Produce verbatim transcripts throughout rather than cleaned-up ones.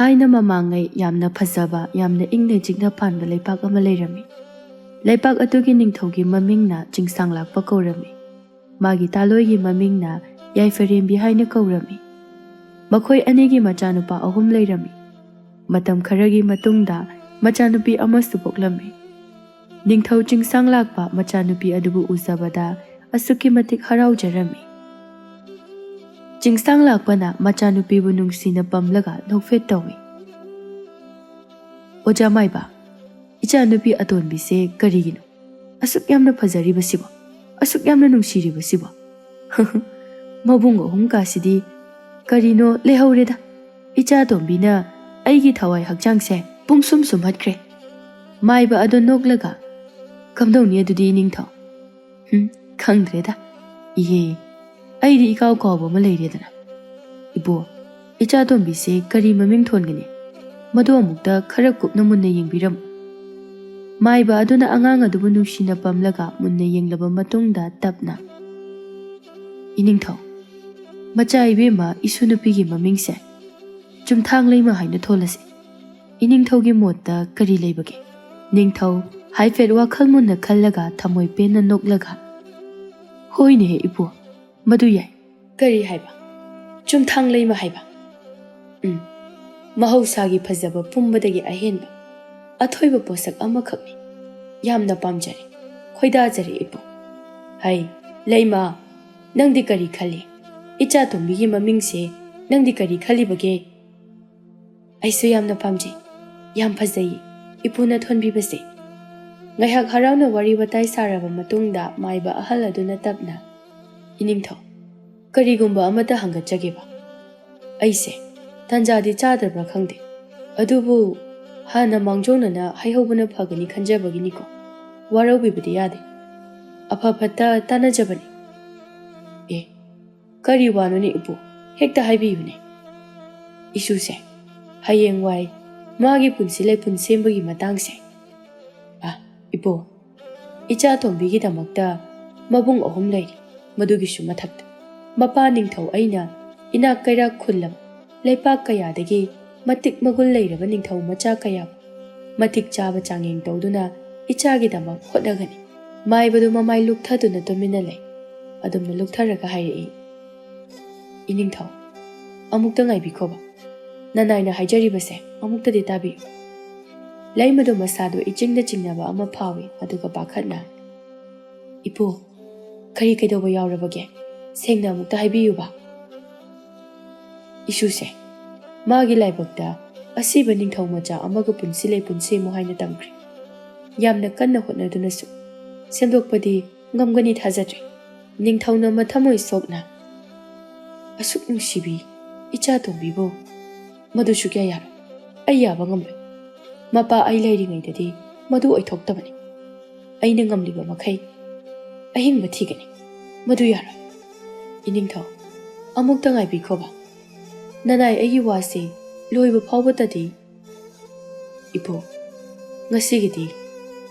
ꯊꯥꯏꯅ ꯃꯃꯥꯡꯉꯩ ꯌꯥꯝꯅ ꯐꯖꯕ, ꯌꯥꯝꯅ ꯏꯪꯅ ꯆꯤꯛꯅ ꯄꯥꯟꯕ ꯂꯩꯄꯥꯛ ꯑꯃ ꯂꯩꯔꯝꯃꯤ꯫ ꯂꯩꯄꯥꯛ ꯑꯗꯨꯒꯤ ꯅꯤꯡꯊꯧꯒꯤ ꯃꯃꯤꯡꯅ ꯆꯤꯡꯁꯥꯡꯂꯥꯛꯄ ꯀꯧꯔꯝꯃꯤ꯫ ꯃꯥꯒꯤ ꯇꯥꯂꯣꯏꯒꯤ ꯃꯃꯤꯡꯅ ꯌꯥꯏꯐꯔꯦꯝꯕꯤ ꯍꯥꯏꯅ ꯀꯧꯔꯝꯃꯤ꯫ ꯃꯈꯣꯏ ꯑꯅꯤꯒꯤ ꯃꯆꯥꯅꯨꯄꯥ ꯑꯍꯨꯝ ꯂꯩꯔꯝꯃꯤ꯫ ꯃꯇꯝ ꯈꯔꯒꯤ ꯃꯇꯨꯡꯗ ꯃꯆꯥꯅꯨꯄꯤ ꯑꯃꯁꯨ ꯄꯣꯛꯂꯝꯃꯤ꯫ ꯅꯤꯡꯊꯧ ꯆꯤꯡꯁꯥꯡꯂꯥꯛꯄ ꯃꯆꯥꯅꯨꯄꯤ ꯑꯗꯨꯕꯨ ꯎꯖꯕꯗ ꯑꯁꯨꯛꯀꯤ ꯃꯇꯤꯛ ꯍꯔꯥꯎꯖꯔꯝꯃꯤ꯫ ꯆꯤꯡꯁꯥꯡꯂꯥꯛꯄꯅ ꯃꯆꯥꯅꯨꯄꯤꯕꯨ ꯅꯨꯡꯁꯤꯅ ꯄꯝꯂꯒ ꯅꯣꯛꯐꯦꯠ ꯇꯧꯏ꯫ "ꯑꯣꯖꯥ ꯃꯥꯏꯕ, ꯏꯆꯥꯅꯨꯄꯤ ꯑꯇꯣꯟꯕꯤꯁꯦ ꯀꯔꯤꯒꯤꯅꯣ ꯑꯁꯨꯛ ꯌꯥꯝꯅ ꯐꯖꯔꯤꯕꯁꯤꯕꯣ? ꯑꯁꯨꯛ ꯌꯥꯝꯅ ꯅꯨꯡꯁꯤꯔꯤꯕꯁꯤꯕꯣ?" "ꯃꯕꯨꯡ ꯑꯍꯨꯝ ꯀꯥꯁꯤꯗꯤ ꯀꯔꯤꯅꯣ ꯂꯩꯍꯧꯔꯦꯗ꯫ ꯏꯆꯥ ꯑꯇꯣꯝꯕꯤꯅ ꯑꯩꯒꯤ ꯊꯋꯥꯏ ꯍꯛꯆꯥꯡꯁꯦ ꯄꯨꯝꯁꯨꯝ ꯁꯨꯝꯍꯠꯈ꯭ꯔꯦ꯫" ꯃꯥꯏꯕ ꯑꯗꯣ ꯅꯣꯛꯂꯒ, "ꯀꯝꯗꯧꯅꯤ ꯑꯗꯨꯗꯤ ꯏꯅꯤꯡꯊꯧ?" "ꯍꯨꯝ, ꯈꯪꯗ꯭ꯔꯦꯗ꯫ ꯏꯍꯦ, ꯑꯩꯗꯤ ꯏꯀꯥꯎ ꯀꯥꯎꯕ ꯑꯃ ꯂꯩꯔꯦꯗꯅ꯫ ꯏꯕꯣ, ꯏꯆꯥ ꯑꯇꯣꯝꯕꯤꯁꯦ ꯀꯔꯤ ꯃꯃꯤꯡ ꯊꯣꯟꯒꯅꯤ? ꯃꯗꯨ ꯑꯃꯨꯛꯇ ꯈꯔ ꯀꯨꯞꯅ ꯃꯨꯟꯅ ꯌꯦꯡꯕꯤꯔꯝꯃꯨ꯫" ꯃꯥꯏꯕ ꯑꯗꯨꯅ ꯑꯉꯥꯡ ꯑꯗꯨꯕꯨ ꯅꯨꯡꯁꯤꯅ ꯄꯝꯂꯒ ꯃꯨꯟꯅ ꯌꯦꯡꯂꯕ ꯃꯇꯨꯡꯗ ꯇꯞꯅ, "ꯏꯅꯤꯡꯊꯧ, ꯃꯆꯥ ꯏꯕꯦꯝꯃ ꯏꯁꯨ ꯅꯨꯄꯤꯒꯤ ꯃꯃꯤꯡꯁꯦ ꯆꯨꯝꯊꯥꯡ ꯂꯩꯃ ꯍꯥꯏꯅ ꯊꯣꯜꯂꯁꯤ꯫ ꯏꯅꯤꯡꯊꯧꯒꯤ ꯃꯣꯠꯇ ꯀꯔꯤ ꯂꯩꯕꯒꯦ?" ꯅꯤꯡꯊꯧ ꯍꯥꯏꯐꯦꯠ ꯋꯥꯈꯜ ꯃꯨꯟꯅ ꯈꯜꯂꯒ ꯊꯃꯣꯏ ꯄꯦꯟꯅ ꯅꯣꯛꯂꯒ, "ꯍꯣꯏꯅꯦꯍꯦ ꯏꯄꯨ, ꯃꯗꯨ ꯌꯥꯏ꯫ ꯀꯔꯤ ꯍꯥꯏꯕ? ꯆꯨꯝꯊꯥꯡ ꯂꯩꯃ ꯍꯥꯏꯕ? ꯎꯝ, ꯃꯍꯧꯁꯥꯒꯤ ꯐꯖꯕ ꯄꯨꯝꯕꯗꯒꯤ ꯑꯍꯦꯟꯕ, ꯑꯊꯣꯏꯕ ꯄꯣꯠꯁꯛ ꯑꯃꯈꯛꯅꯤ꯫ ꯌꯥꯝꯅ ꯄꯥꯝꯖꯔꯦ, ꯈꯣꯏꯗꯥꯖꯔꯦ ꯏꯄꯨ꯫ ꯍꯩ, ꯂꯩꯃ, ꯅꯪꯗꯤ ꯀꯔꯤ ꯈꯜꯂꯤ? ꯏꯆꯥ ꯇꯣꯝꯕꯤꯒꯤ ꯃꯃꯤꯡꯁꯦ ꯅꯪꯗꯤ ꯀꯔꯤ ꯈꯜꯂꯤꯕꯒꯦ?" "ꯑꯩꯁꯨ ꯌꯥꯝꯅ ꯄꯥꯝꯖꯩ, ꯌꯥꯝ ꯐꯖꯩ ꯏꯄꯨꯅ ꯊꯣꯟꯕꯤꯕꯁꯦ꯫" ꯉꯥꯏꯍꯥꯛ ꯍꯔꯥꯎꯅ ꯋꯥꯔꯤ ꯋꯥꯇꯥꯏ ꯁꯥꯔꯕ ꯃꯇꯨꯡꯗ ꯃꯥꯏꯕ ꯑꯍꯜ ꯑꯗꯨꯅ ꯇꯞꯅ, "ꯏꯅꯤꯡꯊꯧ, ꯀꯔꯤꯒꯨꯝꯕ ꯑꯃꯇ ꯍꯪꯒꯠꯆꯒꯦꯕ꯫ ꯑꯩꯁꯦ ꯇꯟꯖꯥꯗꯤ ꯆꯥꯗꯕ꯭ꯔꯥ ꯈꯪꯗꯦ, ꯑꯗꯨꯕꯨ ꯍꯥꯟꯅ ꯃꯥꯡꯖꯧꯅꯅ ꯍꯥꯏꯍꯧꯕꯅ ꯐꯒꯅꯤ ꯈꯟꯖꯕꯒꯤꯅꯤꯀꯣ꯫ ꯋꯥꯔꯧꯕꯤꯕꯗꯤ ꯌꯥꯗꯦ꯫ ꯑꯐ ꯐꯠꯇ ꯇꯥꯟꯅꯖꯕꯅꯤ꯫" "ꯑꯦ, ꯀꯔꯤ ꯋꯥꯅꯣꯅꯦ ꯏꯄꯨ? ꯍꯦꯛꯇ ꯍꯥꯏꯕꯤꯌꯨꯅꯦ꯫" "ꯏꯁꯨꯁꯦ ꯍꯌꯦꯡꯋꯥꯏ ꯃꯥꯒꯤ ꯄꯨꯟꯁꯤ ꯂꯩꯄꯨꯟ ꯁꯦꯝꯕꯒꯤ ꯃꯇꯥꯡꯁꯦ꯫" "ꯑ, ꯏꯄꯨ, ꯏꯆꯥ ꯇꯣꯝꯕꯤꯒꯤꯗꯃꯛꯇ ꯃꯕꯨꯡ ꯑꯍꯨꯝ ꯂꯩꯔꯤ꯫ ꯃꯗꯨꯒꯤꯁꯨ ꯃꯊꯛꯇ ꯃꯄꯥ ꯅꯤꯡꯊꯧ ꯑꯩꯅ ꯏꯅꯥꯛ ꯀꯩꯔꯥꯛ ꯈꯨꯜꯂꯕ ꯂꯩꯄꯥꯛ ꯀꯌꯥꯗꯒꯤ ꯃꯇꯤꯛ ꯃꯒꯨꯟ ꯂꯩꯔꯕ ꯅꯤꯡꯊꯧ ꯃꯆꯥ ꯀꯌꯥꯕꯨ ꯃꯇꯤꯛ ꯆꯥꯕ ꯆꯥꯡꯌꯦꯡ ꯇꯧꯗꯨꯅ ꯏꯆꯥꯒꯤꯗꯃꯛ ꯍꯣꯠꯅꯒꯅꯤ꯫ ꯃꯥꯏꯕꯗꯨ ꯃꯃꯥꯏ ꯂꯨꯛꯊꯗꯨꯅ ꯇꯨꯃꯤꯟꯅ ꯂꯩ꯫ ꯑꯗꯨꯝꯅ ꯂꯨꯛꯊꯔꯒ ꯍꯥꯏꯔꯛꯏ, "ꯏꯅꯤꯡꯊꯧ, ꯑꯃꯨꯛꯇ ꯉꯥꯏꯕꯤꯈꯣꯕ꯫ ꯅꯅꯥꯏꯅ ꯍꯥꯏꯖꯔꯤꯕꯁꯦ ꯑꯃꯨꯛꯇꯗꯤ ꯇꯥꯕꯤꯌꯨ꯫" ꯂꯩꯃꯗꯨ ꯃꯁꯥꯗꯨ ꯏꯆꯤꯡꯗ ꯆꯤꯡꯅꯕ ꯑꯃ ꯐꯥꯎꯏ, ꯑꯗꯨꯒ ꯄꯥꯈꯠꯅ, "ꯏꯄꯨ, ꯀꯔꯤ ꯀꯩꯗꯧꯕ ꯌꯥꯎꯔꯕꯒꯦ? ꯁꯦꯡꯅ ꯑꯃꯨꯛꯇ ꯍꯥꯏꯕꯤꯌꯨꯕ꯫" ꯏꯁꯨꯁꯦ, ꯃꯥꯒꯤ ꯂꯥꯏꯕꯛꯇ ꯑꯁꯤꯕ ꯅꯤꯡꯊꯧ ꯃꯆꯥ ꯑꯃꯒ ꯄꯨꯟꯁꯤ ꯂꯩꯄꯨꯟꯁꯦꯃꯨ ꯍꯥꯏꯅ ꯇꯝꯈ꯭ꯔꯦ꯫ ꯌꯥꯝꯅ ꯀꯟꯅ ꯍꯣꯠꯅꯗꯨꯅꯁꯨ ꯁꯦꯝꯗꯣꯛꯄꯗꯤ ꯉꯝꯒꯅꯤ ꯊꯥꯖꯗ꯭ꯔꯦ꯫ ꯅꯤꯡꯊꯧꯅ ꯃꯊꯃꯣꯏ ꯁꯣꯛꯅ, "ꯑꯁꯨꯛ ꯅꯨꯡꯁꯤꯕꯤ ꯏꯆꯥ ꯇꯣꯝꯕꯤꯕꯨ ꯃꯗꯨ ꯁꯨꯛꯌꯥ ꯌꯥꯔꯣꯏ꯫ ꯑꯩ ꯌꯥꯕ ꯉꯝꯂꯣꯏ꯫ ꯃꯄꯥ ꯑꯩ ꯂꯩꯔꯤꯉꯩꯗꯗꯤ ꯃꯗꯨ ꯑꯣꯏꯊꯣꯛꯇꯕꯅꯤ꯫ ꯑꯩꯅ ꯉꯝꯂꯤꯕ ꯃꯈꯩ ꯑꯍꯤꯡꯕ ꯊꯤꯒꯅꯤ꯫ ꯃꯗꯨ ꯌꯥꯔꯣꯏ꯫ ꯏꯅꯤꯡꯊꯧ, ꯑꯃꯨꯛꯇ ꯉꯥꯏꯕꯤꯈꯣꯕ꯫ ꯅꯅꯥꯏ ꯑꯩꯒꯤ ꯋꯥꯁꯤ ꯂꯣꯏꯕ ꯐꯥꯎꯕꯗꯗꯤ, ꯏꯄꯨ, ꯉꯁꯤꯒꯤꯗꯤ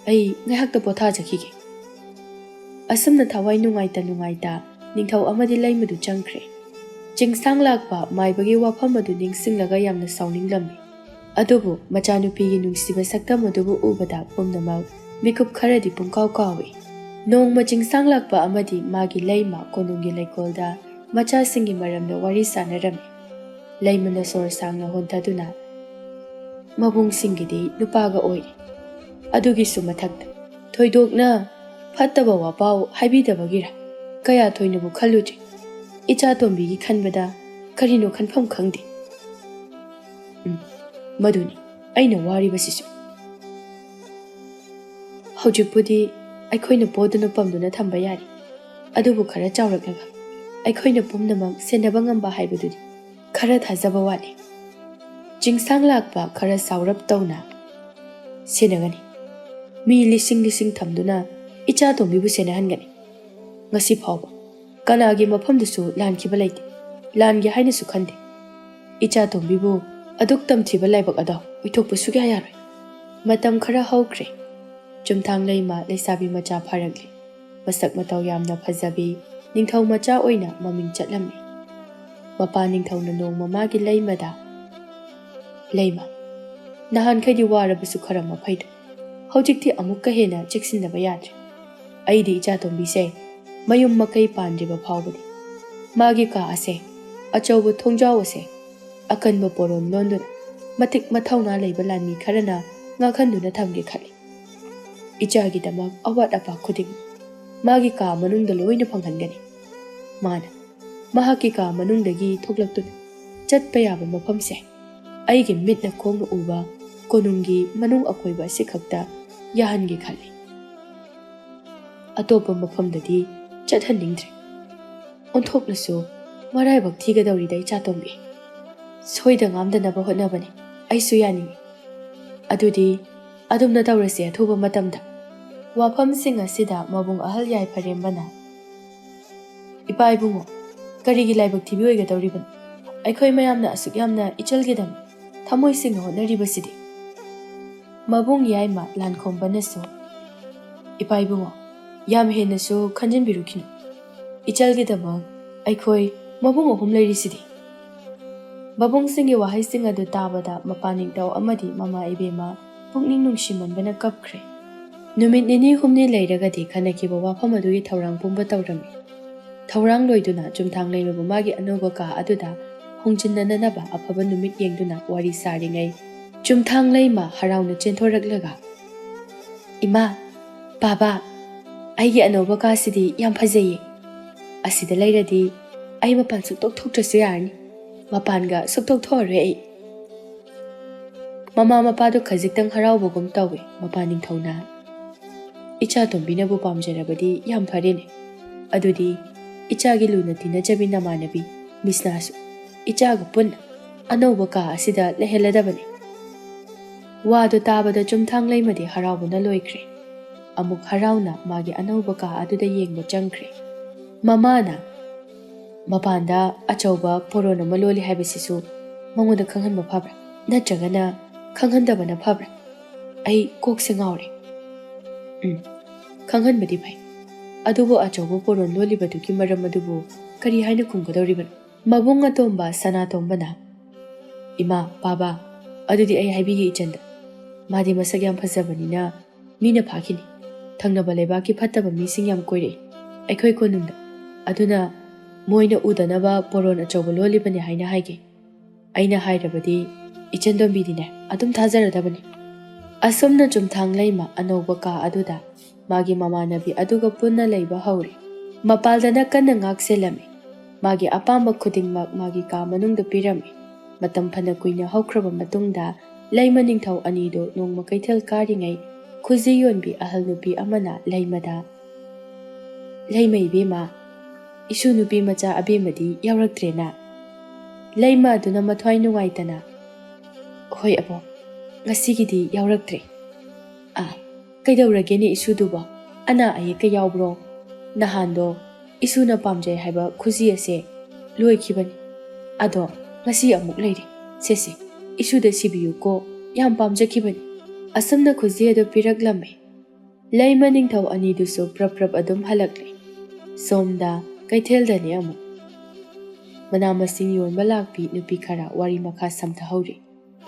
ꯑꯩ ꯉꯥꯏꯍꯥꯛꯇ ꯄꯣꯊꯥꯖꯈꯤꯒꯦ꯫" ꯑꯁꯨꯝꯅ ꯊꯋꯥꯏ ꯅꯨꯡꯉꯥꯏꯇ ꯅꯨꯡꯉꯥꯏꯇ ꯅꯤꯡꯊꯧ ꯑꯃꯗꯤ ꯂꯩꯃꯗꯨ ꯆꯪꯈ꯭ꯔꯦ꯫ ꯆꯤꯡꯁꯥꯡ ꯂꯥꯛꯄ ꯃꯥꯏꯕꯒꯤ ꯋꯥꯐꯝ ꯑꯗꯨ ꯅꯤꯡꯁꯤꯡꯂꯒ ꯌꯥꯝꯅ ꯁꯥꯎꯅꯤꯡꯂꯝꯃꯤ꯫ ꯑꯗꯨꯕꯨ ꯃꯆꯥꯅꯨꯄꯤꯒꯤ ꯅꯨꯡꯁꯤꯕ ꯁꯛꯇꯝ ꯑꯗꯨꯕꯨ ꯎꯕꯗ ꯄꯨꯝꯅꯃꯛ ꯃꯤꯀꯨꯞ ꯈꯔꯗꯤ ꯄꯨꯡꯀꯥꯎ ꯀꯥꯎꯏ꯫ ꯅꯣꯡꯃ ꯆꯤꯡꯁꯥꯡ ꯂꯥꯛꯄ ꯑꯃꯗꯤ ꯃꯥꯒꯤ ꯂꯩꯃ ꯀꯣꯅꯨꯡꯒꯤ ꯂꯩꯀꯣꯜꯗ ꯃꯆꯥꯁꯤꯡꯒꯤ ꯃꯔꯝꯗ ꯋꯥꯔꯤ ꯁꯥꯟꯅꯔꯝꯃꯤ꯫ ꯂꯩꯃꯅ ꯁꯣꯔ ꯁꯥꯡꯅ ꯍꯣꯟꯊꯗꯨꯅ, "ꯃꯕꯨꯡꯁꯤꯡꯒꯤꯗꯤ ꯅꯨꯄꯥꯒ ꯑꯣꯏꯔꯦ꯫ ꯑꯗꯨꯒꯤꯁꯨ ꯃꯊꯛꯇ ꯊꯣꯏꯗꯣꯛꯅ ꯐꯠꯇꯕ ꯋꯥꯄꯥꯎ ꯍꯥꯏꯕꯤꯗꯕꯒꯤꯔ ꯀꯌꯥ ꯊꯣꯏꯅꯕꯨ ꯈꯜꯂꯨꯗ꯭ꯔꯦ꯫ ꯏꯆꯥ ꯇꯣꯝꯕꯤꯒꯤ ꯈꯟꯕꯗ ꯀꯔꯤꯅꯣ ꯈꯟꯐꯝ ꯈꯪꯗꯦ꯫" ꯎꯝ, ꯃꯗꯨꯅꯤ ꯑꯩꯅ ꯋꯥꯔꯤꯕꯁꯤꯁꯨ꯫ ꯍꯧꯖꯤꯛꯄꯨꯗꯤ ꯑꯩꯈꯣꯏꯅ ꯄꯣꯗꯨꯅ ꯄꯝꯗꯨꯅ ꯊꯝꯕ ꯌꯥꯔꯤ, ꯑꯗꯨꯕꯨ ꯈꯔ ꯆꯥꯎꯔꯛꯂꯒ ꯑꯩꯈꯣꯏꯅ ꯄꯨꯝꯅꯃꯛ ꯁꯦꯟꯅꯕ ꯉꯝꯕ ꯍꯥꯏꯕꯗꯨꯗꯤ ꯈꯔ ꯊꯥꯖꯕ ꯋꯥꯠꯂꯤ꯫ ꯆꯤꯡꯁꯥꯡ ꯂꯥꯛꯄ ꯈꯔ ꯁꯥꯎꯔꯞ ꯇꯧꯅ, "ꯁꯦꯟꯅꯒꯅꯤ꯫ ꯃꯤ ꯂꯤꯁꯤꯡ ꯂꯤꯁꯤꯡ ꯊꯝꯗꯨꯅ ꯏꯆꯥ ꯇꯣꯝꯕꯤꯕꯨ ꯁꯦꯟꯅꯍꯟꯒꯅꯤ꯫ ꯉꯁꯤ ꯐꯥꯎꯕ ꯀꯅꯥꯒꯤ ꯃꯐꯝꯗꯁꯨ ꯂꯥꯟꯈꯤꯕ ꯂꯩꯇꯦ꯫ ꯂꯥꯟꯒꯦ ꯍꯥꯏꯅꯁꯨ ꯈꯟꯗꯦ꯫ ꯏꯆꯥ ꯇꯣꯝꯕꯤꯕꯨ ꯑꯗꯨꯛ ꯇꯝꯊꯤꯕ ꯂꯥꯏꯕꯛ ꯑꯗꯣ ꯑꯣꯏꯊꯣꯛꯄ ꯁꯨꯛꯌꯥ ꯌꯥꯔꯣꯏ꯫" ꯃꯇꯝ ꯈꯔ ꯍꯧꯈ꯭ꯔꯦ꯫ ꯆꯨꯝꯊꯥꯡ ꯂꯩꯃ ꯂꯩꯁꯥꯕꯤ ꯃꯆꯥ ꯐꯥꯔꯛꯂꯦ꯫ ꯃꯁꯛ ꯃꯇꯧ ꯌꯥꯝꯅ ꯐꯖꯕꯤ ꯅꯤꯡꯊꯧ ꯃꯆꯥ ꯑꯣꯏꯅ ꯃꯃꯤꯡ ꯆꯠꯂꯝꯃꯤ꯫ ꯃꯄꯥ ꯅꯤꯡꯊꯧꯅ ꯅꯣꯡꯃ ꯃꯥꯒꯤ ꯂꯩꯃꯗ, "ꯂꯩꯃ, ꯅꯍꯥꯟꯈꯩꯗꯤ ꯋꯥꯔꯕꯁꯨ ꯈꯔ ꯃꯐꯩꯗꯣ, ꯍꯧꯖꯤꯛꯇꯤ ꯑꯃꯨꯛꯀ ꯍꯦꯟꯅ ꯆꯦꯛꯁꯤꯟꯗꯕ ꯌꯥꯗ꯭ꯔꯦ꯫ ꯑꯩꯗꯤ ꯏꯆꯥꯇꯣꯝꯕꯤꯁꯦ ꯃꯌꯨꯝ ꯃꯀꯩ ꯄꯥꯟꯗ꯭ꯔꯤꯕ ꯐꯥꯎꯕꯗꯤ ꯃꯥꯒꯤ ꯀꯥ ꯑꯁꯦ, ꯑꯆꯧꯕ ꯊꯣꯡꯖꯥꯎ ꯑꯁꯦ ꯑꯀꯟꯕ ꯄꯣꯔꯣꯝ ꯂꯣꯟꯗꯨꯅ ꯃꯇꯤꯛ ꯃꯊꯧꯅꯥ ꯂꯩꯕ ꯂꯥꯟꯃꯤ ꯈꯔꯅ ꯉꯥꯛꯍꯟꯗꯨꯅ ꯊꯝꯒꯦ ꯈꯜꯂꯤ꯫ ꯏꯆꯥꯒꯤꯗꯃꯛ ꯑꯋꯥꯠ ꯑꯄꯥ ꯈꯨꯗꯤꯡꯃꯛ ꯃꯥꯒꯤ ꯀꯥ ꯃꯅꯨꯡꯗ ꯂꯣꯏꯅ ꯐꯪꯍꯟꯒꯅꯤ꯫ ꯃꯥꯅ ꯃꯍꯥꯛꯀꯤ ꯀꯥ ꯃꯅꯨꯡꯗꯒꯤ ꯊꯣꯛꯂꯛꯇꯨꯅ ꯆꯠꯄ ꯌꯥꯕ ꯃꯐꯝꯁꯦ ꯑꯩꯒꯤ ꯃꯤꯠꯅ ꯈꯣꯡꯅ ꯎꯕ ꯀꯣꯅꯨꯡꯒꯤ ꯃꯅꯨꯡ ꯑꯀꯣꯏꯕ ꯑꯁꯤꯈꯛꯇ ꯌꯥꯍꯟꯒꯦ ꯈꯜꯂꯤ꯫ ꯑꯇꯣꯞꯄ ꯃꯐꯝꯗꯗꯤ ꯆꯠꯍꯟꯅꯤꯡꯗ꯭ꯔꯦ꯫ ꯑꯣꯟꯊꯣꯛꯅꯁꯨ ꯃꯔꯥꯏꯕꯛ ꯊꯤꯒꯗꯧꯔꯤꯗ ꯏꯆꯥꯇꯣꯝꯕꯤ꯫ ꯁꯣꯏꯗ ꯉꯥꯝꯗꯅꯕ ꯍꯣꯠꯅꯕꯅꯤ꯫ ꯑꯩꯁꯨ ꯌꯥꯅꯤꯡꯏ꯫ ꯑꯗꯨꯗꯤ ꯑꯗꯨꯝꯅ ꯇꯧꯔꯁꯦ ꯑꯊꯨꯕ ꯃꯇꯝꯗ꯫ ꯋꯥꯐꯝꯁꯤꯡ ꯑꯁꯤꯗ ꯃꯕꯨꯡ ꯑꯍꯜ ꯌꯥꯏꯐꯔꯦꯝꯕꯅ, "ꯏꯄꯥ ꯏꯕꯨꯡꯉꯣ, ꯀꯔꯤꯒꯤ ꯂꯥꯏꯕꯛ ꯊꯤꯕꯤ ꯑꯣꯏꯒꯗꯧꯔꯤꯕꯅꯣ? ꯑꯩꯈꯣꯏ ꯃꯌꯥꯝꯅ ꯑꯁꯨꯛ ꯌꯥꯝꯅ ꯏꯆꯜꯒꯤꯗꯃꯛ ꯊꯃꯣꯏ ꯁꯦꯡꯅ ꯍꯣꯠꯅꯔꯤꯕꯁꯤꯗꯤ?" ꯃꯕꯨꯡ ꯌꯥꯏꯃ ꯂꯥꯟꯈꯣꯝꯕꯅꯁꯨ, "ꯏꯄꯥ ꯏꯕꯨꯡꯉꯣ, ꯌꯥꯝ ꯍꯦꯟꯅꯁꯨ ꯈꯟꯖꯤꯟꯕꯤꯔꯨꯈꯤꯅꯨ꯫ ꯏꯆꯜꯒꯤꯗꯃꯛ ꯑꯩꯈꯣꯏ ꯃꯕꯨꯡ ꯑꯍꯨꯝ ꯂꯩꯔꯤꯁꯤꯗꯤ꯫" ꯃꯕꯨꯡꯁꯤꯡꯒꯤ ꯋꯥꯍꯩꯁꯤꯡ ꯑꯗꯨ ꯇꯥꯕꯗ ꯃꯄꯥ ꯅꯤꯡꯊꯧ ꯑꯃꯗꯤ ꯃꯃꯥ ꯏꯕꯦꯝꯃ ꯄꯨꯛꯅꯤꯡ ꯅꯨꯡꯁꯤꯃꯟꯕꯅ ꯀꯞꯈ꯭ꯔꯦ꯫ ꯅꯨꯃꯤꯠ ꯅꯤꯅꯤ ꯍꯨꯝꯅꯤ ꯂꯩꯔꯒꯗꯤ ꯈꯟꯅꯈꯤꯕ ꯋꯥꯐꯝ ꯑꯗꯨꯒꯤ ꯊꯧꯔꯥꯡ ꯄꯨꯝꯕ ꯇꯧꯔꯝꯃꯤ꯫ ꯊꯧꯔꯥꯡ ꯂꯣꯏꯗꯨꯅ ꯆꯨꯝꯊꯥꯡꯂꯩꯃꯕꯨ ꯃꯥꯒꯤ ꯑꯅꯧꯕ ꯀꯥ ꯑꯗꯨꯗ ꯍꯣꯡꯖꯤꯟꯅꯅꯕ ꯑꯐꯕ ꯅꯨꯃꯤꯠ ꯌꯦꯡꯗꯨꯅ ꯋꯥꯔꯤ ꯁꯥꯔꯤꯉꯩ, ꯆꯨꯝꯊꯥꯡꯂꯩꯃ ꯍꯔꯥꯎꯅ ꯆꯦꯟꯊꯣꯔꯛꯂꯒ, "ꯏꯃꯥ, ꯕꯥꯕꯥ, ꯑꯩꯒꯤ ꯑꯅꯧꯕ ꯀꯥꯁꯤꯗꯤ ꯌꯥꯝ ꯐꯖꯩꯌꯦ꯫ ꯑꯁꯤꯗ ꯂꯩꯔꯗꯤ ꯑꯩ ꯃꯄꯥꯟ ꯁꯨꯛꯊꯣꯛ ꯊꯣꯛꯇ꯭ꯔꯁꯨ ꯌꯥꯔꯅꯤ꯫ ꯃꯄꯥꯟꯒ ꯁꯨꯛꯊꯣꯛ ꯊꯣꯛꯑꯔꯣꯏ ꯑꯩ꯫" ꯃꯃꯥ ꯃꯄꯥꯗꯣ ꯈꯖꯤꯛꯇꯪ ꯍꯔꯥꯎꯕꯒꯨꯝ ꯇꯧꯋꯦ ꯃꯄꯥ ꯅꯤꯡꯊꯧꯅ꯫ "ꯏꯆꯥ ꯇꯣꯝꯕꯤꯅꯕꯨ ꯄꯥꯝꯖꯔꯕꯗꯤ ꯌꯥꯝ ꯐꯔꯦꯅꯦ꯫ ꯑꯗꯨꯗꯤ ꯏꯆꯥꯒꯤ ꯂꯨꯅ ꯇꯤꯟꯅꯖꯕꯤ ꯅꯃꯥꯟꯅꯕꯤ ꯃꯤꯁꯅꯥꯁꯨ ꯏꯆꯥꯒ ꯄꯨꯟꯅ ꯑꯅꯧꯕ ꯀꯥ ꯑꯁꯤꯗ ꯂꯩꯍꯜꯂꯗꯕꯅꯤ꯫" ꯋꯥꯗꯨ ꯇꯥꯕꯗ ꯆꯨꯝꯊꯥꯡ ꯂꯩꯃꯗꯤ ꯍꯔꯥꯎꯕꯅ ꯂꯣꯏꯈ꯭ꯔꯦ꯫ ꯑꯃꯨꯛ ꯍꯔꯥꯎꯅ ꯃꯥꯒꯤ ꯑꯅꯧꯕ ꯀꯥ ꯑꯗꯨꯗ ꯌꯦꯡꯕ ꯆꯪꯈ꯭ꯔꯦ꯫ ꯃꯃꯥꯅ ꯃꯄꯥꯟꯗ ꯑꯆꯧꯕ ꯄꯣꯔꯣꯟ ꯑꯃ ꯂꯣꯜꯂꯤ ꯍꯥꯏꯕꯁꯤꯁꯨ ꯃꯉꯣꯟꯗ ꯈꯪꯍꯟꯕ ꯐꯕ꯭ꯔꯥ? ꯅꯠꯇ꯭ꯔꯒꯅ ꯈꯪꯍꯟꯗꯕꯅ ꯐꯕ꯭ꯔꯥ? ꯑꯩ ꯀꯣꯛꯁꯦ ꯉꯥꯎꯔꯦ꯫ ꯎꯝ, ꯈꯪꯍꯟꯕꯗꯤ ꯐꯩ꯫ ꯑꯗꯨꯕꯨ ꯑꯆꯧꯕ ꯄꯣꯔꯣꯟ ꯂꯣꯜꯂꯤꯕꯗꯨꯒꯤ ꯃꯔꯝ ꯑꯗꯨꯕꯨ ꯀꯔꯤ ꯍꯥꯏꯅ ꯈꯨꯝꯒꯗꯧꯔꯤꯕꯅꯣ? ꯃꯕꯨꯡ ꯑꯇꯣꯝꯕ ꯁꯅꯥꯇꯣꯝꯕꯅ, "ꯏꯃꯥ, ꯕꯥꯕꯥ, ꯑꯗꯨꯗꯤ ꯑꯩ ꯍꯥꯏꯕꯤꯒꯦ ꯏꯆꯟꯗ꯫ ꯃꯥꯗꯤ ꯃꯁꯛ ꯌꯥꯝ ꯐꯖꯕꯅꯤꯅ ꯃꯤꯅ ꯐꯥꯈꯤꯅꯤ꯫ ꯊꯪꯅꯕ ꯂꯩꯕꯥꯛꯀꯤ ꯐꯠꯇꯕ ꯃꯤꯁꯤꯡ ꯌꯥꯝ ꯀꯣꯏꯔꯛꯏ ꯑꯩꯈꯣꯏ ꯀꯣꯅꯨꯡꯗ꯫ ꯑꯗꯨꯅ ꯃꯣꯏꯅ ꯎꯗꯅꯕ ꯄꯣꯔꯣꯟ ꯑꯆꯧꯕ ꯂꯣꯜꯂꯤꯕꯅꯦ ꯍꯥꯏꯅ ꯍꯥꯏꯒꯦ꯫ ꯑꯩꯅ ꯍꯥꯏꯔꯕꯗꯤ ꯏꯆꯟꯗꯣꯝꯕꯤꯗꯤꯅꯦ ꯑꯗꯨꯝ ꯊꯥꯖꯔꯗꯕꯅꯤ꯫ ꯑꯁꯨꯝꯅ ꯆꯨꯝꯊꯥꯡ ꯂꯩꯃ ꯑꯅꯧꯕ ꯀꯥ ꯑꯗꯨꯗ ꯃꯥꯒꯤ ꯃꯃꯥꯟꯅꯕꯤ ꯑꯗꯨꯒ ꯄꯨꯟꯅ ꯂꯩꯕ ꯍꯧꯔꯦ꯫ ꯃꯄꯥꯜꯗꯅ ꯀꯟꯅ ꯉꯥꯛ ꯁꯦꯜꯂꯝꯃꯤ꯫ ꯃꯥꯒꯤ ꯑꯄꯥꯝꯕ ꯈꯨꯗꯤꯡꯃꯛ ꯃꯥꯒꯤ ꯀꯥ ꯃꯅꯨꯡꯗ ꯄꯤꯔꯝꯃꯤ꯫ ꯃꯇꯝ ꯐꯅ ꯀꯨꯏꯅ ꯍꯧꯈ꯭ꯔꯕ ꯃꯇꯨꯡꯗ ꯂꯩꯃ ꯅꯤꯡꯊꯧ ꯑꯅꯤꯗꯨ ꯅꯣꯡꯃ ꯀꯩꯊꯦꯜ ꯀꯥꯔꯤꯉꯩ ꯈꯨꯖꯤ ꯌꯣꯟꯕꯤ ꯑꯍꯜ ꯅꯨꯄꯤ ꯑꯃꯅ ꯂꯩꯃꯗ, "ꯂꯩꯃ ꯏꯕꯦꯝꯃ, ꯏꯁꯨ ꯅꯨꯄꯤ ꯃꯆꯥ ꯑꯕꯦꯝꯃꯗꯤ ꯌꯥꯎꯔꯛꯇ꯭ꯔꯦꯅ?" ꯂꯩꯃ ꯑꯗꯨꯅ ꯃꯊ꯭ꯋꯥꯏ ꯅꯨꯡꯉꯥꯏꯇꯅ, "ꯍꯣꯏ ꯑꯕꯣꯛ, ꯉꯁꯤꯒꯤꯗꯤ ꯌꯥꯎꯔꯛꯇ꯭ꯔꯦ꯫ ꯑꯥ, ꯀꯩꯗꯧꯔꯒꯦꯅꯦ ꯏꯁꯨꯗꯨꯕꯣ? ꯑꯅꯥ ꯑꯌꯦꯛꯀ ꯌꯥꯎꯕ꯭ꯔꯣ? ꯅꯍꯥꯟꯗꯣ ꯏꯁꯨꯅ ꯄꯥꯝꯖꯩ ꯍꯥꯏꯕ ꯈꯨꯖꯤ ꯑꯁꯦ ꯂꯣꯏꯈꯤꯕꯅꯤ꯫ ꯑꯗꯣ ꯉꯁꯤ ꯑꯃꯨꯛ ꯂꯩꯔꯦ꯫ ꯁꯦꯁꯦ, ꯏꯁꯨꯗ ꯁꯤꯕꯤꯌꯨꯀꯣ, ꯌꯥꯝ ꯄꯥꯝꯖꯈꯤꯕꯅꯤ꯫" ꯑꯁꯨꯝꯅ ꯈꯨꯖꯤ ꯑꯗꯨ ꯄꯤꯔꯛꯂꯝꯃꯦ꯫ ꯂꯩꯃ ꯅꯤꯡꯊꯧ ꯑꯅꯤꯗꯨꯁꯨ ꯄ꯭ꯔꯞ ꯄ꯭ꯔꯞ ꯑꯗꯨꯝ ꯍꯜꯂꯛꯂꯦ꯫ ꯁꯣꯝꯗ ꯀꯩꯊꯦꯜꯗꯅꯤ ꯑꯃꯨꯛ ꯃꯅꯥ ꯃꯁꯤꯡ ꯌꯣꯟꯕ ꯂꯥꯛꯄꯤ ꯅꯨꯄꯤ ꯈꯔ ꯋꯥꯔꯤ ꯃꯈꯥ ꯁꯝꯊꯍꯧꯔꯤ꯫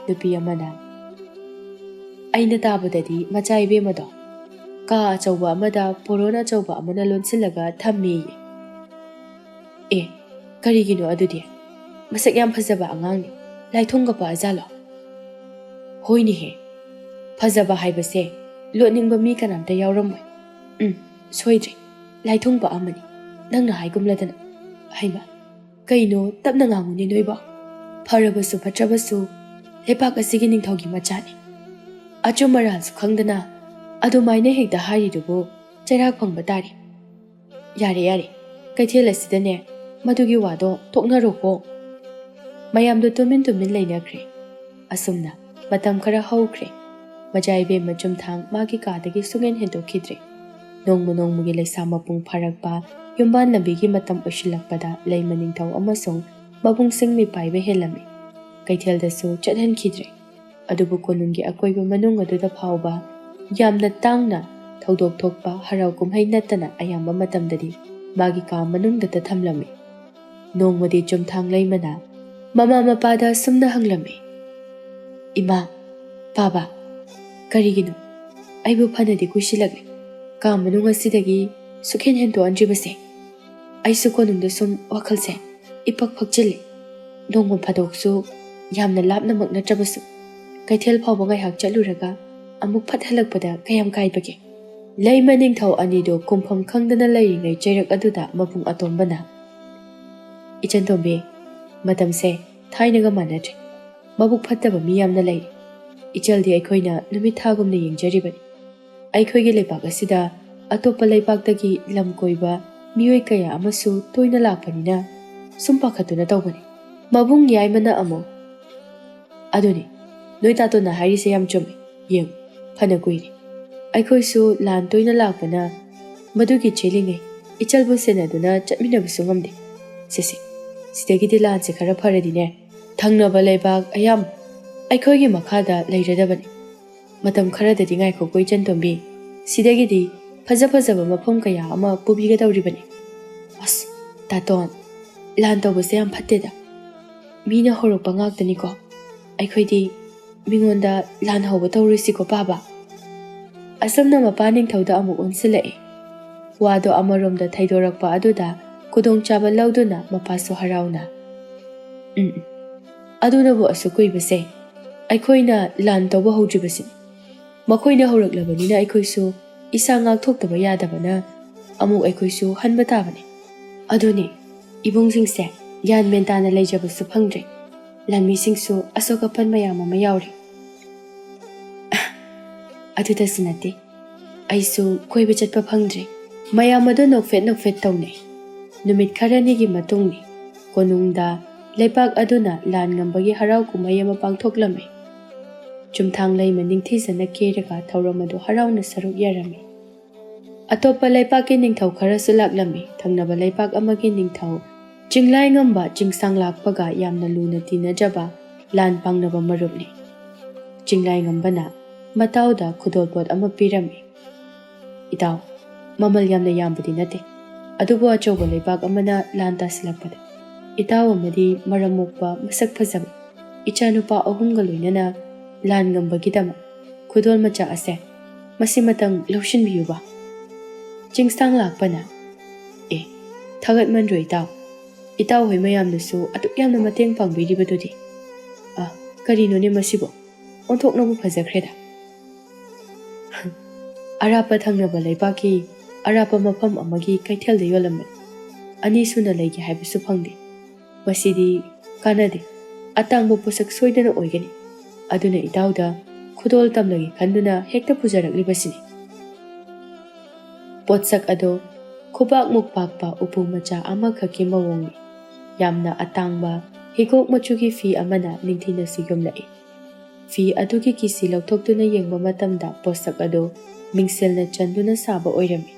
ꯅꯨꯄꯤ ꯑꯃꯅ, "ꯑꯩꯅ ꯇꯥꯕꯗꯗꯤ ꯃꯆꯥ ꯏꯕꯦꯝꯃꯗꯣ ꯀꯥ ꯑꯆꯧꯕ ꯑꯃꯗ ꯄꯣꯔꯣꯟ ꯑꯆꯧꯕ ꯑꯃꯅ ꯂꯣꯟꯁꯤꯜꯂꯒ ꯊꯝꯃꯦꯌꯦ꯫" "ꯑꯦ, ꯀꯔꯤꯒꯤꯅꯣ ꯑꯗꯨꯗꯤ? ꯃꯁꯛ ꯌꯥꯝ ꯐꯖꯕ ꯑꯉꯥꯡꯅꯤ꯫ ꯂꯥꯏꯊꯨꯡꯒ ꯄꯛꯑꯖꯥꯠꯂꯣ?" "ꯍꯣꯏꯅꯦꯍꯦ, ꯐꯖꯕ ꯍꯥꯏꯕꯁꯦ ꯂꯣꯠꯅꯤꯡꯕ ꯃꯤ ꯀꯅꯥꯝꯇ ꯌꯥꯎꯔꯝꯃꯣꯏ꯫ ꯎꯝ, ꯁꯣꯏꯗ꯭ꯔꯦ, ꯂꯥꯏꯊꯨꯡ ꯄꯛꯑꯝꯃꯅꯤ, ꯅꯪꯅ ꯍꯥꯏꯒꯨꯝꯂꯗꯅ꯫ ꯍꯩꯃ, ꯀꯩꯅꯣ ꯇꯞꯅ ꯉꯥꯡꯉꯨꯅꯦ ꯅꯣꯏꯕꯣ? ꯐꯔꯕꯁꯨ ꯐꯠꯇ꯭ꯔꯕꯁꯨ ꯂꯩꯄꯥꯛ ꯑꯁꯤꯒꯤ ꯅꯤꯡꯊꯧꯒꯤ ꯃꯆꯥꯅꯤ꯫ ꯑꯆꯨꯝ ꯑꯔꯥꯟꯁꯨ ꯈꯪꯗꯅ ꯑꯗꯨꯃꯥꯏꯅ ꯍꯦꯛꯇ ꯍꯥꯏꯔꯤꯗꯨꯕꯨ ꯆꯩꯔꯥꯛ ꯐꯪꯕ ꯇꯥꯔꯦ꯫ ꯌꯥꯔꯦ, ꯌꯥꯔꯦ, ꯀꯩꯊꯦꯜ ꯑꯁꯤꯗꯅꯦ ꯃꯗꯨꯒꯤ ꯋꯥꯗꯣ ꯇꯣꯛꯅꯔꯣꯀꯣ꯫" ꯃꯌꯥꯝꯗꯣ ꯇꯨꯃꯤꯟ ꯇꯨꯃꯤꯟ ꯂꯩꯅꯈ꯭ꯔꯦ꯫ ꯑꯁꯨꯝꯅ ꯃꯇꯝ ꯈꯔ ꯍꯧꯈ꯭ꯔꯦ꯫ ꯃꯆꯥ ꯏꯕꯦꯝꯃ ꯆꯨꯝꯊꯥꯡ ꯃꯥꯒꯤ ꯀꯥꯗꯒꯤ ꯁꯨꯡꯍꯦꯟ ꯍꯦꯟꯗꯣꯛꯈꯤꯗ꯭ꯔꯦ꯫ ꯅꯣꯡꯃ ꯅꯣꯡꯃꯒꯤ ꯂꯩꯁꯥ ꯃꯄꯨꯡ ꯐꯥꯔꯛꯄ, ꯌꯨꯝꯕꯥꯟ ꯂꯝꯕꯤꯒꯤ ꯃꯇꯝ ꯑꯣꯏꯁꯤꯜꯂꯛꯄꯗ ꯂꯩꯃ ꯅꯤꯡꯊꯧ ꯑꯃꯁꯨꯡ ꯃꯕꯨꯡꯁꯤꯡ ꯃꯤꯄꯥꯏꯕ ꯍꯦꯜꯂꯝꯃꯤ꯫ ꯀꯩꯊꯦꯜꯗꯁꯨ ꯆꯠꯍꯟꯈꯤꯗ꯭ꯔꯦ꯫ ꯑꯗꯨꯕꯨ ꯀꯣꯅꯨꯡꯒꯤ ꯑꯀꯣꯏꯕ ꯃꯅꯨꯡ ꯑꯗꯨꯗ ꯐꯥꯎꯕ ꯌꯥꯝꯅ ꯇꯥꯡꯅ ꯊꯧꯗꯣꯛ ꯊꯣꯛꯄ ꯍꯔꯥꯎ ꯀꯨꯝꯍꯩ ꯅꯠꯇꯅ ꯑꯌꯥꯝꯕ ꯃꯇꯝꯗꯗꯤ ꯃꯥꯒꯤ ꯀꯥ ꯃꯅꯨꯡꯗꯇ ꯊꯝꯂꯝꯃꯤ꯫ ꯅꯣꯡꯃꯗꯤ ꯆꯨꯝꯊꯥꯡ ꯂꯩꯃꯅ ꯃꯃꯥ ꯃꯄꯥꯗ ꯑꯁꯨꯝꯅ ꯍꯪꯂꯝꯃꯤ, ꯏꯃꯥ, ꯄꯥꯕ, ꯀꯔꯤꯒꯤꯅꯣ ꯑꯩꯕꯨ ꯐꯅꯗꯤ ꯀꯨꯏꯁꯤꯜꯂꯛꯂꯦ ꯀꯥ ꯃꯅꯨꯡ ꯑꯁꯤꯗꯒꯤ ꯁꯨꯛꯍꯦꯟ ꯍꯦꯟꯗꯣꯛꯍꯟꯗ꯭ꯔꯤꯕꯁꯦ? ꯑꯩꯁꯨ ꯀꯣꯅꯨꯡꯗ ꯁꯨꯝ ꯋꯥꯈꯜꯁꯦ ꯏꯄꯛ ꯐꯛꯆꯤꯜꯂꯦ꯫ ꯅꯣꯡꯃ ꯐꯥꯗꯣꯛꯁꯨ, ꯌꯥꯝꯅ ꯂꯥꯞꯅꯃꯛ ꯅꯠꯇ꯭ꯔꯕꯁꯨ, ꯀꯩꯊꯦꯜ ꯐꯥꯎꯕ ꯉꯥꯏꯍꯥꯛ ꯆꯠꯂꯨꯔꯒ ꯑꯃꯨꯛ ꯐꯠ ꯍꯜꯂꯛꯄꯗ ꯀꯌꯥꯝ ꯀꯥꯏꯕꯒꯦ? ꯂꯩꯃ ꯅꯤꯡꯊꯧ ꯑꯅꯤꯗꯨ ꯀꯨꯝꯐꯝ ꯈꯪꯗꯅ ꯂꯩꯔꯤꯉꯩ ꯆꯩꯔꯛ ꯑꯗꯨꯗ ꯃꯕꯨꯡ ꯑꯇꯣꯝꯕꯅ, "ꯏꯆꯟꯇꯣꯝꯕꯤ, ꯃꯇꯝꯁꯦ ꯊꯥꯏꯅꯒ ꯃꯥꯟꯅꯗ꯭ꯔꯦ꯫ ꯃꯕꯨꯛ ꯐꯠꯇꯕ ꯃꯤ ꯌꯥꯝꯅ ꯂꯩ꯫ ꯏꯆꯜꯗꯤ ꯑꯩꯈꯣꯏꯅ ꯅꯨꯃꯤꯠ ꯊꯥꯒꯨꯝꯅ ꯌꯦꯡꯖꯔꯤꯕꯅꯤ꯫ ꯑꯩꯈꯣꯏꯒꯤ ꯂꯩꯕꯥꯛ ꯑꯁꯤꯗ ꯑꯇꯣꯞꯄ ꯂꯩꯕꯥꯛꯇꯒꯤ ꯂꯝ ꯀꯣꯏꯕ ꯃꯤꯑꯣꯏ ꯀꯌꯥ ꯑꯃꯁꯨ ꯇꯣꯏꯅ ꯂꯥꯛꯄꯅꯤꯅ ꯁꯨꯝ ꯄꯥꯈꯠꯇꯨꯅ ꯇꯧꯕꯅꯤ꯫" ꯃꯕꯨꯡ ꯌꯥꯏꯃꯅ ꯑꯃꯨꯛ, "ꯑꯗꯨꯅꯤ, ꯅꯣꯏ ꯇꯥꯇꯣꯟꯅ ꯍꯥꯏꯔꯤꯁꯦ ꯌꯥꯝ ꯆꯨꯝꯃꯤ꯫ ꯌꯦꯡꯉꯨ, ꯐꯅ ꯀꯨꯏꯔꯦ꯫ ꯑꯩꯈꯣꯏꯁꯨ ꯂꯥꯟ ꯇꯣꯏꯅ ꯂꯥꯛꯄꯅ ꯃꯗꯨꯒꯤ ꯆꯦꯜꯂꯤꯉꯩ ꯏꯆꯜꯕꯨ ꯁꯦꯟꯅꯗꯨꯅ ꯆꯠꯃꯤꯟꯅꯕꯁꯨ ꯉꯝꯗꯦ꯫ ꯁꯦ ꯁꯦ, ꯁꯤꯗꯒꯤꯗꯤ ꯂꯥꯟꯁꯦ ꯈꯔ ꯐꯔꯗꯤꯅꯦ, ꯊꯪꯅꯕ ꯂꯩꯕꯥꯛ ꯑꯌꯥꯝꯕ ꯑꯩꯈꯣꯏꯒꯤ ꯃꯈꯥꯗ ꯂꯩꯔꯗꯕꯅꯤ꯫ ꯃꯇꯝ ꯈꯔꯗꯗꯤ ꯉꯥꯏꯈꯣꯀꯣ ꯏꯆꯟꯇꯣꯝꯕꯤ, ꯁꯤꯗꯒꯤꯗꯤ ꯐꯖ ꯐꯖꯕ ꯃꯐꯝ ꯀꯌꯥ ꯑꯃ ꯄꯨꯕꯤꯒꯗꯧꯔꯤꯕꯅꯤ꯫" "ꯑꯁ, ꯇꯥꯇꯣꯟ, ꯂꯥꯟ ꯇꯧꯕꯁꯦ ꯌꯥꯝ ꯐꯠꯇꯦꯗ꯫ ꯃꯤꯅ ꯍꯧꯔꯛꯄ ꯉꯥꯛꯇꯅꯤꯀꯣ꯫ ꯑꯩꯈꯣꯏꯗꯤ ꯃꯤꯉꯣꯟꯗ ꯂꯥꯟ ꯍꯧꯕ ꯇꯧꯔꯣꯏꯁꯤꯀꯣ ꯄꯥꯕ꯫" ꯑꯁꯨꯝꯅ ꯃꯄꯥ ꯅꯤꯡꯊꯧꯗ ꯑꯃꯨꯛ ꯑꯣꯟꯁꯤꯜꯂꯛꯏ꯫ ꯋꯥꯗꯣ ꯑꯃꯔꯣꯝꯗ ꯊꯩꯗꯣꯔꯛꯄ ꯑꯗꯨꯗ ꯈꯨꯗꯣꯡꯆꯥꯕ ꯂꯧꯗꯨꯅ ꯃꯄꯥꯁꯨ ꯍꯔꯥꯎꯅ, "ꯎꯝ, ꯎꯝ, ꯑꯗꯨꯅꯕꯨ ꯑꯁꯨꯛ ꯀꯨꯏꯕꯁꯦ ꯑꯩꯈꯣꯏꯅ ꯂꯥꯟ ꯇꯧꯕ ꯍꯧꯗ꯭ꯔꯤꯕꯁꯤꯅꯤ꯫ ꯃꯈꯣꯏꯅ ꯍꯧꯔꯛꯂꯕꯅꯤꯅ ꯑꯩꯈꯣꯏꯁꯨ ꯏꯁꯥ ꯉꯥꯛꯊꯣꯛꯇꯕ ꯌꯥꯗꯕꯅ ꯑꯃꯨꯛ ꯑꯩꯈꯣꯏꯁꯨ ꯍꯟꯕ ꯇꯥꯕꯅꯤ꯫ ꯑꯗꯨꯅꯤ, ꯏꯕꯨꯡꯁꯤꯡꯁꯦ ꯒ꯭ꯌꯥꯟ ꯃꯦꯟ ꯇꯥꯅ ꯂꯩꯖꯕꯁꯨ ꯐꯪꯗ꯭ꯔꯦ꯫ ꯂꯥꯟꯃꯤꯁꯤꯡꯁꯨ ꯑꯁꯣꯛ ꯑꯄꯟ ꯃꯌꯥꯝ ꯑꯃ ꯌꯥꯎꯔꯤ꯫" "ꯑꯗꯨꯗꯁꯨ ꯅꯠꯇꯦ, ꯑꯩꯁꯨ ꯀꯣꯏꯕ ꯆꯠꯄ ꯐꯪꯗ꯭ꯔꯦ꯫" ꯃꯌꯥꯝ ꯑꯗꯨ ꯅꯣꯛꯐꯦꯠ ꯅꯣꯛꯐꯦꯠ ꯇꯧꯅꯩ꯫ ꯅꯨꯃꯤꯠ ꯈꯔꯅꯤꯒꯤ ꯃꯇꯨꯡꯅꯤ꯫ ꯀꯣꯅꯨꯡꯗ ꯂꯩꯄꯥꯛ ꯑꯗꯨꯅ ꯂꯥꯟ ꯉꯝꯕꯒꯤ ꯍꯔꯥꯎ ꯀꯨꯝꯍꯩ ꯑꯃ ꯄꯥꯡꯊꯣꯛꯂꯝꯃꯤ꯫ ꯆꯨꯝꯊꯥꯡ ꯂꯩꯃ ꯅꯤꯡꯊꯤꯖꯅ ꯀꯦꯔꯒ ꯊꯧꯔꯝ ꯑꯗꯨ ꯍꯔꯥꯎꯅ ꯁꯔꯨꯛ ꯌꯥꯔꯝꯃꯤ꯫ ꯑꯇꯣꯞꯄ ꯂꯩꯄꯥꯛꯀꯤ ꯅꯤꯡꯊꯧ ꯈꯔꯁꯨ ꯂꯥꯛꯂꯝꯃꯤ꯫ ꯊꯪꯅꯕ ꯂꯩꯄꯥꯛ ꯑꯃꯒꯤ ꯅꯤꯡꯊꯧ ꯆꯤꯡꯂꯥꯏꯉꯝꯕ ꯆꯤꯡꯁꯥꯡ ꯂꯥꯛꯄꯒ ꯌꯥꯝꯅ ꯂꯨꯅ ꯇꯤꯟꯅꯖꯕ ꯂꯥꯟ ꯄꯥꯡꯅꯕ ꯃꯔꯨꯞꯅꯤ꯫ ꯆꯤꯡꯂꯥꯏꯉꯝꯕꯅ ꯃꯇꯥꯎꯗ ꯈꯨꯗꯣꯜꯄꯣꯠ ꯑꯃ ꯄꯤꯔꯝꯃꯤ꯫ "ꯏꯇꯥꯎ, ꯃꯃꯜ ꯌꯥꯝꯅ ꯌꯥꯝꯕꯗꯤ ꯅꯠꯇꯦ, ꯑꯗꯨꯕꯨ ꯑꯆꯧꯕ ꯂꯩꯕꯥꯛ ꯑꯃꯅ ꯂꯥꯟ ꯇꯥꯁꯤꯜꯂꯛꯄꯗ ꯏꯇꯥꯎ ꯑꯃꯗꯤ ꯃꯔꯝ ꯃꯣꯛꯄ, ꯃꯁꯛ ꯐꯖꯕ, ꯏꯆꯥꯅꯨꯄꯥ ꯑꯍꯨꯝꯒ ꯂꯣꯏꯅꯅ ꯂꯥꯟ ꯉꯝꯕꯒꯤꯗꯃꯛ ꯈꯨꯗꯣꯜ ꯃꯆꯥ ꯑꯁꯦ ꯃꯁꯤꯃꯇꯪ ꯂꯧꯁꯤꯟꯕꯤꯌꯨꯕ꯫ ꯆꯤꯡꯁꯥꯡ ꯂꯥꯛꯄꯅ, "ꯑꯦ, ꯊꯥꯒꯠꯃꯟꯗ꯭ꯔꯣ ꯏꯇꯥꯎ? ꯏꯇꯥꯎ ꯍꯣꯏ ꯃꯌꯥꯝꯅꯁꯨ ꯑꯗꯨꯛ ꯌꯥꯝꯅ ꯃꯇꯦꯡ ꯄꯥꯡꯕꯤꯔꯤꯕꯗꯨꯗꯤ꯫ ꯑ, ꯀꯔꯤꯅꯣꯅꯦ ꯃꯁꯤꯕꯣ? ꯑꯣꯟꯊꯣꯛꯅꯕꯨ ꯐꯖꯈ꯭ꯔꯦꯗ꯫ ꯑꯔꯥꯞꯄ ꯊꯪꯅꯕ ꯂꯩꯕꯥꯛꯀꯤ ꯑꯔꯥꯞꯄ ꯃꯐꯝ ꯑꯃꯒꯤ ꯀꯩꯊꯦꯜꯗ ꯌꯣꯜꯂꯝꯕꯅꯤ꯫ ꯑꯅꯤꯁꯨꯅ ꯂꯩꯒꯦ ꯍꯥꯏꯕꯁꯨ ꯐꯪꯗꯦ꯫ ꯃꯁꯤꯗꯤ ꯀꯥꯟꯅꯗꯦ꯫ ꯑꯇꯥꯡꯕ ꯄꯣꯠꯁꯛ ꯁꯣꯏꯗꯅ ꯑꯣꯏꯒꯅꯤ꯫ ꯑꯗꯨꯅ ꯏꯇꯥꯎꯗ ꯈꯨꯗꯣꯜ ꯇꯝꯂꯒꯦ ꯈꯟꯗꯨꯅ ꯍꯦꯛꯇ ꯄꯨꯖꯔꯛꯂꯤꯕꯁꯤꯅꯤ꯫" ꯄꯣꯠꯁꯛ ꯑꯗꯣ ꯈꯨꯕꯥꯛꯃꯨꯛ ꯄꯥꯛꯄ ꯎꯄꯨ ꯃꯆꯥ ꯑꯃꯈꯛꯀꯤ ꯃꯑꯣꯡꯅꯤ꯫ ꯌꯥꯝꯅ ꯑꯇꯥꯡꯕ ꯍꯤꯒꯣꯛ ꯃꯆꯨꯒꯤ ꯐꯤ ꯑꯃꯅ ꯅꯤꯡꯊꯤꯅꯁꯨ ꯌꯣꯝꯂꯛꯏ꯫ ꯐꯤ ꯑꯗꯨꯒꯤ ꯀꯤꯁꯤ ꯂꯧꯊꯣꯛꯇꯨꯅ ꯌꯦꯡꯕ ꯃꯇꯝꯗ ꯄꯣꯠꯁꯛ ꯑꯗꯨ ꯃꯤꯡꯁꯦꯜꯅ ꯆꯟꯗꯨꯅ ꯁꯥꯕ ꯑꯣꯏꯔꯝꯃꯤ꯫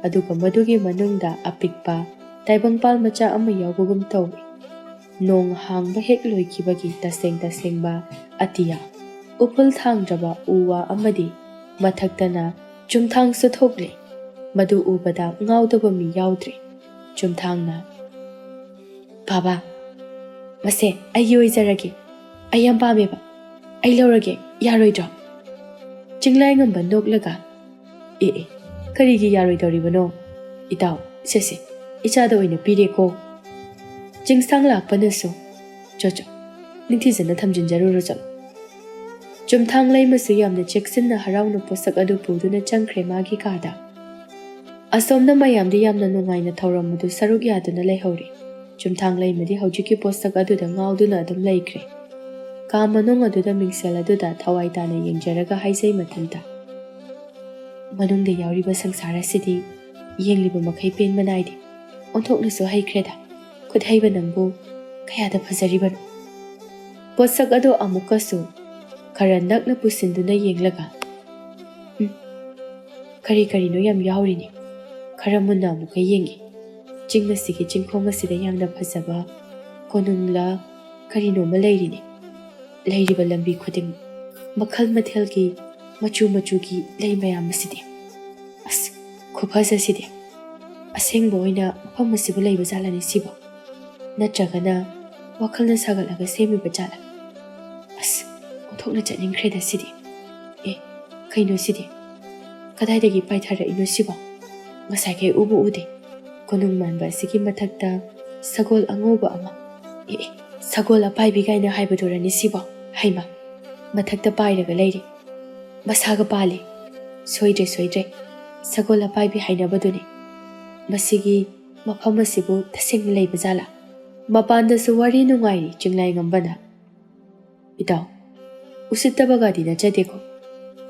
ꯑꯗꯨꯒ ꯃꯗꯨꯒꯤ ꯃꯅꯨꯡꯗ ꯑꯄꯤꯛꯄ ꯇꯥꯏꯕꯪꯄꯥꯜ ꯃꯆꯥ ꯑꯃ ꯌꯥꯎꯕꯒꯨꯝ ꯇꯧꯏ꯫ ꯅꯣꯡ ꯍꯥꯡꯕ ꯍꯦꯛ ꯂꯣꯏꯈꯤꯕꯒꯤ ꯇꯁꯦꯡ ꯇꯁꯦꯡꯕ ꯑꯇꯤꯌꯥ, ꯎꯐꯨꯜ ꯊꯥꯡꯗ꯭ꯔꯕ ꯎ ꯋꯥ ꯑꯃꯗꯤ ꯃꯊꯛꯇꯅ ꯆꯨꯝꯊꯥꯡꯁꯨ ꯊꯣꯛꯂꯤ꯫ ꯃꯗꯨ ꯎꯕꯗ ꯉꯥꯎꯗꯕ ꯃꯤ ꯌꯥꯎꯗ꯭ꯔꯦ꯫ ꯆꯨꯝꯊꯥꯡꯅ, "ꯕꯥꯕꯥ, ꯃꯁꯦ ꯑꯩꯒꯤ ꯑꯣꯏꯖꯔꯒꯦ꯫ ꯑꯩ ꯌꯥꯝ ꯄꯥꯝꯃꯦꯕ꯫ ꯑꯩ ꯂꯧꯔꯒꯦ, ꯌꯥꯔꯣꯏꯗ꯭ꯔꯣ?" ꯆꯤꯡꯂꯥꯏꯉꯝꯕ ꯅꯣꯛꯂꯒ, "ꯑꯦ ꯑꯦ, ꯀꯔꯤꯒꯤ ꯌꯥꯔꯣꯏꯗꯧꯔꯤꯕꯅꯣ? ꯏꯇꯥꯎ, ꯁꯦ ꯁꯦ, ꯏꯆꯥꯗ ꯑꯣꯏꯅ ꯄꯤꯔꯦꯀꯣ꯫" ꯆꯤꯡꯁꯥꯡ ꯂꯥꯛꯄꯅꯁꯨ, "ꯆꯣ ꯆꯣ, ꯅꯤꯡꯊꯤꯖꯅ ꯊꯝꯖꯤꯟꯖꯔꯨꯔꯣ ꯆꯠꯂꯣ꯫" ꯆꯨꯝꯊꯥꯡ ꯂꯩꯃꯁꯨ ꯌꯥꯝꯅ ꯆꯦꯛꯁꯤꯟꯅ ꯍꯔꯥꯎꯅ ꯄꯣꯠꯁꯛ ꯑꯗꯨ ꯄꯨꯗꯨꯅ ꯆꯪꯈ꯭ꯔꯦ ꯃꯥꯒꯤ ꯀꯥꯗ꯫ ꯑꯁꯣꯝꯗ ꯃꯌꯥꯝꯗꯤ ꯌꯥꯝꯅ ꯅꯨꯡꯉꯥꯏꯅ ꯊꯧꯔꯝ ꯑꯗꯨ ꯁꯔꯨꯛ ꯌꯥꯗꯨꯅ ꯂꯩꯍꯧꯔꯤ꯫ ꯆꯨꯝꯊꯥꯡ ꯂꯩꯃꯗꯤ ꯍꯧꯖꯤꯛꯀꯤ ꯄꯣꯠꯁꯛ ꯑꯗꯨꯗ ꯉꯥꯎꯗꯨꯅ ꯑꯗꯨꯝ ꯂꯩꯈ꯭ꯔꯦ꯫ ꯀꯥ ꯃꯅꯨꯡ ꯑꯗꯨꯗ ꯃꯤꯡꯁꯦꯜ ꯑꯗꯨꯗ ꯊꯋꯥꯏ ꯇꯥꯅ ꯌꯦꯡꯖꯔꯒ ꯍꯥꯏꯖꯩ ꯃꯊꯟꯇ, "ꯃꯅꯨꯡꯗ ꯌꯥꯎꯔꯤꯕ ꯁꯪꯁꯥꯔ ꯑꯁꯤꯗꯤ ꯌꯦꯡꯂꯤꯕ ꯃꯈꯩ ꯄꯦꯟꯕ ꯅꯥꯏꯗꯦ꯫ ꯑꯣꯟꯊꯣꯛꯅꯁꯨ ꯍꯩꯈ꯭ꯔꯦꯗ꯫ ꯈꯨꯠ ꯍꯩꯕ ꯅꯪꯕꯨ ꯀꯌꯥꯗ ꯐꯖꯔꯤꯕꯅꯣ?" ꯄꯣꯠꯁꯛ ꯑꯗꯨ ꯑꯃꯨꯛꯀꯁꯨ ꯈꯔ ꯅꯛꯅ ꯄꯨꯁꯤꯟꯗꯨꯅ ꯌꯦꯡꯂꯒ, "ꯎꯝ, ꯀꯔꯤ ꯀꯔꯤꯅꯣ ꯌꯥꯝ ꯌꯥꯎꯔꯤꯅꯦ꯫ ꯈꯔ ꯃꯨꯟꯅ ꯑꯃꯨꯛꯀ ꯌꯦꯡꯒꯦ꯫ ꯆꯤꯡ ꯑꯁꯤꯒꯤ ꯆꯤꯡꯈꯣꯡ ꯑꯁꯤꯗ ꯌꯥꯝꯅ ꯐꯖꯕ ꯀꯣꯅꯨꯡꯂ ꯀꯔꯤꯅꯣꯃ ꯂꯩꯔꯤꯅꯦ꯫ ꯂꯩꯔꯤꯕ ꯂꯝꯕꯤ ꯈꯨꯗꯤꯡ ꯃꯈꯜ ꯃꯊꯦꯜꯒꯤ ꯃꯆꯨ ꯃꯆꯨꯒꯤ ꯂꯩ ꯃꯌꯥꯝ ꯑꯁꯤꯗꯤ꯫ ꯑꯁ, ꯈꯨꯐꯖꯁꯤꯗꯤ! ꯑꯁꯦꯡꯕ ꯑꯣꯏꯅ ꯃꯐꯝ ꯑꯁꯤꯕꯨ ꯂꯩꯕ ꯖꯥꯠꯂꯅꯦ ꯁꯤꯕꯣ? ꯅꯠꯇ꯭ꯔꯒꯅ ꯋꯥꯈꯜꯅ ꯁꯥꯒꯠꯂꯒ ꯁꯦꯝꯃꯤꯕ ꯖꯥꯠꯂ?" ꯅ ꯆꯠꯅꯤꯡꯈ꯭ꯔꯦꯗ ꯁꯤꯗꯤ꯫ ꯑꯦ, ꯀꯩꯅꯣ ꯁꯤꯗꯤ? ꯀꯗꯥꯏꯗꯒꯤ ꯄꯥꯏꯊꯔꯛꯏꯅꯣ ꯁꯤꯕꯣ? ꯉꯁꯥꯏꯈꯩ ꯎꯕꯨ ꯎꯗꯦ꯫ ꯀꯣꯅꯨꯡ ꯃꯥꯟꯕ ꯑꯁꯤꯒꯤ ꯃꯊꯛꯇ ꯁꯒꯣꯜ ꯑꯉꯧꯕ ꯑꯃ꯫ ꯑꯦ, ꯑꯦ, ꯁꯒꯣꯜ ꯑꯄꯥꯏꯕꯤ ꯀꯥꯏꯅ ꯍꯥꯏꯕꯗꯨꯔꯅꯤ ꯁꯤꯕꯣ? ꯍꯩꯃ, ꯃꯊꯛꯇ ꯄꯥꯏꯔꯒ ꯂꯩꯔꯦ꯫ ꯃꯁꯥꯒ ꯄꯥꯜꯂꯦ꯫ ꯁꯣꯏꯗ꯭ꯔꯦ, ꯁꯣꯏꯗ꯭ꯔꯦ꯫ ꯁꯒꯣꯜ ꯑꯄꯥꯏꯕꯤ ꯍꯥꯏꯅꯕꯗꯨꯅꯤ꯫ ꯃꯁꯤꯒꯤ ꯃꯐꯝ ꯑꯁꯤꯕꯨ ꯇꯁꯦꯡꯅ ꯂꯩꯕ ꯖꯥꯠꯂꯥ? ꯃꯄꯥꯟꯗꯁꯨ ꯋꯥꯔꯤ ꯅꯨꯡꯉꯥꯏꯔꯤ ꯆꯤꯡꯂꯥꯏꯉꯝꯕꯅ꯫ "ꯏꯇꯥꯎ, ꯎꯁꯤꯠꯇꯕꯒꯗꯤ ꯅꯠꯆꯗꯦꯀꯣ꯫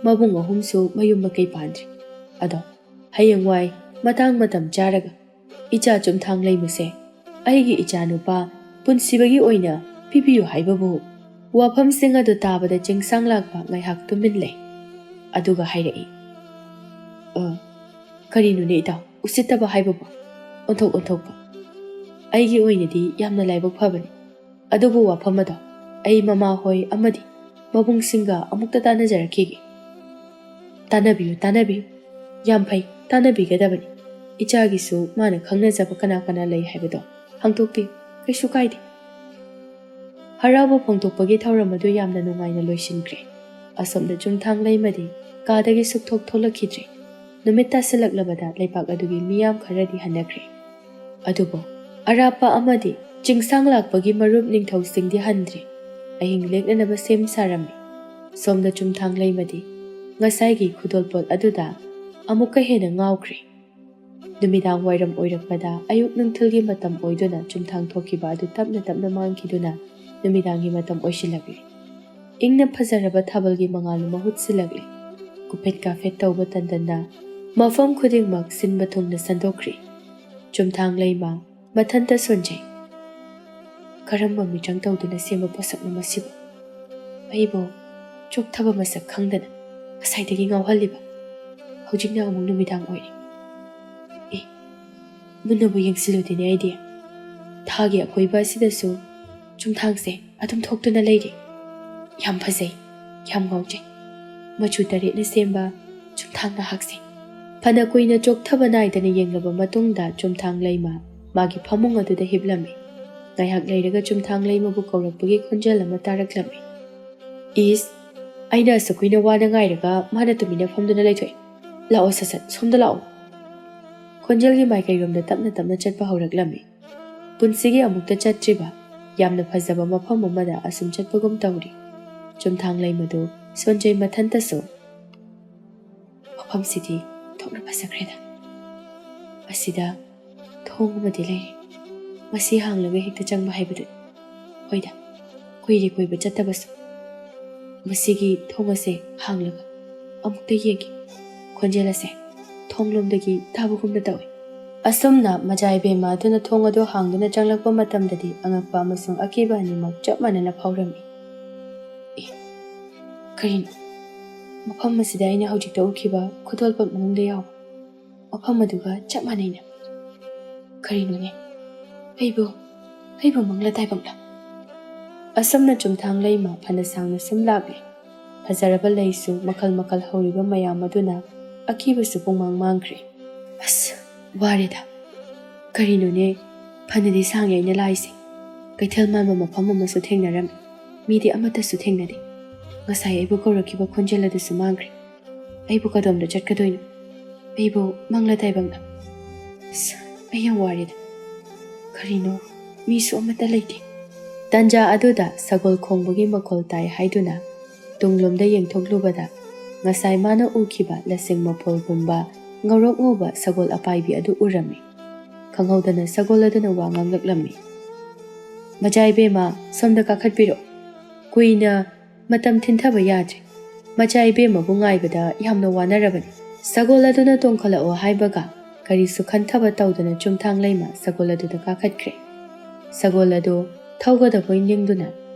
ꯃꯕꯨꯡ ꯑꯍꯨꯝꯁꯨ ꯃꯌꯨꯝ ꯃꯀꯩ ꯄꯥꯟꯗ꯭ꯔꯤ꯫ ꯑꯗꯣ ꯍꯌꯦꯡꯋꯥꯏ ꯃꯇꯥꯡ ꯃꯇꯝ ꯆꯥꯔꯒ ꯏꯆꯥ ꯆꯨꯝꯊꯥꯡ ꯂꯩꯃꯁꯦ ꯑꯩꯒꯤ ꯏꯆꯥꯅꯨꯄꯥ ꯄꯨꯟꯁꯤꯕꯒꯤ ꯑꯣꯏꯅ ꯄꯤꯕꯤꯌꯨ ꯍꯥꯏꯕꯕꯨ?" ꯋꯥꯐꯝꯁꯤꯡ ꯑꯗꯨ ꯇꯥꯕꯗ ꯆꯤꯡꯁꯥꯡ ꯂꯥꯛꯄ ꯉꯥꯏꯍꯥꯛ ꯇꯨꯃꯤꯟ ꯂꯩ꯫ ꯑꯗꯨꯒ ꯍꯥꯏꯔꯛꯏ, "ꯑ, ꯀꯔꯤꯅꯣꯅꯦ ꯏꯇꯥꯎ, ꯎꯁꯤꯠꯇꯕ ꯍꯥꯏꯕꯕꯨ? ꯑꯣꯟꯊꯣꯛ ꯑꯣꯟꯊꯣꯛꯄ꯫ ꯑꯩꯒꯤ ꯑꯣꯏꯅꯗꯤ ꯌꯥꯝꯅ ꯂꯥꯏꯕꯛ ꯐꯕꯅꯤ꯫ ꯑꯗꯨꯕꯨ ꯋꯥꯐꯝ ꯑꯗꯣ ꯑꯩ ꯃꯃꯥ ꯍꯣꯏ ꯑꯃꯗꯤ ꯃꯕꯨꯡꯁꯤꯡꯒ ꯑꯃꯨꯛꯇ ꯇꯥꯟꯅꯖꯔꯛꯈꯤꯒꯦ꯫" "ꯇꯥꯟꯅꯕꯤꯌꯨ, ꯇꯥꯟꯅꯕꯤꯌꯨ꯫ ꯌꯥꯝ ꯐꯩ, ꯇꯥꯟꯅꯕꯤꯒꯗꯕꯅꯤ꯫ ꯏꯆꯥꯒꯤꯁꯨ ꯃꯥꯅ ꯈꯪꯅꯖꯕ ꯀꯅꯥ ꯀꯅꯥ ꯂꯩ ꯍꯥꯏꯕꯗꯣ ꯍꯪꯗꯣꯛꯄꯤꯌꯨ, ꯀꯩꯁꯨ ꯀꯥꯏꯗꯦ꯫" ꯍꯔꯥꯎꯕ ꯐꯣꯡꯗꯣꯛꯄꯒꯤ ꯊꯧꯔꯝ ꯑꯗꯨ ꯌꯥꯝꯅ ꯅꯨꯡꯉꯥꯏꯅ ꯂꯣꯏꯁꯤꯟꯈ꯭ꯔꯦ꯫ ꯑꯁꯣꯝꯗ ꯆꯨꯝꯊꯥꯡ ꯂꯩꯃꯗꯤ ꯀꯥꯗꯒꯤ ꯁꯨꯛꯊꯣꯛ ꯊꯣꯛꯂꯛꯈꯤꯗ꯭ꯔꯦ꯫ ꯅꯨꯃꯤꯠ ꯇꯥꯁꯤꯜꯂꯛꯂꯕꯗ ꯂꯩꯄꯥꯛ ꯑꯗꯨꯒꯤ ꯃꯤꯌꯥꯝ ꯈꯔꯗꯤ ꯍꯟꯅꯈ꯭ꯔꯦ꯫ ꯑꯗꯨꯕꯨ ꯑꯔꯥꯞꯄ ꯑꯃꯗꯤ ꯆꯤꯡꯁꯥꯡ ꯂꯥꯛꯄꯒꯤ ꯃꯔꯨꯞ ꯅꯤꯡꯊꯧꯁꯤꯡꯗꯤ ꯍꯟꯗ꯭ꯔꯦ꯫ ꯑꯍꯤꯡ ꯂꯦꯛꯅꯅꯕ ꯁꯦꯝ ꯁꯥꯔꯝꯃꯤ꯫ ꯁꯣꯝꯗ ꯆꯨꯝꯊꯥꯡ ꯂꯩꯃꯗꯤ ꯉꯁꯥꯏꯒꯤ ꯈꯨꯗꯣꯜꯄꯣꯠ ꯑꯗꯨꯗ ꯑꯃꯨꯛꯀ ꯍꯦꯟꯅ ꯉꯥꯎꯈ꯭ꯔꯦ꯫ ꯅꯨꯃꯤꯗꯥꯡ ꯋꯥꯏꯔꯝ ꯑꯣꯏꯔꯛꯄꯗ ꯑꯌꯨꯛ ꯅꯨꯡꯊꯤꯜꯒꯤ ꯃꯇꯝ ꯑꯣꯏꯗꯨꯅ ꯆꯨꯝꯊꯥꯡ ꯊꯣꯛꯈꯤꯕ ꯑꯗꯨ ꯇꯞꯅ ꯇꯞꯅ ꯃꯥꯡꯈꯤꯗꯨꯅ ꯅꯨꯃꯤꯗꯥꯡꯒꯤ ꯃꯇꯝ ꯑꯣꯏꯁꯤꯜꯂꯛꯂꯦ꯫ ꯏꯪꯅ ꯐꯖꯔꯕ ꯊꯥꯕꯜꯒꯤ ꯃꯉꯥꯜꯅ ꯃꯍꯨꯠ ꯁꯤꯜꯂꯛꯂꯦ꯫ ꯀꯨꯐꯦꯠ ꯀꯥꯐꯦꯠ ꯇꯧꯕ ꯇꯟꯗꯟꯅ ꯃꯐꯝ ꯈꯨꯗꯤꯡꯃꯛ ꯁꯤꯟꯕ ꯊꯨꯡꯅ ꯁꯟꯗꯣꯛꯈ꯭ꯔꯦ꯫ ꯆꯨꯝꯊꯥꯡ ꯂꯩꯃ ꯃꯊꯟꯇ ꯁꯣꯟꯖꯩ꯫ "ꯀꯔꯝꯕ ꯃꯤꯇ꯭ꯔꯪ ꯇꯧꯗꯨꯅ ꯁꯦꯝꯕ ꯄꯣꯠꯁꯛꯅꯣ ꯃꯁꯤꯕꯨ? ꯑꯩꯕꯨ ꯆꯣꯛꯊꯕ ꯃꯁꯛ ꯈꯪꯗꯅ ꯉꯁꯥꯏꯗꯒꯤ ꯉꯥꯎꯍꯜꯂꯤꯕ? ꯍꯧꯖꯤꯛꯅ ꯑꯃꯨꯛ ꯅꯨꯃꯤꯗꯥꯡ ꯑꯣꯏꯔꯦ꯫ ꯑꯦ, ꯃꯨꯟꯅꯕꯨ ꯌꯦꯡꯁꯤꯜꯂꯨꯗꯦꯅꯦ ꯑꯩꯗꯤ꯫ ꯊꯥꯒꯤ ꯑꯀꯣꯏꯕ ꯑꯁꯤꯗꯁꯨ ꯆꯨꯝꯊꯥꯡꯁꯦ ꯑꯗꯨꯝ ꯊꯣꯛꯇꯨꯅ ꯂꯩꯔꯤ꯫ ꯌꯥꯝ ꯐꯖꯩ, ꯌꯥꯝ ꯉꯥꯎꯖꯩ꯫ ꯃꯆꯨ ꯇꯔꯦꯠꯅ ꯁꯦꯝꯕ ꯆꯨꯝꯊꯥꯡ ꯅꯍꯥꯛꯁꯦ꯫" ꯐꯅ ꯀꯨꯏꯅ ꯆꯣꯛꯊꯕ ꯅꯥꯏꯗꯅ ꯌꯦꯡꯂꯕ ꯃꯇꯨꯡꯗ ꯆꯨꯝꯊꯥꯡ ꯂꯩꯃ ꯃꯥꯒꯤ ꯐꯃꯨꯡ ꯑꯗꯨꯗ ꯍꯤꯞꯂꯝꯃꯤ꯫ ꯉꯥꯏꯍꯥꯛ ꯂꯩꯔꯒ ꯆꯨꯝꯊꯥꯡ ꯂꯩꯃꯕꯨ ꯀꯧꯔꯛꯄꯒꯤ ꯈꯣꯟꯖꯦꯜ ꯑꯃ ꯇꯥꯔꯛꯂꯝꯃꯤ꯫ "ꯏꯁ, ꯑꯩꯅ ꯑꯁꯨꯛ ꯀꯨꯏꯅ ꯋꯥꯅ ꯉꯥꯏꯔꯒ ꯃꯥꯅ ꯇꯨꯃꯤꯟꯅ ꯐꯝꯗꯨꯅ ꯂꯩꯊꯣꯛꯑꯦ꯫ ꯂꯥꯛꯑꯣ ꯁꯠ ꯁꯠ, ꯁꯣꯝꯗ ꯂꯥꯛꯑꯣ꯫" ꯈꯣꯟꯖꯦꯜꯒꯤ ꯃꯥꯏꯀꯩꯔꯣꯝꯗ ꯇꯞꯅ ꯇꯞꯅ ꯆꯠꯄ ꯍꯧꯔꯛꯂꯝꯃꯤ꯫ ꯄꯨꯟꯁꯤꯒꯤ ꯑꯃꯨꯛꯇ ꯆꯠꯇ꯭ꯔꯤꯕ ꯌꯥꯝꯅ ꯐꯖꯕ ꯃꯐꯝ ꯑꯃꯗ ꯑꯁꯨꯝ ꯆꯠꯄꯒꯨꯝ ꯇꯧꯔꯤ꯫ ꯆꯨꯝꯊꯥꯡꯂꯩꯃꯗꯨ ꯁꯣꯟꯖꯩ ꯃꯊꯟꯇꯁꯨ꯫ "ꯃꯐꯝꯁꯤꯗꯤ ꯊꯣꯛꯅ ꯐꯖꯈ꯭ꯔꯦꯗ꯫ ꯑꯁꯤꯗ ꯊꯣꯡ ꯑꯃꯗꯤ ꯂꯩꯔꯦ꯫ ꯃꯁꯤ ꯍꯥꯡꯂꯒ ꯍꯦꯛꯇ ꯆꯪꯕ ꯍꯥꯏꯕꯗꯨꯅꯤ꯫ ꯍꯣꯏꯗ, ꯀꯨꯏꯔꯦ ꯀꯣꯏꯕ ꯆꯠꯇꯕꯁꯨ꯫ ꯃꯁꯤꯒꯤ ꯊꯣꯡ ꯑꯁꯦ ꯍꯥꯡꯂꯒ ꯑꯃꯨꯛꯇ ꯌꯦꯡꯒꯦ꯫ ꯈꯣꯟꯖꯦꯜ ꯑꯁꯦ ꯊꯣꯡꯂꯣꯝꯗꯒꯤ ꯇꯥꯕꯒꯨꯝꯅ ꯇꯧꯏ꯫" ꯑꯁꯨꯝꯅ ꯃꯖꯥ ꯏꯕꯦꯝꯃ ꯑꯗꯨꯅ ꯊꯣꯡ ꯑꯗꯨ ꯍꯥꯡꯗꯨꯅ ꯆꯪꯂꯛꯄ ꯃꯇꯝꯗꯗꯤ ꯑꯉꯛꯄ ꯑꯃꯁꯨꯡ ꯑꯀꯤꯕ ꯑꯅꯤꯃꯛ ꯆꯞ ꯃꯥꯟꯅꯅ ꯐꯥꯎꯔꯝꯃꯤ꯫ "ꯑꯦ, ꯀꯔꯤꯅꯣ? ꯃꯐꯝ ꯑꯁꯤꯗ ꯑꯩꯅ ꯍꯧꯖꯤꯛꯇ ꯎꯈꯤꯕ ꯈꯨꯗꯣꯜꯄꯣꯠ ꯃꯅꯨꯡꯗ ꯌꯥꯎꯕ ꯃꯐꯝ ꯑꯗꯨꯒ ꯆꯞ ꯃꯥꯟꯅꯩꯅ꯫ ꯀꯔꯤꯅꯣꯅꯦ? ꯑꯩꯕꯨ, ꯑꯩꯕꯨ ꯃꯪꯂ ꯇꯥꯏꯕꯪꯂ?" ꯑꯁꯨꯝꯅ ꯆꯨꯝꯊꯥꯡ ꯂꯩꯃ ꯐꯅ ꯁꯥꯡꯅ ꯁꯨꯝ ꯂꯥꯛꯂꯦ꯫ ꯐꯖꯔꯕ ꯂꯩꯁꯨ ꯃꯈꯜ ꯃꯈꯜ ꯍꯧꯔꯤꯕ ꯃꯌꯥꯝ ꯑꯗꯨꯅ ꯑꯀꯤꯕꯁꯨ ꯄꯨꯡꯃꯥꯡ ꯃꯥꯡꯈ꯭ꯔꯦ꯫ "ꯑꯁ, ꯋꯥꯔꯦꯗ꯫ ꯀꯔꯤꯅꯣꯅꯦ? ꯐꯅꯗꯤ ꯁꯥꯡꯉꯦ ꯑꯩꯅ ꯂꯥꯛꯏꯁꯦ꯫ ꯀꯩꯊꯦꯜ ꯃꯥꯟꯕ ꯃꯐꯝ ꯑꯃꯁꯨ ꯊꯦꯡꯅꯔꯝꯃꯤ꯫ ꯃꯤꯗꯤ ꯑꯃꯠꯇꯁꯨ ꯊꯦꯡꯅꯗꯦ꯫ ꯉꯁꯥꯏ ꯑꯩꯕꯨ ꯀꯧꯔꯛꯈꯤꯕ ꯈꯣꯟꯖꯦꯜ ꯑꯗꯨꯁꯨ ꯃꯥꯡꯈ꯭ꯔꯦ꯫ ꯑꯩꯕꯨ ꯀꯗꯣꯝꯗ ꯆꯠꯀꯗꯣꯏꯅꯣ? ꯑꯩꯕꯨ ꯃꯪꯂ ꯇꯥꯏꯕꯪꯂ? ꯑꯁ, ꯑꯩ ꯌꯥꯝ ꯋꯥꯔꯦꯗ꯫ ꯀꯔꯤꯅꯣ? ꯃꯤꯁꯨ ꯑꯃꯠꯇ ꯂꯩꯇꯦ꯫" ꯇꯟꯖꯥ ꯑꯗꯨꯗ ꯁꯒꯣꯜ ꯈꯣꯡꯕꯒꯤ ꯃꯈꯣꯜ ꯇꯥꯏ ꯍꯥꯏꯗꯨꯅ ꯇꯨꯡꯂꯣꯝꯗ ꯌꯦꯡꯊꯣꯛꯂꯨꯕꯗ ꯉꯁꯥꯏ ꯃꯥꯅ ꯎꯈꯤꯕ ꯂꯁꯤꯡ ꯃꯐꯣꯜꯒꯨꯝꯕ ꯉꯧꯔꯣꯛ ꯉꯧꯕ ꯁꯒꯣꯜ ꯑꯄꯥꯏꯕꯤ ꯑꯗꯨ ꯎꯔꯝꯃꯤ꯫ ꯈꯪꯍꯧꯗꯅ ꯁꯒꯣꯜ ꯑꯗꯨꯅ ꯋꯥ ꯉꯥꯡꯂꯛꯂꯝꯃꯤ꯫ "ꯃꯖꯥ ꯏꯕꯦꯝꯃ, ꯁꯣꯝꯗ ꯀꯥꯈꯠꯄꯤꯔꯛꯑꯣ꯫ ꯀꯨꯏꯅ ꯃꯇꯝ ꯊꯤꯟꯊꯕ ꯌꯥꯗ꯭ꯔꯦ꯫ ꯃꯖꯥ ꯏꯕꯦꯝꯃꯕꯨ ꯉꯥꯏꯕꯗ ꯌꯥꯝꯅ ꯋꯥꯅꯔꯕꯅꯤ꯫" ꯁꯒꯣꯜ ꯑꯗꯨꯅ "ꯇꯣꯡꯈꯠꯂꯛꯑꯣ" ꯍꯥꯏꯕꯒ ꯀꯔꯤꯁꯨ ꯈꯟꯊꯕ ꯇꯧꯗꯅ ꯆꯨꯝꯊꯥꯡ ꯂꯩꯃ ꯁꯒꯣꯜ ꯑꯗꯨꯗ ꯀꯥꯈꯠꯈ꯭ꯔꯦ꯫ ꯁꯒꯣꯜ ꯑꯗꯨ ꯊꯧꯒꯗꯕꯣꯏ ꯅꯤꯡꯗꯨꯅ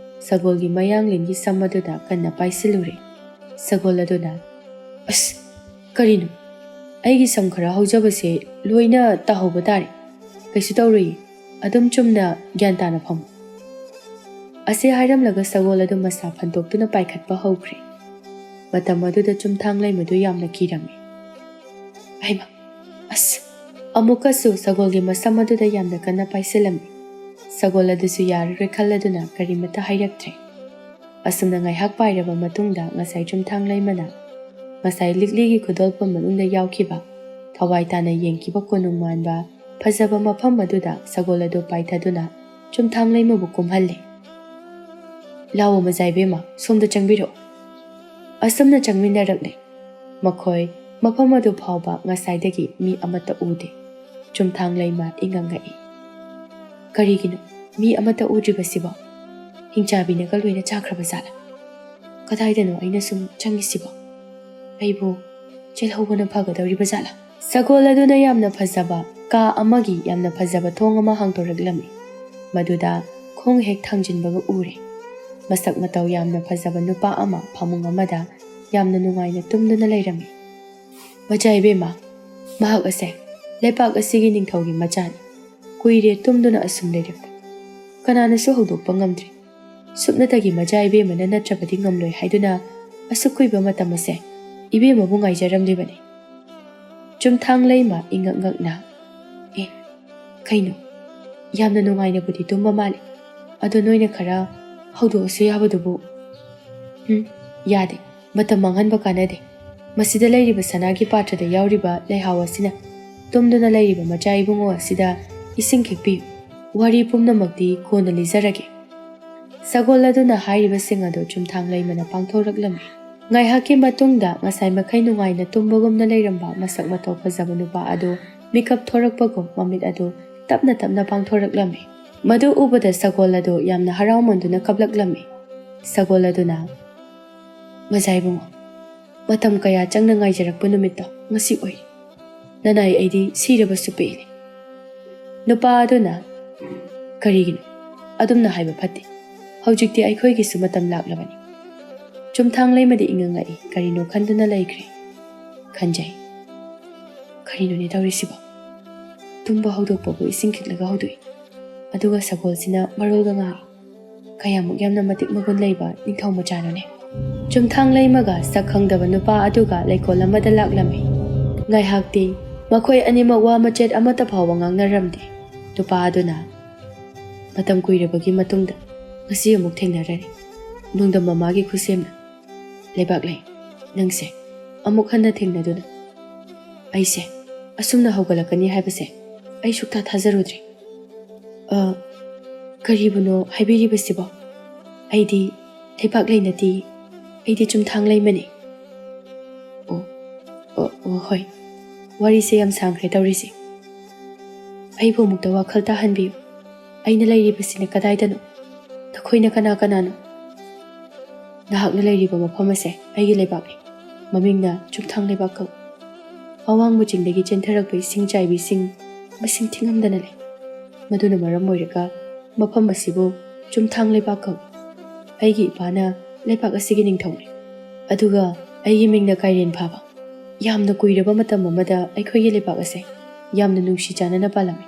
ꯁꯒꯣꯜꯒꯤ ꯃꯌꯥꯡꯂꯦꯟꯒꯤ ꯁꯝ ꯑꯗꯨꯗ ꯀꯟꯅ ꯄꯥꯏꯁꯤꯜꯂꯨꯔꯦ꯫ ꯁꯒꯣꯜ ꯑꯗꯨꯅ, "ꯑꯁ, ꯀꯔꯤꯅꯣ? ꯑꯩꯒꯤ ꯁꯝ ꯈꯔ ꯍꯧꯖꯕꯁꯦ ꯂꯣꯏꯅ ꯇꯥꯍꯧꯕ ꯇꯥꯔꯦ꯫ ꯀꯩꯁꯨ ꯇꯧꯔꯣꯏꯌꯦ꯫ ꯑꯗꯨꯝ ꯆꯨꯝꯅ ꯒ꯭ꯌꯥꯟ ꯇꯥꯅ ꯐꯝꯃꯨ꯫" ꯑꯁꯤ ꯍꯥꯏꯔꯝꯂꯒ ꯁꯒꯣꯜ ꯑꯗꯨ ꯃꯁꯥ ꯐꯟꯗꯣꯛꯇꯨꯅ ꯄꯥꯏꯈꯠꯄ ꯍꯧꯈ꯭ꯔꯦ꯫ ꯃꯇꯝ ꯑꯗꯨꯗ ꯆꯨꯝꯊꯥꯡ ꯂꯩꯃꯗꯨ ꯌꯥꯝꯅ ꯀꯤꯔꯝꯃꯤ꯫ ꯍꯩꯃꯥ! ꯑꯁ! ꯑꯃꯨꯛꯀꯁꯨ ꯁꯒꯣꯜꯒꯤ ꯃꯁꯝ ꯑꯗꯨꯗ ꯌꯥꯝꯅ ꯀꯟꯅ ꯄꯥꯏꯁꯤꯜꯂꯝꯃꯤ꯫ ꯁꯒꯣꯜ ꯑꯗꯨꯁꯨ ꯌꯥꯔꯔꯣꯏ ꯈꯜꯂꯗꯨꯅ ꯀꯔꯤꯃꯠꯇ ꯍꯥꯏꯔꯛꯇ꯭ꯔꯦ꯫ ꯑꯁꯨꯝꯅ ꯉꯥꯏꯍꯥꯛ ꯄꯥꯏꯔꯕ ꯃꯇꯨꯡꯗ ꯉꯁꯥꯏ ꯆꯨꯝꯊꯥꯡꯂꯩꯃꯅ ꯉꯁꯥꯏ ꯂꯤꯛꯂꯤꯒꯤ ꯈꯨꯗꯣꯜꯄꯣꯠ ꯃꯅꯨꯡꯗ ꯌꯥꯎꯈꯤꯕ ꯊꯋꯥꯏ ꯇꯥꯅ ꯌꯦꯡꯈꯤꯕ ꯀꯣꯅꯨꯡ ꯃꯥꯟꯕ ꯐꯖꯕ ꯃꯐꯝ ꯑꯗꯨꯗ ꯁꯒꯣꯜ ꯑꯗꯨ ꯄꯥꯏꯊꯗꯨꯅ ꯆꯨꯝꯊꯥꯡꯂꯩꯃꯕꯨ ꯀꯨꯝꯍꯜꯂꯦ꯫ "ꯂꯥꯛꯑꯣ ꯃꯖꯥ ꯏꯕꯦꯝꯃ, ꯁꯣꯝꯗ ꯆꯪꯕꯤꯔꯛꯑꯣ꯫" ꯑꯁꯨꯝꯅ ꯆꯪꯃꯤꯟꯅꯔꯛꯂꯦ꯫ ꯃꯈꯣꯏ ꯃꯐꯝ ꯑꯗꯨ ꯐꯥꯎꯕ ꯉꯁꯥꯏꯗꯒꯤ ꯃꯤ ꯑꯃꯠꯇ ꯎꯗꯦ꯫ ꯆꯨꯝꯊꯥꯡꯂꯩꯃ ꯏꯉꯛ ꯉꯛꯏ꯫ "ꯀꯔꯤꯒꯤꯅꯣ ꯃꯤ ꯑꯃꯠꯇ ꯎꯗ꯭ꯔꯤꯕꯁꯤꯕꯣ? ꯍꯤꯡꯆꯥꯕꯤꯅꯒ ꯂꯣꯏꯅ ꯆꯥꯈ꯭ꯔꯕ ꯖꯥꯠꯂꯥ? ꯀꯗꯥꯏꯗꯅꯣ ꯑꯩꯅ ꯁꯨꯝ ꯆꯪꯉꯤꯁꯤꯕꯣ? ꯑꯩꯕꯨ ꯆꯦꯜꯍꯧꯕꯅ ꯐꯒꯗꯧꯔꯤꯕ ꯖꯥꯠꯂꯥ?" ꯁꯒꯣꯜ ꯑꯗꯨꯅ ꯌꯥꯝꯅ ꯐꯖꯕ ꯀꯥ ꯑꯃꯒꯤ ꯌꯥꯝꯅ ꯐꯖꯕ ꯊꯣꯡ ꯑꯃ ꯍꯥꯡꯗꯣꯔꯛꯂꯝꯃꯤ꯫ ꯃꯗꯨꯗ ꯈꯣꯡ ꯍꯦꯛ ꯊꯥꯡꯖꯤꯟꯕꯒ ꯎꯔꯦ꯫ ꯃꯁꯛ ꯃꯇꯧ ꯌꯥꯝꯅ ꯐꯖꯕ ꯅꯨꯄꯥ ꯑꯃ ꯐꯃꯨꯡ ꯑꯃꯗ ꯌꯥꯝꯅ ꯅꯨꯡꯉꯥꯏꯅ ꯇꯨꯝꯗꯨꯅ ꯂꯩꯔꯝꯃꯤ꯫ "ꯃꯖꯥ ꯏꯕꯦꯝꯃ, ꯃꯍꯥꯛ ꯑꯁꯦ ꯂꯩꯄꯥꯛ ꯑꯁꯤꯒꯤ ꯅꯤꯡꯊꯧꯒꯤ ꯃꯆꯥꯅꯤ꯫ ꯀꯨꯏꯔꯦ ꯇꯨꯝꯗꯨꯅ ꯑꯁꯨꯝ ꯂꯩꯔꯕ꯫ ꯀꯅꯥꯅꯁꯨ ꯍꯧꯗꯣꯛꯄ ꯉꯝꯗ꯭ꯔꯤ꯫ ꯁꯨꯞꯅꯇꯒꯤ ꯃꯖꯥ ꯏꯕꯦꯝꯃꯅ ꯅꯠꯇ꯭ꯔꯕꯗꯤ ꯉꯝꯂꯣꯏ ꯍꯥꯏꯗꯨꯅ ꯑꯁꯨꯛ ꯀꯨꯏꯕ ꯃꯇꯝ ꯑꯁꯦ ꯏꯕꯦꯝꯃꯕꯨ ꯉꯥꯏꯖꯔꯝꯂꯤꯕꯅꯤ꯫" ꯆꯨꯝꯊꯥꯡꯂꯩꯃ ꯏꯉꯛ ꯉꯛꯅ, "ꯑꯦ, ꯀꯩꯅꯣ? ꯌꯥꯝꯅ ꯅꯨꯡꯉꯥꯏꯅꯕꯨꯗꯤ ꯇꯨꯝꯕ ꯃꯥꯜꯂꯤ꯫ ꯑꯗꯣ ꯅꯣꯏꯅ ꯈꯔ ꯍꯧꯗꯣꯛꯑꯁꯨ ꯌꯥꯕꯗꯨꯕꯨ?" "ꯎꯝ, ꯌꯥꯗꯦ꯫ ꯃꯇꯝ ꯃꯥꯡꯍꯟꯕ ꯀꯥꯟꯅꯗꯦ꯫ ꯃꯁꯤꯗ ꯂꯩꯔꯤꯕ ꯁꯅꯥꯒꯤ ꯄꯥꯇ꯭ꯔꯗ ꯌꯥꯎꯔꯤꯕ ꯂꯩꯍꯥꯎ ꯑꯁꯤꯅ ꯇꯨꯝꯗꯨꯅ ꯂꯩꯔꯤꯕ ꯃꯆꯥ ꯏꯕꯨꯡꯉꯣ ꯑꯁꯤꯗ ꯏꯁꯤꯡ ꯈꯤꯛꯄꯤꯌꯨ꯫ ꯋꯥꯔꯤ ꯄꯨꯝꯅꯃꯛꯇꯤ ꯀꯣꯟꯅ ꯂꯤꯖꯔꯒꯦ꯫" ꯁꯒꯣꯜ ꯑꯗꯨꯅ ꯍꯥꯏꯔꯤꯕꯁꯤꯡ ꯑꯗꯨ ꯆꯨꯝꯊꯥꯡ ꯂꯩꯃꯅ ꯄꯥꯡꯊꯣꯔꯛꯂꯝꯃꯤ꯫ ꯉꯥꯏꯍꯥꯛꯀꯤ ꯃꯇꯨꯡꯗ ꯉꯁꯥꯏ ꯃꯈꯩ ꯅꯨꯡꯉꯥꯏꯅ ꯇꯨꯝꯕꯒꯨꯝꯅ ꯂꯩꯔꯝꯕ ꯃꯁꯛ ꯃꯇꯧ ꯐꯖꯕ ꯅꯨꯄꯥ ꯑꯗꯨ ꯃꯤꯀꯞ ꯊꯣꯔꯛꯄꯒꯨꯝ ꯃꯃꯤꯠ ꯑꯗꯨ ꯇꯞꯅ ꯇꯞꯅ ꯄꯥꯡꯊꯣꯔꯛꯂꯝꯃꯤ꯫ ꯃꯗꯨ ꯎꯕꯗ ꯁꯒꯣꯜ ꯑꯗꯨ ꯌꯥꯝꯅ ꯍꯔꯥꯎꯃꯟꯗꯨꯅ ꯀꯞꯂꯛꯂꯝꯃꯤ꯫ ꯁꯒꯣꯜ ꯑꯗꯨꯅ, "ꯃꯖꯥ ꯏꯕꯨꯡꯉꯣ, ꯃꯇꯝ ꯀꯌꯥ ꯆꯪꯅ ꯉꯥꯏꯖꯔꯛꯄ ꯅꯨꯃꯤꯠꯇꯣ ꯉꯁꯤ ꯑꯣꯏꯔꯦ꯫ ꯅꯅꯥꯏ ꯑꯩꯗꯤ ꯁꯤꯔꯕꯁꯨ ꯄꯦꯜꯂꯦ꯫" ꯅꯨꯄꯥ ꯑꯗꯨꯅ, "ꯀꯔꯤꯒꯤꯅꯣ? ꯑꯗꯨꯝꯅ ꯍꯥꯏꯕ ꯐꯠꯇꯦ꯫ ꯍꯧꯖꯤꯛꯇꯤ ꯑꯩꯈꯣꯏꯒꯤꯁꯨ ꯃꯇꯝ ꯂꯥꯛꯂꯕꯅꯤ꯫" ꯆꯨꯝꯊꯥꯡ ꯂꯩꯃꯗꯤ ꯏꯉꯛ ꯉꯛꯏ, ꯀꯔꯤꯅꯣ ꯈꯟꯗꯨꯅ ꯂꯩꯈ꯭ꯔꯦ꯫ ꯈꯟꯖꯩ, "ꯀꯔꯤꯅꯣꯅꯦ ꯇꯧꯔꯤꯁꯤꯕꯣ? ꯇꯨꯝꯕ ꯍꯧꯗꯣꯛꯄꯕꯨ ꯏꯁꯤꯡ ꯈꯤꯛꯂꯒ ꯍꯧꯗꯣꯛꯏ, ꯑꯗꯨꯒ ꯁꯒꯣꯜꯁꯤꯅ ꯃꯔꯣꯜꯒ ꯉꯥꯡꯏ꯫ ꯀꯌꯥꯃꯨꯛ ꯌꯥꯝꯅ ꯃꯇꯤꯛ ꯃꯒꯨꯟ ꯂꯩꯕ ꯅꯤꯡꯊꯧ ꯃꯆꯥꯅꯣꯅꯦ?" ꯆꯨꯝꯊꯥꯡ ꯂꯩꯃꯒ ꯁꯛ ꯈꯪꯗꯕ ꯅꯨꯄꯥ ꯑꯗꯨꯒ ꯂꯩꯀꯣꯜ ꯑꯃꯗ ꯂꯥꯛꯂꯝꯃꯤ꯫ ꯉꯥꯏꯍꯥꯛꯇꯤ ꯃꯈꯣꯏ ꯑꯅꯤꯃꯛ ꯋꯥ ꯃꯆꯦꯠ ꯑꯃꯠꯇ ꯐꯥꯎꯕ ꯉꯥꯡꯅꯔꯝꯗꯦ꯫ ꯅꯨꯄꯥ ꯑꯗꯨꯅ, "ꯃꯇꯝ ꯀꯨꯏꯔꯕꯒꯤ ꯃꯇꯨꯡꯗ ꯉꯁꯤ ꯑꯃꯨꯛ ꯊꯦꯡꯅꯔꯅꯤ꯫ ꯅꯣꯡꯗꯝ ꯃꯃꯥꯒꯤ ꯈꯨꯠꯁꯦꯝꯅ꯫ ꯂꯩꯕꯥꯛꯂꯩ, ꯅꯪꯁꯦ ꯑꯃꯨꯛ ꯍꯟꯅ ꯊꯦꯡꯅꯗꯨꯅ ꯑꯩꯁꯦ ꯑꯁꯨꯝꯅ ꯍꯧꯒꯠꯂꯛꯀꯅꯤ ꯍꯥꯏꯕꯁꯦ ꯑꯩ ꯁꯨꯛꯊꯥ ꯊꯥꯖꯔꯨꯗ꯭ꯔꯦ꯫ ꯑ, ꯀꯔꯤꯕꯨꯅꯣ ꯍꯥꯏꯕꯤꯔꯤꯕꯁꯤꯕꯣ? ꯑꯩꯗꯤ ꯂꯩꯕꯥꯛꯂꯩ ꯅꯠꯇꯦ, ꯑꯩꯗꯤ ꯆꯨꯝꯊꯥꯡ ꯂꯩꯃꯅꯤ꯫ ꯑꯣ, ꯑꯣ, ꯑꯣ, ꯍꯣꯏ, ꯋꯥꯔꯤꯁꯦ ꯌꯥꯝ ꯁꯥꯡꯈ꯭ꯔꯦ ꯇꯧꯔꯤꯁꯦ꯫ ꯑꯩꯕꯨ ꯑꯃꯨꯛꯇ ꯋꯥꯈꯜ ꯇꯥꯍꯟꯕꯤꯌꯨ꯫ ꯑꯩꯅ ꯂꯩꯔꯤꯕꯁꯤꯅ ꯀꯗꯥꯏꯗꯅꯣ? ꯅꯈꯣꯏꯅ ꯀꯅꯥ ꯀꯅꯥꯅꯣ? ꯅꯍꯥꯛꯅ ꯂꯩꯔꯤꯕ ꯃꯐꯝ ꯑꯁꯦ ꯑꯩꯒꯤ ꯂꯩꯕꯥꯛꯅꯤ꯫ ꯃꯃꯤꯡꯅ ꯆꯨꯝꯊꯥꯡ ꯂꯩꯕꯥꯛ ꯀꯧꯏ꯫ ꯑꯋꯥꯡꯕ ꯆꯤꯡꯗꯒꯤ ꯆꯦꯟꯊꯔꯛꯄ ꯏꯁꯤꯡ ꯆꯥꯏꯕꯤꯁꯤꯡ ꯃꯁꯤꯡ ꯊꯤꯉꯝꯗꯅ ꯂꯩ꯫ ꯃꯗꯨꯅ ꯃꯔꯝ ꯑꯣꯏꯔꯒ ꯃꯐꯝ ꯑꯁꯤꯕꯨ ꯆꯨꯝꯊꯥꯡ ꯂꯩꯕꯥꯛ ꯀꯧꯏ꯫ ꯑꯩꯒꯤ ꯏꯄꯥꯅ ꯂꯩꯕꯥꯛ ꯑꯁꯤꯒꯤ ꯅꯤꯡꯊꯧꯅꯤ꯫ ꯑꯗꯨꯒ ꯑꯩꯒꯤ ꯃꯤꯡꯅ ꯀꯥꯏꯔꯦꯟ ꯐꯥꯕ꯫ ꯌꯥꯝꯅ ꯀꯨꯏꯔꯕ ꯃꯇꯝ ꯑꯃꯗ ꯑꯩꯈꯣꯏꯒꯤ ꯂꯩꯕꯥꯛ ꯑꯁꯦ ꯌꯥꯝꯅ ꯅꯨꯡꯁꯤ ꯆꯥꯟꯅꯅ ꯄꯥꯜꯂꯝꯃꯤ꯫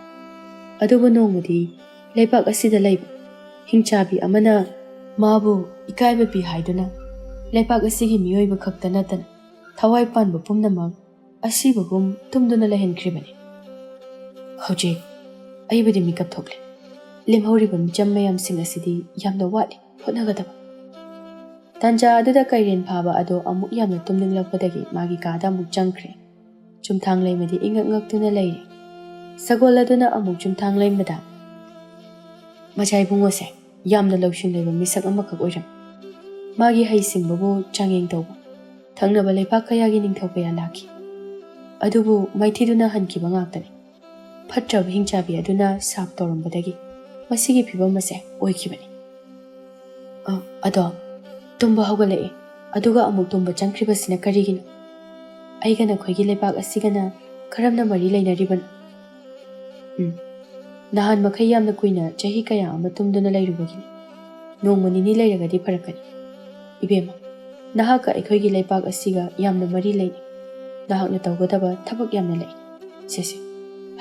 ꯑꯗꯨꯕꯨ ꯅꯣꯡꯃꯗꯤ ꯂꯩꯕꯥꯛ ꯑꯁꯤꯗ ꯂꯩꯕ ꯍꯤꯡꯆꯥꯕꯤ ꯑꯃꯅ ꯃꯥꯕꯨ ꯏꯀꯥꯏꯕ ꯄꯤ ꯍꯥꯏꯗꯨꯅ ꯂꯩꯕꯥꯛ ꯑꯁꯤꯒꯤ ꯃꯤꯑꯣꯏꯕ ꯈꯛꯇ ꯅꯠꯇꯅ ꯊꯋꯥꯏ ꯄꯥꯟꯕ ꯄꯨꯝꯅꯃꯛ ꯑꯁꯤꯕꯒꯨꯝ ꯇꯨꯝꯗꯨꯅ ꯂꯩꯍꯟꯈ꯭ꯔꯤꯕꯅꯤ꯫ ꯍꯧꯖꯤꯛ ꯑꯩꯕꯨꯗꯤ ꯃꯤꯀꯞ ꯊꯣꯛꯂꯦ꯫ ꯂꯦꯝꯍꯧꯔꯤꯕ ꯃꯤꯆꯝ ꯃꯌꯥꯝꯁꯤꯡ ꯑꯁꯤꯗꯤ ꯌꯥꯝꯅ ꯋꯥꯠꯂꯤ ꯍꯣꯠꯅꯒꯗꯕ꯫ ꯇꯥꯟꯖꯥ ꯑꯗꯨꯗ ꯀꯩꯔꯦꯟ ꯐꯥꯕ ꯑꯗꯣ ꯑꯃꯨꯛ ꯌꯥꯝꯅ ꯇꯨꯝꯅꯤꯡꯂꯛꯄꯗꯒꯤ ꯃꯥꯒꯤ ꯀꯥꯗ ꯑꯃꯨꯛ ꯆꯪꯈ꯭ꯔꯦ꯫ ꯆꯨꯝꯊꯥꯡ ꯂꯩꯃꯗꯤ ꯏꯉꯛ ꯉꯛꯇꯨꯅ ꯂꯩꯔꯦ꯫ ꯁꯒꯣꯜ ꯑꯗꯨꯅ ꯑꯃꯨꯛ ꯆꯨꯝꯊꯥꯡ ꯂꯩꯃꯗ, "ꯃꯆꯥ ꯏꯕꯨꯡꯉꯣꯁꯦ ꯌꯥꯝꯅ ꯂꯧꯁꯤꯡ ꯂꯩꯕ ꯃꯤꯁꯛ ꯑꯃꯈꯛ ꯑꯣꯏꯔꯝꯃꯤ꯫ ꯃꯥꯒꯤ ꯍꯩꯁꯤꯡꯕꯕꯨ ꯆꯥꯡꯌꯦꯡ ꯇꯧꯕ ꯊꯪꯅꯕ ꯂꯩꯕꯥꯛ ꯀꯌꯥꯒꯤ ꯅꯤꯡꯊꯧ ꯀꯌꯥ ꯂꯥꯛꯈꯤ꯫ ꯑꯗꯨꯕꯨ ꯃꯥꯏꯊꯤꯗꯨꯅ ꯍꯟꯈꯤꯕ ꯉꯥꯛꯇꯅꯤ꯫ ꯐꯠꯇ꯭ꯔꯕ ꯍꯤꯡꯆꯥꯕꯤ ꯑꯗꯨꯅ ꯁꯥꯞ ꯇꯧꯔꯝꯕꯗꯒꯤ ꯃꯁꯤꯒꯤ ꯐꯤꯕꯝ ꯑꯁꯦ ꯑꯣꯏꯈꯤꯕꯅꯤ꯫" "ꯑ, ꯑꯗꯣ, ꯇꯨꯝꯕ ꯍꯧꯒꯠꯂꯛꯏ, ꯑꯗꯨꯒ ꯑꯃꯨꯛ ꯇꯨꯝꯕ ꯆꯪꯈ꯭ꯔꯤꯕꯁꯤꯅ ꯀꯔꯤꯒꯤꯅꯣ? ꯑꯩꯒ ꯅꯈꯣꯏꯒꯤ ꯂꯩꯕꯥꯛ ꯑꯁꯤꯒꯅ ꯀꯔꯝꯅ ꯃꯔꯤ ꯂꯩꯅꯔꯤꯕꯅꯣ?" "ꯎꯝ, ꯅꯍꯥꯟ ꯃꯈꯩ ꯌꯥꯝꯅ ꯀꯨꯏꯅ ꯆꯍꯤ ꯀꯌꯥ ꯑꯃ ꯇꯨꯝꯗꯨꯅ ꯂꯩꯔꯨꯕꯒꯤꯅꯤ꯫ ꯅꯣꯡꯃ ꯅꯤꯅꯤ ꯂꯩꯔꯒꯗꯤ ꯐꯔꯛꯀꯅꯤ꯫ ꯏꯕꯦꯝꯃ, ꯅꯍꯥꯛꯀ ꯑꯩꯈꯣꯏꯒꯤ ꯂꯩꯕꯥꯛ ꯑꯁꯤꯒ ꯌꯥꯝꯅ ꯃꯔꯤ ꯂꯩꯅꯩ꯫ ꯅꯍꯥꯛꯅ ꯇꯧꯒꯗꯕ ꯊꯕꯛ ꯌꯥꯝꯅ ꯂꯩ꯫ ꯁꯦ, ꯁꯦ,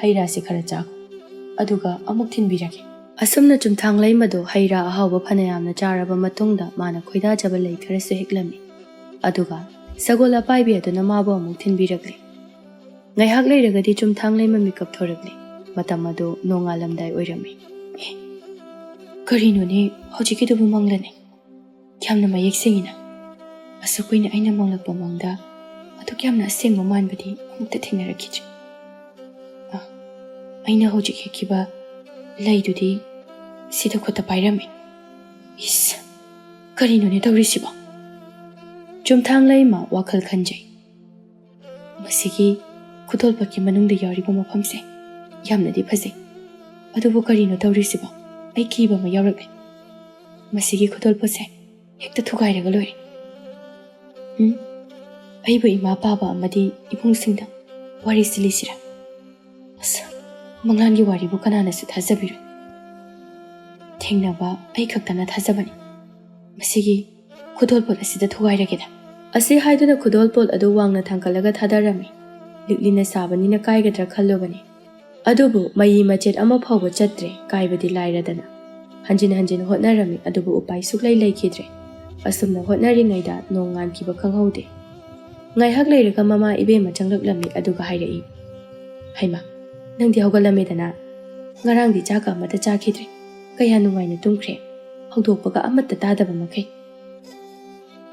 ꯍꯩ ꯔꯥꯁꯤ ꯈꯔ ꯆꯥꯈꯣ, ꯑꯗꯨꯒ ꯑꯃꯨꯛ ꯊꯤꯟꯕꯤꯔꯒꯦ꯫" ꯑꯁꯨꯝꯅ ꯆꯨꯝꯊꯥꯡ ꯂꯩꯃꯗꯣ ꯍꯩ ꯔꯥ ꯑꯍꯥꯎꯕ ꯐꯅꯌꯥꯝꯅ ꯆꯥꯔꯕ ꯃꯇꯨꯡꯗ ꯃꯥꯅ ꯈꯣꯏꯗꯥꯖꯕ ꯂꯩ ꯈꯔꯁꯨ ꯍꯦꯛꯂꯝꯃꯤ꯫ ꯑꯗꯨꯒ ꯁꯒꯣꯜ ꯑꯄꯥꯏꯕꯤ ꯑꯗꯨꯅ ꯃꯥꯕꯨ ꯑꯃꯨꯛ ꯊꯤꯟꯕꯤꯔꯛꯂꯦ꯫ ꯉꯥꯏꯍꯥꯛ ꯂꯩꯔꯒꯗꯤ ꯆꯨꯝꯊꯥꯡ ꯂꯩꯃ ꯃꯤꯀꯞ ꯊꯣꯔꯛꯂꯦ꯫ ꯃꯇꯝ ꯑꯗꯨ ꯅꯣꯡꯉꯥꯜꯂꯝꯗꯥꯏ ꯑꯣꯏꯔꯝꯃꯤ꯫ "ꯑꯦ, ꯀꯔꯤꯅꯣꯅꯦ ꯍꯧꯖꯤꯛꯀꯤꯗꯨꯕꯨ ꯃꯪꯂꯅꯦ?" ꯌꯥꯝꯅ ꯃꯌꯦꯛ ꯁꯦꯡꯉꯤꯅ꯫ ꯑꯁꯨꯛ ꯀꯨꯏꯅ ꯑꯩꯅ ꯃꯪꯂꯛꯄ ꯃꯪꯗ ꯑꯗꯨꯛ ꯌꯥꯝꯅ ꯑꯁꯦꯡꯕ ꯃꯥꯟꯕꯗꯤ ꯑꯃꯨꯛꯇ ꯊꯦꯡꯅꯔꯛꯈꯤꯗ꯭ꯔꯦ꯫ ꯑ, ꯑꯩꯅ ꯍꯧꯖꯤꯛ ꯍꯦꯛꯈꯤꯕ ꯂꯩꯗꯨꯗꯤ ꯁꯤꯗ ꯈꯨꯠꯇ ꯄꯥꯏꯔꯝꯃꯤ꯫ ꯏꯁ, ꯀꯔꯤꯅꯣꯅꯦ ꯇꯧꯔꯤꯁꯤꯕꯣ? ꯆꯨꯝꯊꯥꯡ ꯂꯩꯃ ꯋꯥꯈꯜ ꯈꯟꯖꯩ꯫ ꯃꯁꯤꯒꯤ ꯈꯨꯗꯣꯜꯄꯣꯠꯀꯤ ꯃꯅꯨꯡꯗ ꯌꯥꯎꯔꯤꯕ ꯃꯐꯝꯁꯦ ꯌꯥꯝꯅꯗꯤ ꯐꯖꯩ, ꯑꯗꯨꯕꯨ ꯀꯔꯤꯅꯣ ꯇꯧꯔꯤꯁꯤꯕꯣ? ꯑꯩ ꯀꯤꯕ ꯑꯃ ꯌꯥꯎꯔꯛꯂꯦ꯫ ꯃꯁꯤꯒꯤ ꯈꯨꯗꯣꯜꯄꯣꯠꯁꯦ ꯍꯦꯛꯇ ꯊꯨꯒꯥꯏꯔꯒ ꯂꯣꯏꯔꯦ꯫ ꯎꯝ, ꯑꯩꯕꯨ ꯏꯃꯥ ꯄꯥꯕ ꯑꯃꯗꯤ ꯏꯕꯨꯡꯁꯤꯡꯗ ꯋꯥꯔꯤꯁꯤ ꯂꯤꯁꯤꯔꯥ? ꯑꯁ, ꯃꯪꯂꯥꯟꯒꯤ ꯋꯥꯔꯤꯕꯨ ꯀꯅꯥꯅꯁꯨ ꯊꯥꯖꯕꯤꯔꯣꯏ꯫ ꯊꯦꯡꯅꯕ ꯑꯩ ꯈꯛꯇꯅ ꯊꯥꯖꯕꯅꯤ꯫ ꯃꯁꯤꯒꯤ ꯈꯨꯗꯣꯜꯄꯣꯠ ꯑꯁꯤꯗ ꯊꯨꯒꯥꯏꯔꯒꯦꯗ꯫ ꯑꯁꯤ ꯍꯥꯏꯗꯨꯅ ꯈꯨꯗꯣꯜꯄꯣꯠ ꯑꯗꯨ ꯋꯥꯡꯅ ꯊꯥꯡꯒꯠꯂꯒ ꯊꯥꯗꯔꯝꯃꯤ꯫ ꯂꯤꯛꯂꯤꯅ ꯁꯥꯕꯅꯤꯅ ꯀꯥꯏꯒꯗ꯭ꯔꯥ ꯈꯜꯂꯨꯕꯅꯤ꯫ ꯑꯗꯨꯕꯨ ꯃꯌꯤ ꯃꯆꯦꯠ ꯑꯃ ꯐꯥꯎꯕ ꯆꯠꯇ꯭ꯔꯦ, ꯀꯥꯏꯕꯗꯤ ꯂꯥꯏꯔꯗꯅ꯫ ꯍꯟꯖꯤꯟ ꯍꯟꯖꯤꯟ ꯍꯣꯠꯅꯔꯝꯃꯤ, ꯑꯗꯨꯕꯨ ꯎꯄꯥꯏ ꯁꯨꯛꯂꯩ ꯂꯩꯈꯤꯗ꯭ꯔꯦ꯫ ꯑꯁꯨꯝꯅ ꯍꯣꯠꯅꯔꯤꯉꯩꯗ ꯅꯣꯡ ꯉꯥꯟꯈꯤꯕ ꯈꯪꯍꯧꯗꯦ꯫ ꯉꯥꯏꯍꯥꯛ ꯂꯩꯔꯒ ꯃꯃꯥ ꯏꯕꯦꯝꯃ ꯆꯪꯂꯛꯂꯝꯃꯤ, ꯑꯗꯨꯒ ꯍꯥꯏꯔꯛꯏ, "ꯍꯩꯃꯥ, ꯅꯪꯗꯤ ꯍꯧꯒꯠꯂꯝꯃꯦꯗꯅ? ꯉꯔꯥꯡꯗꯤ ꯆꯥꯛꯀ ꯑꯃꯠꯇ ꯆꯥꯈꯤꯗ꯭ꯔꯦ꯫ ꯀꯌꯥ ꯅꯨꯡꯉꯥꯏꯅ ꯇꯨꯝꯈ꯭ꯔꯦ, ꯍꯧꯗꯣꯛꯄꯒ ꯑꯃꯠꯇ ꯇꯥꯗꯕ ꯃꯈꯩ꯫"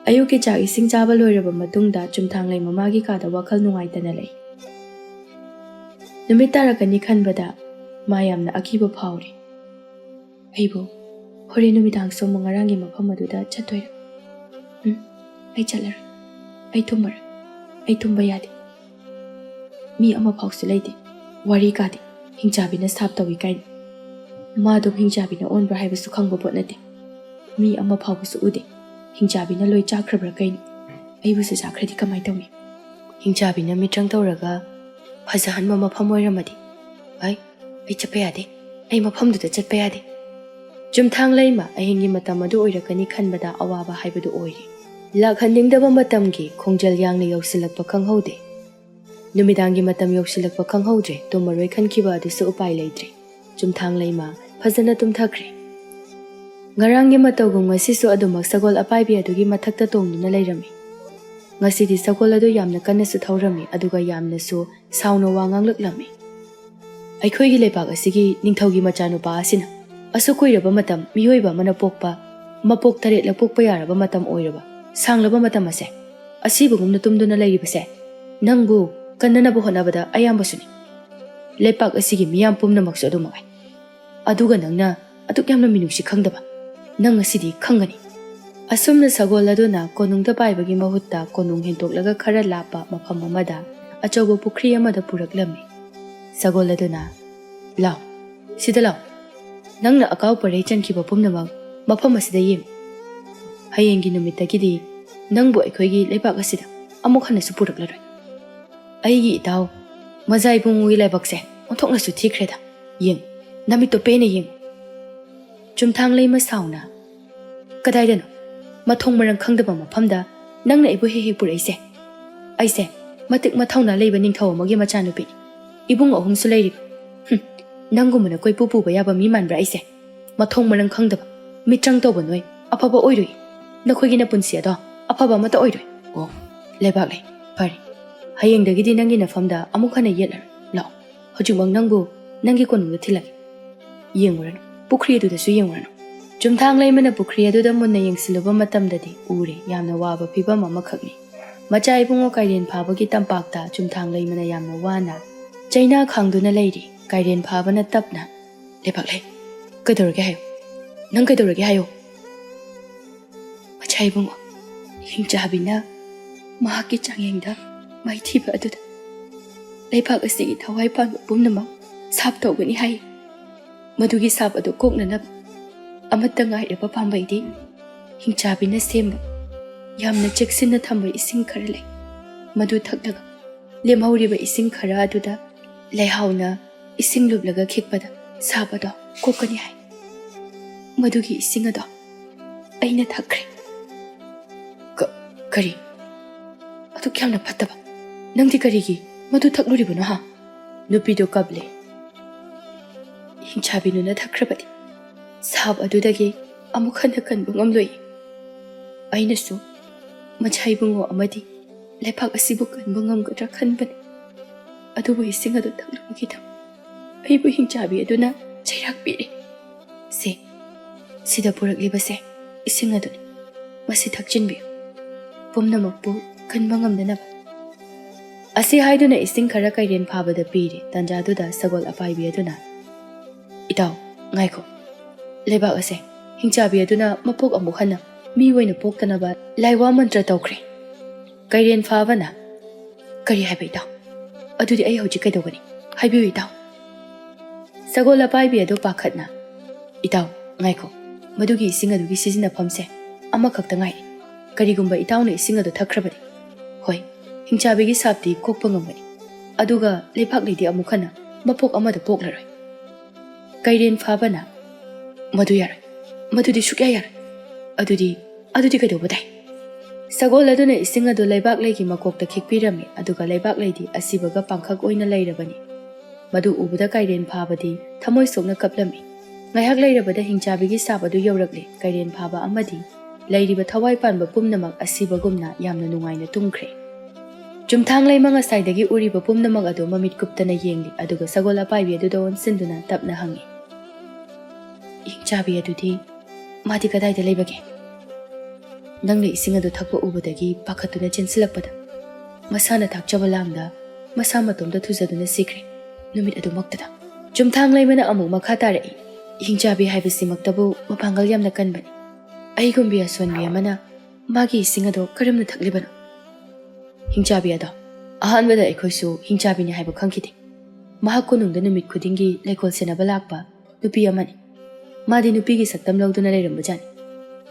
ꯑꯌꯨꯛꯀꯤ ꯆꯥꯛ ꯏꯁꯤꯡ ꯆꯥꯕ ꯂꯣꯏꯔꯕ ꯃꯇꯨꯡꯗ ꯆꯨꯝꯊꯥꯡꯂꯩ ꯃꯃꯥꯒꯤ ꯀꯥꯗ ꯋꯥꯈꯜ ꯅꯨꯡꯉꯥꯏꯇꯅ ꯂꯩ꯫ ꯅꯨꯃꯤꯠ ꯇꯥꯔꯛꯀꯅꯤ ꯈꯟꯕꯗ ꯃꯥ ꯌꯥꯝꯅ ꯑꯀꯤꯕ ꯐꯥꯎꯔꯤ꯫ "ꯑꯩꯕꯨ ꯍꯣꯔꯦꯟ ꯅꯨꯃꯤꯗꯥꯡꯁꯨ ꯑꯃꯨꯛ ꯉꯔꯥꯡꯒꯤ ꯃꯐꯝ ꯑꯗꯨꯗ ꯆꯠꯇꯣꯏꯔꯥ? ꯎꯝ, ꯑꯩ ꯆꯠꯂꯔꯣꯏ꯫ ꯑꯩ ꯇꯨꯝꯃꯔꯣꯏ꯫ ꯑꯩ ꯇꯨꯝꯕ ꯌꯥꯗꯦ꯫ ꯃꯤ ꯑꯃ ꯐꯥꯎꯁꯨ ꯂꯩꯇꯦ꯫ ꯋꯥꯔꯤ ꯀꯥꯗꯦ꯫ ꯍꯤꯡꯆꯥꯕꯤꯅ ꯁꯥꯞ ꯇꯧꯏ ꯀꯥꯏꯅ꯫ ꯃꯥꯗꯣ ꯍꯤꯡꯆꯥꯕꯤꯅ ꯑꯣꯟꯕ꯭ꯔꯥ ꯍꯥꯏꯕꯁꯨ ꯈꯪꯕ ꯄꯣꯠ ꯅꯠꯇꯦ꯫ ꯃꯤ ꯑꯃ ꯐꯥꯎꯕꯁꯨ ꯎꯗꯦ꯫ ꯍꯤꯡꯆꯥꯕꯤꯅ ꯂꯣꯏ ꯆꯥꯈ꯭ꯔꯕ꯭ꯔꯥ ꯀꯩꯅꯣ? ꯑꯩꯕꯨꯁꯨ ꯆꯥꯈ꯭ꯔꯗꯤ ꯀꯃꯥꯏ ꯇꯧꯅꯤ? ꯍꯤꯡꯆꯥꯕꯤꯅ ꯃꯤꯇ꯭ꯔꯪ ꯇꯧꯔꯒ ꯐꯖꯍꯟꯕ ꯃꯐꯝ ꯑꯣꯏꯔꯝꯃꯗꯤ? ꯑꯩ, ꯑꯩ ꯆꯠꯄ ꯌꯥꯗꯦ꯫ ꯑꯩ ꯃꯐꯝꯗꯨꯗ ꯆꯠꯄ ꯌꯥꯗꯦ꯫" ꯆꯨꯝꯊꯥꯡ ꯂꯩꯃ ꯑꯍꯤꯡꯒꯤ ꯃꯇꯝ ꯑꯗꯨ ꯑꯣꯏꯔꯛꯀꯅꯤ ꯈꯟꯕꯗ ꯑꯋꯥꯕ ꯍꯥꯏꯕꯗꯨ ꯑꯣꯏꯔꯦ꯫ ꯂꯥꯛꯍꯟꯅꯤꯡꯗꯕ ꯃꯇꯝꯒꯤ ꯈꯣꯡꯖꯦꯜ ꯌꯥꯡꯅ ꯌꯧꯁꯤꯜꯂꯛꯄ ꯈꯪꯍꯧꯗꯦ꯫ ꯅꯨꯃꯤꯗꯥꯡꯒꯤ ꯃꯇꯝ ꯌꯧꯁꯤꯜꯂꯛꯄ ꯈꯪꯍꯧꯗ꯭ꯔꯦ꯫ ꯇꯨꯝꯃꯔꯣꯏ ꯈꯟꯈꯤꯕ ꯑꯗꯨꯁꯨ ꯎꯄꯥꯏ ꯂꯩꯇ꯭ꯔꯦ꯫ ꯆꯨꯝꯊꯥꯡ ꯂꯩꯃ ꯐꯖꯅ ꯇꯨꯝꯊꯈ꯭ꯔꯦ꯫ ꯉꯔꯥꯡꯒꯤ ꯃꯇꯧꯒꯨꯝ ꯉꯁꯤꯁꯨ ꯑꯗꯨꯃꯛ ꯁꯒꯣꯜ ꯑꯄꯥꯏꯕꯤ ꯑꯗꯨꯒꯤ ꯃꯊꯛꯇ ꯇꯣꯡꯗꯨꯅ ꯂꯩꯔꯝꯃꯤ꯫ ꯉꯁꯤꯗꯤ ꯁꯒꯣꯜ ꯑꯗꯨ ꯌꯥꯝꯅ ꯀꯟꯅꯁꯨ ꯊꯧꯔꯝꯃꯤ, ꯑꯗꯨꯒ ꯌꯥꯝꯅꯁꯨ ꯁꯥꯎꯅ ꯋꯥ ꯉꯥꯡꯂꯛꯂꯝꯃꯤ꯫ "ꯑꯩꯈꯣꯏꯒꯤ ꯂꯩꯕꯥꯛ ꯑꯁꯤꯒꯤ ꯅꯤꯡꯊꯧꯒꯤ ꯃꯆꯥꯅꯨꯄꯥ ꯑꯁꯤꯅ ꯑꯁꯨꯛ ꯀꯨꯏꯔꯕ ꯃꯇꯝ ꯃꯤꯑꯣꯏꯕ ꯑꯃꯅ ꯄꯣꯛꯄ ꯃꯄꯣꯛ ꯇꯔꯦꯠꯂꯛ ꯄꯣꯛꯄ ꯌꯥꯔꯕ ꯃꯇꯝ ꯑꯣꯏꯔꯕ ꯁꯥꯡꯂꯕ ꯃꯇꯝ ꯑꯁꯦ ꯑꯁꯤꯕꯒꯨꯝꯅ ꯇꯨꯝꯗꯨꯅ ꯂꯩꯔꯤꯕꯁꯦ ꯅꯪꯕꯨ ꯀꯟꯅꯅꯕ ꯍꯣꯠꯅꯕꯗ ꯑꯌꯥꯝꯕꯁꯨꯅꯤ꯫ ꯂꯩꯄꯥꯛ ꯑꯁꯤꯒꯤ ꯃꯤꯌꯥꯝ ꯄꯨꯝꯅꯃꯛꯁꯨ ꯑꯗꯨꯃꯉꯥꯏ꯫ ꯑꯗꯨꯒ ꯅꯪꯅ ꯑꯗꯨꯛ ꯌꯥꯝꯅ ꯃꯤꯅꯨꯡꯁꯤ ꯈꯪꯗꯕ? ꯅꯪ ꯉꯁꯤꯗꯤ ꯈꯪꯒꯅꯤ꯫ ꯑꯁꯨꯝꯅ ꯁꯒꯣꯜ ꯑꯗꯨꯅ ꯀꯣꯅꯨꯡꯗ ꯄꯥꯏꯕꯒꯤ ꯃꯍꯨꯠꯇ ꯀꯣꯅꯨꯡ ꯍꯦꯟꯗꯣꯛꯂꯒ ꯈꯔ ꯂꯥꯞꯄ ꯃꯐꯝ ꯑꯃꯗ ꯑꯆꯧꯕ ꯄꯨꯈ꯭ꯔꯤ ꯑꯃꯗ ꯄꯨꯔꯛꯂꯝꯃꯤ꯫ ꯁꯒꯣꯜ ꯑꯗꯨꯅ, "ꯂꯥꯎ, ꯁꯤꯗ ꯂꯥꯎ꯫ ꯅꯪꯅ ꯑꯀꯥꯎ ꯄꯔꯩ ꯆꯟꯈꯤꯕ ꯄꯨꯝꯅꯃꯛ ꯃꯐꯝ ꯑꯁꯤꯗ ꯌꯦꯡꯉꯨ꯫ ꯍꯌꯦꯡꯒꯤ ꯅꯨꯃꯤꯠꯇꯒꯤꯗꯤ ꯅꯪꯕꯨ ꯑꯩꯈꯣꯏꯒꯤ ꯂꯩꯕꯥꯛ ꯑꯁꯤꯗ ꯑꯃꯨꯛ ꯍꯟꯅꯁꯨ ꯄꯨꯔꯛꯂꯔꯣꯏ꯫ ꯑꯩꯒꯤ ꯏꯇꯥꯎ, ꯃꯖꯥ ꯏꯕꯨꯡꯉꯣꯒꯤ ꯂꯥꯏꯕꯛꯁꯦ ꯑꯣꯟꯊꯣꯛꯅꯁꯨ ꯊꯤꯈ꯭ꯔꯦꯗ꯫ ꯌꯦꯡꯉꯨ, ꯅꯃꯤꯠꯇꯣ ꯄꯦꯟꯅ ꯌꯦꯡꯉꯨ꯫" ꯆꯨꯝꯊꯥꯡ ꯂꯩꯃ ꯁꯥꯎꯅ, "ꯀꯗꯥꯏꯗꯅꯣ? ꯃꯊꯣꯡ ꯃꯔꯝ ꯈꯪꯗꯕ ꯃꯐꯝꯗ ꯅꯪꯅ ꯑꯩꯕꯨ ꯍꯦꯛ ꯍꯦꯛ ꯄꯨꯔꯛꯏꯁꯦ? ꯑꯩꯁꯦ ꯃꯇꯤꯛ ꯃꯊꯧꯅꯥ ꯂꯩꯕ ꯅꯤꯡꯊꯧ ꯑꯃꯒꯤ ꯃꯆꯥꯅꯨꯄꯤꯅꯤ꯫ ꯏꯕꯨꯡ ꯑꯍꯨꯝꯁꯨ ꯂꯩꯔꯤꯕ꯫ ꯍꯨꯝ, ꯅꯪꯒꯨꯝꯕꯅ ꯀꯣꯏꯄꯨ ꯄꯨꯕ ꯌꯥꯕ ꯃꯤ ꯃꯥꯟꯕ꯭ꯔꯥ ꯑꯩꯁꯦ? ꯃꯊꯣꯡ ꯃꯔꯝ ꯈꯪꯗꯕ, ꯃꯤꯇ꯭ꯔꯪ ꯇꯧꯕ ꯅꯣꯏ ꯑꯐꯕ ꯑꯣꯏꯔꯣꯏ꯫ ꯅꯈꯣꯏꯒꯤ ꯅꯄꯨꯟꯁꯤ ꯑꯗꯣ ꯑꯐꯕ ꯑꯃꯠꯇ ꯑꯣꯏꯔꯣꯏ꯫ ꯑꯣ, ꯂꯩꯕꯥꯛ ꯂꯩ꯫ ꯐꯔꯦ, ꯍꯌꯦꯡꯗꯒꯤꯗꯤ ꯅꯪꯒꯤ ꯅꯐꯝꯗ ꯑꯃꯨꯛ ꯍꯟꯅ ꯌꯦꯠꯂꯔꯣꯏ꯫ ꯂꯥꯛꯑꯣ, ꯍꯧꯖꯤꯛꯃꯛ ꯅꯪꯕꯨ ꯅꯪꯒꯤ ꯀꯣꯅꯨꯡꯗ ꯊꯤꯜꯂꯒꯦ꯫ ꯌꯦꯡꯉꯨꯔꯅꯨ, ꯄꯨꯈ꯭ꯔꯤ ꯑꯗꯨꯗꯁꯨ ꯌꯦꯡꯉꯨꯔꯅꯨ꯫" ꯆꯨꯝꯊꯥꯡ ꯂꯩꯃꯅ ꯄꯨꯈ꯭ꯔꯤ ꯑꯗꯨꯗ ꯃꯨꯟꯅ ꯌꯦꯡꯁꯤꯜꯂꯨꯕ ꯃꯇꯝꯗꯗꯤ ꯎꯔꯦ ꯌꯥꯝꯅ ꯋꯥꯕ ꯐꯤꯕꯝ ꯑꯃꯈꯛꯅꯤ꯫ ꯃꯆꯥ ꯏꯕꯨꯡꯉꯣ ꯀꯥꯏꯔꯦꯟ ꯐꯥꯕꯒꯤ ꯇꯝꯄꯥꯛꯇ ꯆꯨꯝꯊꯥꯡ ꯂꯩꯃꯅ ꯌꯥꯝꯅ ꯋꯥꯅ ꯆꯩꯅꯥ ꯈꯥꯡꯗꯨꯅ ꯂꯩꯔꯤ꯫ ꯀꯥꯏꯔꯦꯟ ꯐꯥꯕꯅ ꯇꯞꯅ, "ꯂꯩꯕꯥꯛ ꯂꯩ, ꯀꯩꯗꯧꯔꯒꯦ ꯍꯥꯏꯌꯨ꯫ ꯅꯪ ꯀꯩꯗꯧꯔꯒꯦ ꯍꯥꯏꯌꯨ?" "ꯃꯆꯥ ꯏꯕꯨꯡꯉꯣ, ꯍꯤꯡꯆꯥꯕꯤꯅ ꯃꯍꯥꯛꯀꯤ ꯆꯥꯡꯌꯦꯡꯗ ꯃꯥꯏꯊꯤꯕ ꯑꯗꯨꯗ ꯂꯩꯕꯥꯛ ꯑꯁꯤꯒꯤ ꯊꯋꯥꯏ ꯄꯥꯟꯕ ꯄꯨꯝꯅꯃꯛ ꯁꯥꯞ ꯇꯧꯒꯅꯤ ꯍꯥꯏ꯫ ꯃꯗꯨꯒꯤ ꯁꯥꯞ ꯑꯗꯨ ꯀꯣꯛꯅꯅꯕ ꯑꯃꯠꯇ ꯉꯥꯏꯔꯕ ꯄꯥꯝꯕꯩꯗꯤ ꯍꯤꯡꯆꯥꯕꯤꯅ ꯁꯦꯝꯕ ꯌꯥꯝꯅ ꯆꯦꯛꯁꯤꯟꯅ ꯊꯝꯕ ꯏꯁꯤꯡ ꯈꯔ ꯂꯩ꯫ ꯃꯗꯨ ꯊꯛꯂꯒ ꯂꯦꯝꯍꯧꯔꯤꯕ ꯏꯁꯤꯡ ꯈꯔ ꯑꯗꯨꯗ ꯂꯩꯍꯥꯎꯅ ꯏꯁꯤꯡ ꯂꯨꯞꯂꯒ ꯈꯤꯛꯄꯗ ꯁꯥꯞ ꯑꯗꯣ ꯀꯣꯛꯀꯅꯤ ꯍꯥꯏ꯫ ꯃꯗꯨꯒꯤ ꯏꯁꯤꯡ ꯑꯗꯣ ꯑꯩꯅ ꯊꯛꯈ꯭ꯔꯦ꯫" "ꯀ-, ꯀꯔꯤ? ꯑꯗꯨꯛ ꯌꯥꯝꯅ ꯐꯠꯇꯕ? ꯅꯪꯗꯤ ꯀꯔꯤꯒꯤ ꯃꯗꯨ ꯊꯛꯂꯨꯔꯤꯕꯅꯣ ꯍꯥ?" ꯅꯨꯄꯤꯗꯨ ꯀꯞꯂꯦ꯫ "ꯍꯤꯡꯆꯥꯕꯤꯅꯨꯅ ꯊꯛꯈ꯭ꯔꯕꯗꯤ ꯁꯥꯞ ꯑꯗꯨꯗꯒꯤ ꯑꯃꯨꯛ ꯍꯟꯅ ꯀꯟꯕ ꯉꯝꯂꯣꯏ꯫ ꯑꯩꯅꯁꯨ ꯃꯆꯥ ꯏꯕꯨꯡꯉꯣ ꯑꯃꯗꯤ ꯂꯩꯕꯥꯛ ꯑꯁꯤꯕꯨ ꯀꯟꯕ ꯉꯝꯒꯗ꯭ꯔꯥ ꯈꯟꯕꯅꯤ꯫ ꯑꯗꯨꯕꯨ ꯏꯁꯤꯡ ꯑꯗꯨ ꯊꯛꯂꯨꯕꯒꯤꯗꯃꯛ ꯑꯩꯕꯨ ꯍꯤꯡꯆꯥꯕꯤ ꯑꯗꯨꯅ ꯆꯩꯔꯥꯛ ꯄꯤꯔꯦ꯫ ꯁꯦ, ꯁꯤꯗ ꯄꯨꯔꯛꯂꯤꯕꯁꯦ ꯏꯁꯤꯡ ꯑꯗꯨꯅꯤ꯫ ꯃꯁꯤ ꯊꯛꯆꯤꯟꯕꯤꯌꯨ, ꯄꯨꯝꯅꯃꯛꯄꯨ ꯀꯟꯕ ꯉꯝꯅꯅꯕ꯫" ꯑꯁꯤ ꯍꯥꯏꯗꯨꯅ ꯏꯁꯤꯡ ꯈꯔ ꯀꯩꯔꯦꯟ ꯐꯥꯕꯗ ꯄꯤꯔꯦ꯫ ꯇꯥꯟꯖꯥꯗꯨꯗ ꯁꯒꯣꯜ ꯑꯄꯥꯏꯕꯤ ꯑꯗꯨꯅ, "ꯏꯇꯥꯎ, ꯉꯥꯏꯈꯣ꯫ ꯂꯩꯕꯥꯛ ꯑꯁꯦ ꯍꯤꯡꯆꯥꯕꯤ ꯑꯗꯨꯅ ꯃꯄꯣꯛ ꯑꯃꯨꯛ ꯍꯟꯅ ꯃꯤ ꯑꯣꯏꯅ ꯄꯣꯛꯇꯅꯕ ꯂꯥꯏꯋꯥ ꯃꯟꯇ꯭ꯔ ꯇꯧꯈ꯭ꯔꯦ꯫" ꯀꯩꯔꯦꯟ ꯐꯥꯕꯅ, "ꯀꯔꯤ ꯍꯥꯏꯕ ꯏꯇꯥꯎ? ꯑꯗꯨꯗꯤ ꯑꯩ ꯍꯧꯖꯤꯛ ꯀꯩꯗꯧꯒꯅꯤ? ꯍꯥꯏꯕꯤꯌꯨ ꯏꯇꯥꯎ꯫" ꯁꯒꯣꯜ ꯑꯄꯥꯏꯕꯤ ꯑꯗꯨ ꯄꯥꯈꯠꯅ, "ꯏꯇꯥꯎ, ꯉꯥꯏꯈꯣ꯫ ꯃꯗꯨꯒꯤ ꯏꯁꯤꯡ ꯑꯗꯨꯒꯤ ꯁꯤꯖꯤꯟꯅꯐꯝꯁꯦ ꯑꯃꯈꯛꯇ ꯉꯥꯏꯔꯦ꯫ ꯀꯔꯤꯒꯨꯝꯕ ꯏꯇꯥꯎꯅ ꯏꯁꯤꯡ ꯑꯗꯨ ꯊꯛꯈ꯭ꯔꯕꯗꯤ, ꯍꯣꯏ, ꯍꯤꯡꯆꯥꯕꯤꯒꯤ ꯁꯥꯞꯇꯤ ꯀꯣꯛꯄ ꯉꯝꯒꯅꯤ꯫ ꯑꯗꯨꯒ ꯂꯩꯕꯥꯛꯂꯩꯗꯤ ꯑꯃꯨꯛ ꯍꯟꯅ ꯃꯄꯣꯛ ꯑꯃꯗ ꯄꯣꯛꯂꯔꯣꯏ꯫" ꯀꯩꯔꯦꯟ ꯐꯥꯕꯅ, "ꯃꯗꯨ ꯌꯥꯔꯣꯏ꯫ ꯃꯗꯨꯗꯤ ꯁꯨꯛꯌꯥ ꯌꯥꯔꯣꯏ꯫ ꯑꯗꯨꯗꯤ, ꯑꯗꯨꯗꯤ ꯀꯩꯗꯧꯕ ꯇꯥꯏ?" ꯁꯒꯣꯜ ꯑꯗꯨꯅ ꯏꯁꯤꯡ ꯑꯗꯨ ꯂꯩꯕꯥꯛꯂꯩꯒꯤ ꯃꯀꯣꯛꯇ ꯈꯤꯛꯄꯤꯔꯝꯃꯤ, ꯑꯗꯨꯒ ꯂꯩꯕꯥꯛꯂꯩꯗꯤ ꯑꯁꯤꯕꯒ ꯄꯥꯡꯈꯛ ꯑꯣꯏꯅ ꯂꯩꯔꯕꯅꯤ꯫ ꯃꯗꯨ ꯎꯕꯗ ꯀꯩꯔꯦꯟ ꯐꯥꯕꯗꯤ ꯊꯃꯣꯏ ꯁꯣꯛꯅ ꯀꯞꯂꯝꯃꯤ꯫ ꯉꯥꯏꯍꯥꯛ ꯂꯩꯔꯕꯗ ꯍꯤꯡꯆꯥꯕꯤꯒꯤ ꯁꯥꯞ ꯑꯗꯨ ꯌꯧꯔꯛꯂꯦ꯫ ꯀꯩꯔꯦꯟ ꯐꯥꯕ ꯑꯃꯗꯤ ꯂꯩꯔꯤꯕ ꯊꯋꯥꯏ ꯄꯥꯟꯕ ꯄꯨꯝꯅꯃꯛ ꯑꯁꯤꯕꯒꯨꯝꯅ ꯌꯥꯝꯅ ꯅꯨꯡꯉꯥꯏꯅ ꯇꯨꯝꯈ꯭ꯔꯦ꯫ ꯆꯨꯝꯊꯥꯡ ꯂꯩꯃ ꯉꯁꯥꯏꯗꯒꯤ ꯎꯔꯤꯕ ꯄꯨꯝꯅꯃꯛ ꯑꯗꯨ ꯃꯃꯤꯠ ꯀꯨꯞꯇꯅ ꯌꯦꯡꯂꯤ, ꯑꯗꯨꯒ ꯁꯒꯣꯜ ꯑꯄꯥꯏꯕꯤ ꯑꯗꯨꯗ ꯑꯣꯟꯁꯤꯟꯗꯨꯅ ꯇꯞꯅ ꯍꯪꯉꯤ, "ꯍꯤꯡꯆꯥꯕꯤ ꯑꯗꯨꯗꯤ ꯃꯥꯗꯤ ꯀꯗꯥꯏꯗ ꯂꯩꯕꯒꯦ?" "ꯅꯪꯅ ꯏꯁꯤꯡ ꯑꯗꯨ ꯊꯛꯄ ꯎꯕꯗꯒꯤ ꯄꯥꯈꯠꯇꯨꯅ ꯆꯦꯟꯁꯤꯜꯂꯛꯄꯗ ꯃꯁꯥꯅ ꯊꯥꯛꯆꯕ ꯂꯥꯡꯗ ꯃꯁꯥ ꯃꯇꯣꯝꯇ ꯊꯨꯖꯗꯨꯅ ꯁꯤꯈ꯭ꯔꯦ, ꯅꯨꯃꯤꯠ ꯑꯗꯨꯃꯛꯇꯗ꯫" ꯆꯨꯝꯊꯥꯡ ꯂꯩꯃꯅ ꯑꯃꯨꯛ ꯃꯈꯥ ꯇꯥꯔꯛꯏ, "ꯍꯤꯡꯆꯥꯕꯤ ꯍꯥꯏꯕꯁꯤꯃꯛꯇꯕꯨ ꯃꯄꯥꯡꯒꯜ ꯌꯥꯝꯅ ꯀꯟꯕꯅꯤ꯫ ꯑꯩꯒꯨꯝꯕꯤ ꯑꯁꯣꯟꯕꯤ ꯑꯃꯅ ꯃꯥꯒꯤ ꯏꯁꯤꯡ ꯑꯗꯣ ꯀꯔꯝꯅ ꯊꯛꯂꯤꯕꯅꯣ?" "ꯍꯤꯡꯆꯥꯕꯤ ꯑꯗꯣ ꯑꯍꯥꯟꯕꯗ ꯑꯩꯈꯣꯏꯁꯨ ꯍꯤꯡꯆꯥꯕꯤꯅꯤ ꯍꯥꯏꯕ ꯈꯪꯈꯤꯗꯦ꯫ ꯃꯍꯥꯛ ꯀꯣꯅꯨꯡꯗ ꯅꯨꯃꯤꯠ ꯈꯨꯗꯤꯡꯒꯤ ꯂꯩꯀꯣꯜ ꯁꯦꯟꯅꯕ ꯂꯥꯛꯄ ꯅꯨꯄꯤ ꯑꯃꯅꯤ꯫ ꯃꯥꯗꯤ ꯅꯨꯄꯤꯒꯤ ꯁꯛꯇꯝ ꯂꯧꯗꯨꯅ ꯂꯩꯔꯝꯕꯖꯥꯠꯅꯤ꯫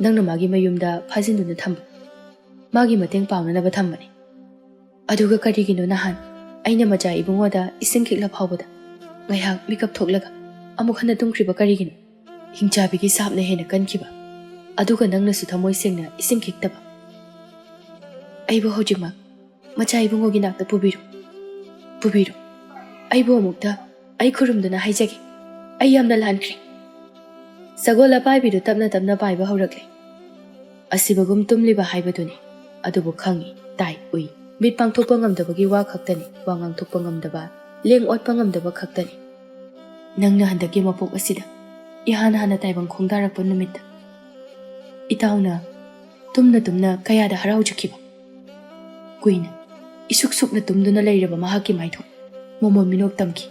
ꯅꯪꯅ ꯃꯥꯒꯤ ꯃꯌꯨꯝꯗ ꯐꯥꯖꯤꯟꯗꯨꯅ ꯊꯝꯕ, ꯃꯥꯒꯤ ꯃꯇꯦꯡ ꯄꯥꯡꯅꯅꯕ ꯊꯝꯕꯅꯤ꯫ ꯑꯗꯨꯒ ꯀꯔꯤꯒꯤꯅꯣ ꯅꯍꯥꯟ ꯑꯩꯅ ꯃꯆꯥ ꯏꯕꯨꯡꯉꯣꯗ ꯏꯁꯤꯡ ꯈꯤꯛꯂ ꯐꯥꯎꯕꯗ ꯉꯥꯏꯍꯥꯛ ꯃꯤꯀꯞ ꯊꯣꯛꯂꯒ ꯑꯃꯨꯛ ꯍꯟꯅ ꯇꯨꯝꯈ꯭ꯔꯤꯕ ꯀꯔꯤꯒꯤꯅꯣ? ꯍꯤꯡꯆꯥꯕꯤꯒꯤ ꯁꯥꯞꯅ ꯍꯦꯟꯅ ꯀꯟꯈꯤꯕ, ꯑꯗꯨꯒ ꯅꯪꯅꯁꯨ ꯊꯃꯣꯏ ꯁꯦꯡꯅ ꯏꯁꯤꯡ ꯈꯤꯛꯇꯕ꯫ ꯑꯩꯕꯨ ꯍꯧꯖꯤꯛꯃꯛ ꯃꯆꯥ ꯏꯕꯨꯡꯉꯣꯒꯤ ꯅꯥꯛꯇ ꯄꯨꯕꯤꯔꯣ, ꯄꯨꯕꯤꯔꯣ꯫ ꯑꯩꯕꯨ ꯑꯃꯨꯛꯇ ꯑꯩ ꯈꯨꯔꯨꯝꯗꯨꯅ ꯍꯥꯏꯖꯒꯦ, ꯑꯩ ꯌꯥꯝꯅ ꯂꯥꯟꯈ꯭ꯔꯦ꯫" ꯁꯒꯣꯜ ꯑꯄꯥꯏꯕꯤꯗꯨ ꯇꯞꯅ ꯇꯞꯅ ꯄꯥꯏꯕ ꯍꯧꯔꯛꯂꯦ꯫ ꯑꯁꯤꯕꯒꯨꯝ ꯇꯨꯝꯂꯤꯕ ꯍꯥꯏꯕꯗꯨꯅꯤ꯫ ꯑꯗꯨꯕꯨ ꯈꯪꯏ, ꯇꯥꯏ, ꯎꯏ꯫ ꯃꯤꯠ ꯄꯥꯡꯊꯣꯛꯄ ꯉꯝꯗꯕꯒꯤ ꯋꯥ ꯈꯛꯇꯅꯤ, ꯋꯥ ꯉꯥꯡꯊꯣꯛꯄ ꯉꯝꯗꯕ, ꯂꯦꯡ ꯑꯣꯠꯄ ꯉꯝꯗꯕ ꯈꯛꯇꯅꯤ꯫ ꯅꯪꯅ ꯍꯟꯗꯛꯀꯤ ꯃꯄꯣꯛ ꯑꯁꯤꯗ ꯏꯍꯥꯟ ꯍꯥꯟꯅ ꯇꯥꯏꯕꯪ ꯈꯣꯡꯗꯥꯔꯛꯄ ꯅꯨꯃꯤꯠꯇ꯫ ꯏꯇꯥꯎꯅ ꯇꯨꯝꯅ ꯇꯨꯝꯅ ꯀꯌꯥꯗ ꯍꯔꯥꯎꯖꯈꯤꯕ꯫ ꯀꯨꯏꯅ ꯏꯁꯨꯛ ꯁꯨꯛꯅ ꯇꯨꯝꯗꯨꯅ ꯂꯩꯔꯕ ꯃꯍꯥꯛꯀꯤ ꯃꯥꯏꯊꯣꯡ ꯃꯃꯣꯟ ꯃꯤꯅꯣꯛ ꯇꯝꯈꯤ꯫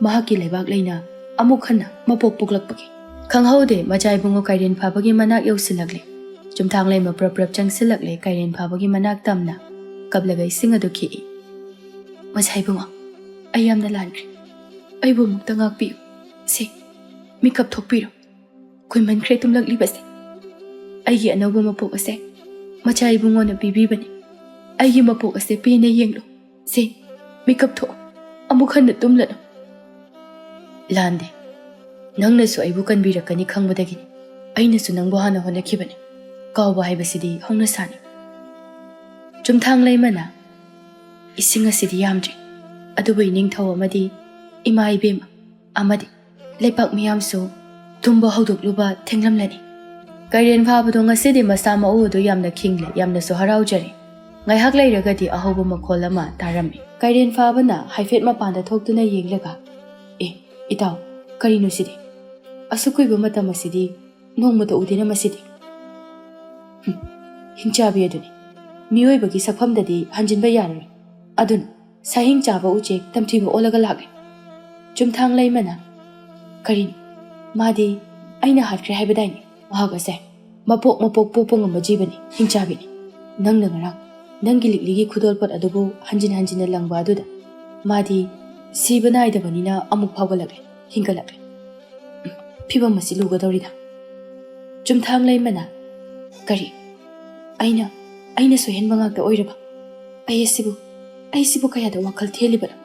ꯃꯍꯥꯛꯀꯤ ꯂꯩꯕꯥꯛ ꯂꯩꯅ ꯑꯃꯨꯛ ꯍꯟꯅ ꯃꯄꯣꯛ ꯄꯣꯛꯂꯛꯄꯒꯤ꯫ ꯈꯪꯍꯧꯗꯦ, ꯃꯆꯥ ꯏꯕꯨꯡꯉꯣ ꯀꯩꯔꯦꯟ ꯐꯥꯕꯒꯤ ꯃꯅꯥꯛ ꯌꯧꯁꯤꯜꯂꯛꯂꯦ꯫ ꯆꯨꯝꯊꯥꯡꯂꯩꯃ ꯄ꯭ꯔꯞ ꯄ꯭ꯔꯞ ꯆꯪꯁꯤꯜꯂꯛꯂꯦ ꯀꯩꯔꯦꯟ ꯐꯥꯕꯒꯤ ꯃꯅꯥꯛ ꯇꯝꯅ꯫ ꯀꯞꯂꯒ ꯏꯁꯤꯡ ꯑꯗꯨ ꯈꯤꯛꯏ꯫ "ꯃꯆꯥ ꯏꯕꯨꯡꯉꯣ, ꯑꯩ ꯌꯥꯝꯅ ꯂꯥꯟꯈ꯭ꯔꯦ꯫ ꯑꯩꯕꯨ ꯑꯃꯨꯛꯇ ꯉꯥꯛꯄꯤꯌꯨ꯫ ꯁꯦ, ꯃꯤꯀꯞ ꯊꯣꯛꯄꯤꯔꯣ꯫ ꯀꯨꯏꯃꯟꯈ꯭ꯔꯦ ꯇꯨꯝꯂꯛꯂꯤꯕꯁꯦ꯫ ꯑꯩꯒꯤ ꯑꯅꯧꯕ ꯃꯄꯣꯛ ꯑꯁꯦ ꯃꯆꯥ ꯏꯕꯨꯡꯉꯣꯅ ꯄꯤꯕꯤꯕꯅꯤ꯫ ꯑꯩꯒꯤ ꯃꯄꯣꯛ ꯑꯁꯦ ꯄꯦꯟꯅ ꯌꯦꯡꯂꯨ꯫ ꯁꯦ, ꯃꯤꯀꯞ ꯊꯣꯛꯑꯣ꯫ ꯑꯃꯨꯛ ꯍꯟꯅ ꯇꯨꯝꯂꯅꯨ꯫" "ꯂꯥꯟꯗꯦ꯫ ꯅꯪꯅꯁꯨ ꯑꯩꯕꯨ ꯀꯟꯕꯤꯔꯛꯀꯅꯤ ꯈꯪꯕꯗꯒꯤꯅꯤ꯫ ꯑꯩꯅꯁꯨ ꯅꯪꯕꯨ ꯍꯥꯟꯅ ꯍꯣꯠꯅꯈꯤꯕꯅꯤ꯫ ꯀꯥꯎꯕ ꯍꯥꯏꯕꯁꯤꯗꯤ ꯍꯧꯅꯁꯥꯅꯤ꯫" ꯆꯨꯝꯊꯥꯡꯂꯩꯃꯅ, "ꯏꯁꯤꯡ ꯑꯁꯤꯗꯤ ꯌꯥꯝꯗ꯭ꯔꯤ, ꯑꯗꯨꯕꯨ ꯏꯅꯤꯡꯊꯧ ꯑꯃꯗꯤ ꯏꯃꯥ ꯏꯕꯦꯝꯃ ꯑꯃꯗꯤ ꯂꯩꯄꯥꯛ ꯃꯤꯌꯥꯝꯁꯨ ꯇꯨꯝꯕ ꯍꯧꯗꯣꯛꯂꯨꯕ ꯊꯦꯡꯂꯝꯂꯅꯤ꯫" ꯀꯩꯔꯦꯟ ꯐꯥꯕꯗꯣ ꯉꯁꯤꯗꯤ ꯃꯁꯥ ꯃꯎ ꯑꯗꯨ ꯌꯥꯝꯅ ꯈꯤꯡꯂꯦ, ꯌꯥꯝꯅꯁꯨ ꯍꯔꯥꯎꯖꯔꯦ꯫ ꯉꯥꯏꯍꯥꯛ ꯂꯩꯔꯒꯗꯤ ꯑꯍꯧꯕ ꯃꯈꯣꯜ ꯑꯃ ꯇꯥꯔꯝꯃꯤ꯫ ꯀꯩꯔꯦꯟ ꯐꯥꯕꯅ ꯍꯥꯏꯐꯦꯠ ꯃꯄꯥꯟꯗ ꯊꯣꯛꯇꯨꯅ ꯌꯦꯡꯂꯒ, "ꯑꯦ, ꯏꯇꯥꯎ, ꯀꯔꯤꯅꯣ ꯁꯤꯗꯤ? ꯑꯁꯨꯛ ꯀꯨꯏꯕ ꯃꯇꯝ ꯑꯁꯤꯗꯤ ꯅꯣꯡꯃꯇ ꯎꯗꯦꯅ ꯃꯁꯤꯗꯤ꯫" "ꯍꯨꯝ, ꯍꯤꯡꯆꯥꯕꯤ ꯑꯗꯨꯅꯤ꯫ ꯃꯤꯑꯣꯏꯕꯒꯤ ꯁꯛꯐꯝꯗꯗꯤ ꯍꯟꯖꯤꯟꯕ ꯌꯥꯔꯔꯣꯏ꯫ ꯑꯗꯨꯅ ꯁꯥꯍꯤꯡ ꯆꯥꯕ ꯎꯆꯦꯛ ꯇꯝꯊꯤꯕ ꯑꯣꯜꯂꯒ ꯂꯥꯛꯂꯦ꯫" ꯆꯨꯝꯊꯥꯡꯂꯩꯃꯅ, "ꯀꯔꯤꯅꯣ? ꯃꯥꯗꯤ ꯑꯩꯅ ꯍꯥꯠꯈ꯭ꯔꯦ ꯍꯥꯏꯕꯗꯥꯏꯅꯦ? ꯃꯍꯥꯛ ꯑꯁꯦ ꯃꯄꯣꯛ ꯃꯄꯣꯛ ꯄꯣꯛꯄ ꯉꯝꯕ ꯖꯤꯕꯅꯤ, ꯍꯤꯡꯆꯥꯕꯤꯅꯤ꯫ ꯅꯪꯅ ꯉꯔꯥꯡ ꯅꯪꯒꯤ ꯂꯤꯛꯂꯤꯒꯤ ꯈꯨꯗꯣꯜꯄꯣꯠ ꯑꯗꯨꯕꯨ ꯍꯟꯖꯤꯟ ꯍꯟꯖꯤꯟꯅ ꯂꯪꯕ ꯑꯗꯨꯗ ꯃꯥꯗꯤ ꯁꯤꯕ ꯅꯥꯏꯗꯕꯅꯤꯅ ꯑꯃꯨꯛ ꯐꯥꯎꯒꯠꯂꯛꯂꯦ, ꯍꯤꯡꯒꯠꯂꯛꯂꯦ꯫ ꯐꯤꯕꯝ ꯑꯁꯤ ꯂꯨꯒꯗꯧꯔꯤꯗ꯫" ꯆꯨꯝꯊꯥꯡꯂꯩꯃꯅ, "ꯀꯔꯤ? ꯑꯩꯅ, ꯑꯩꯅ ꯁꯣꯏꯍꯟꯕ ꯉꯥꯛꯇ ꯑꯣꯏꯔꯕ? ꯑꯩ ꯑꯁꯤꯕꯨ, ꯑꯩꯁꯤꯕꯨ ꯀꯌꯥꯗ ꯋꯥꯈꯜ ꯊꯦꯜꯂꯤꯕꯅꯣ?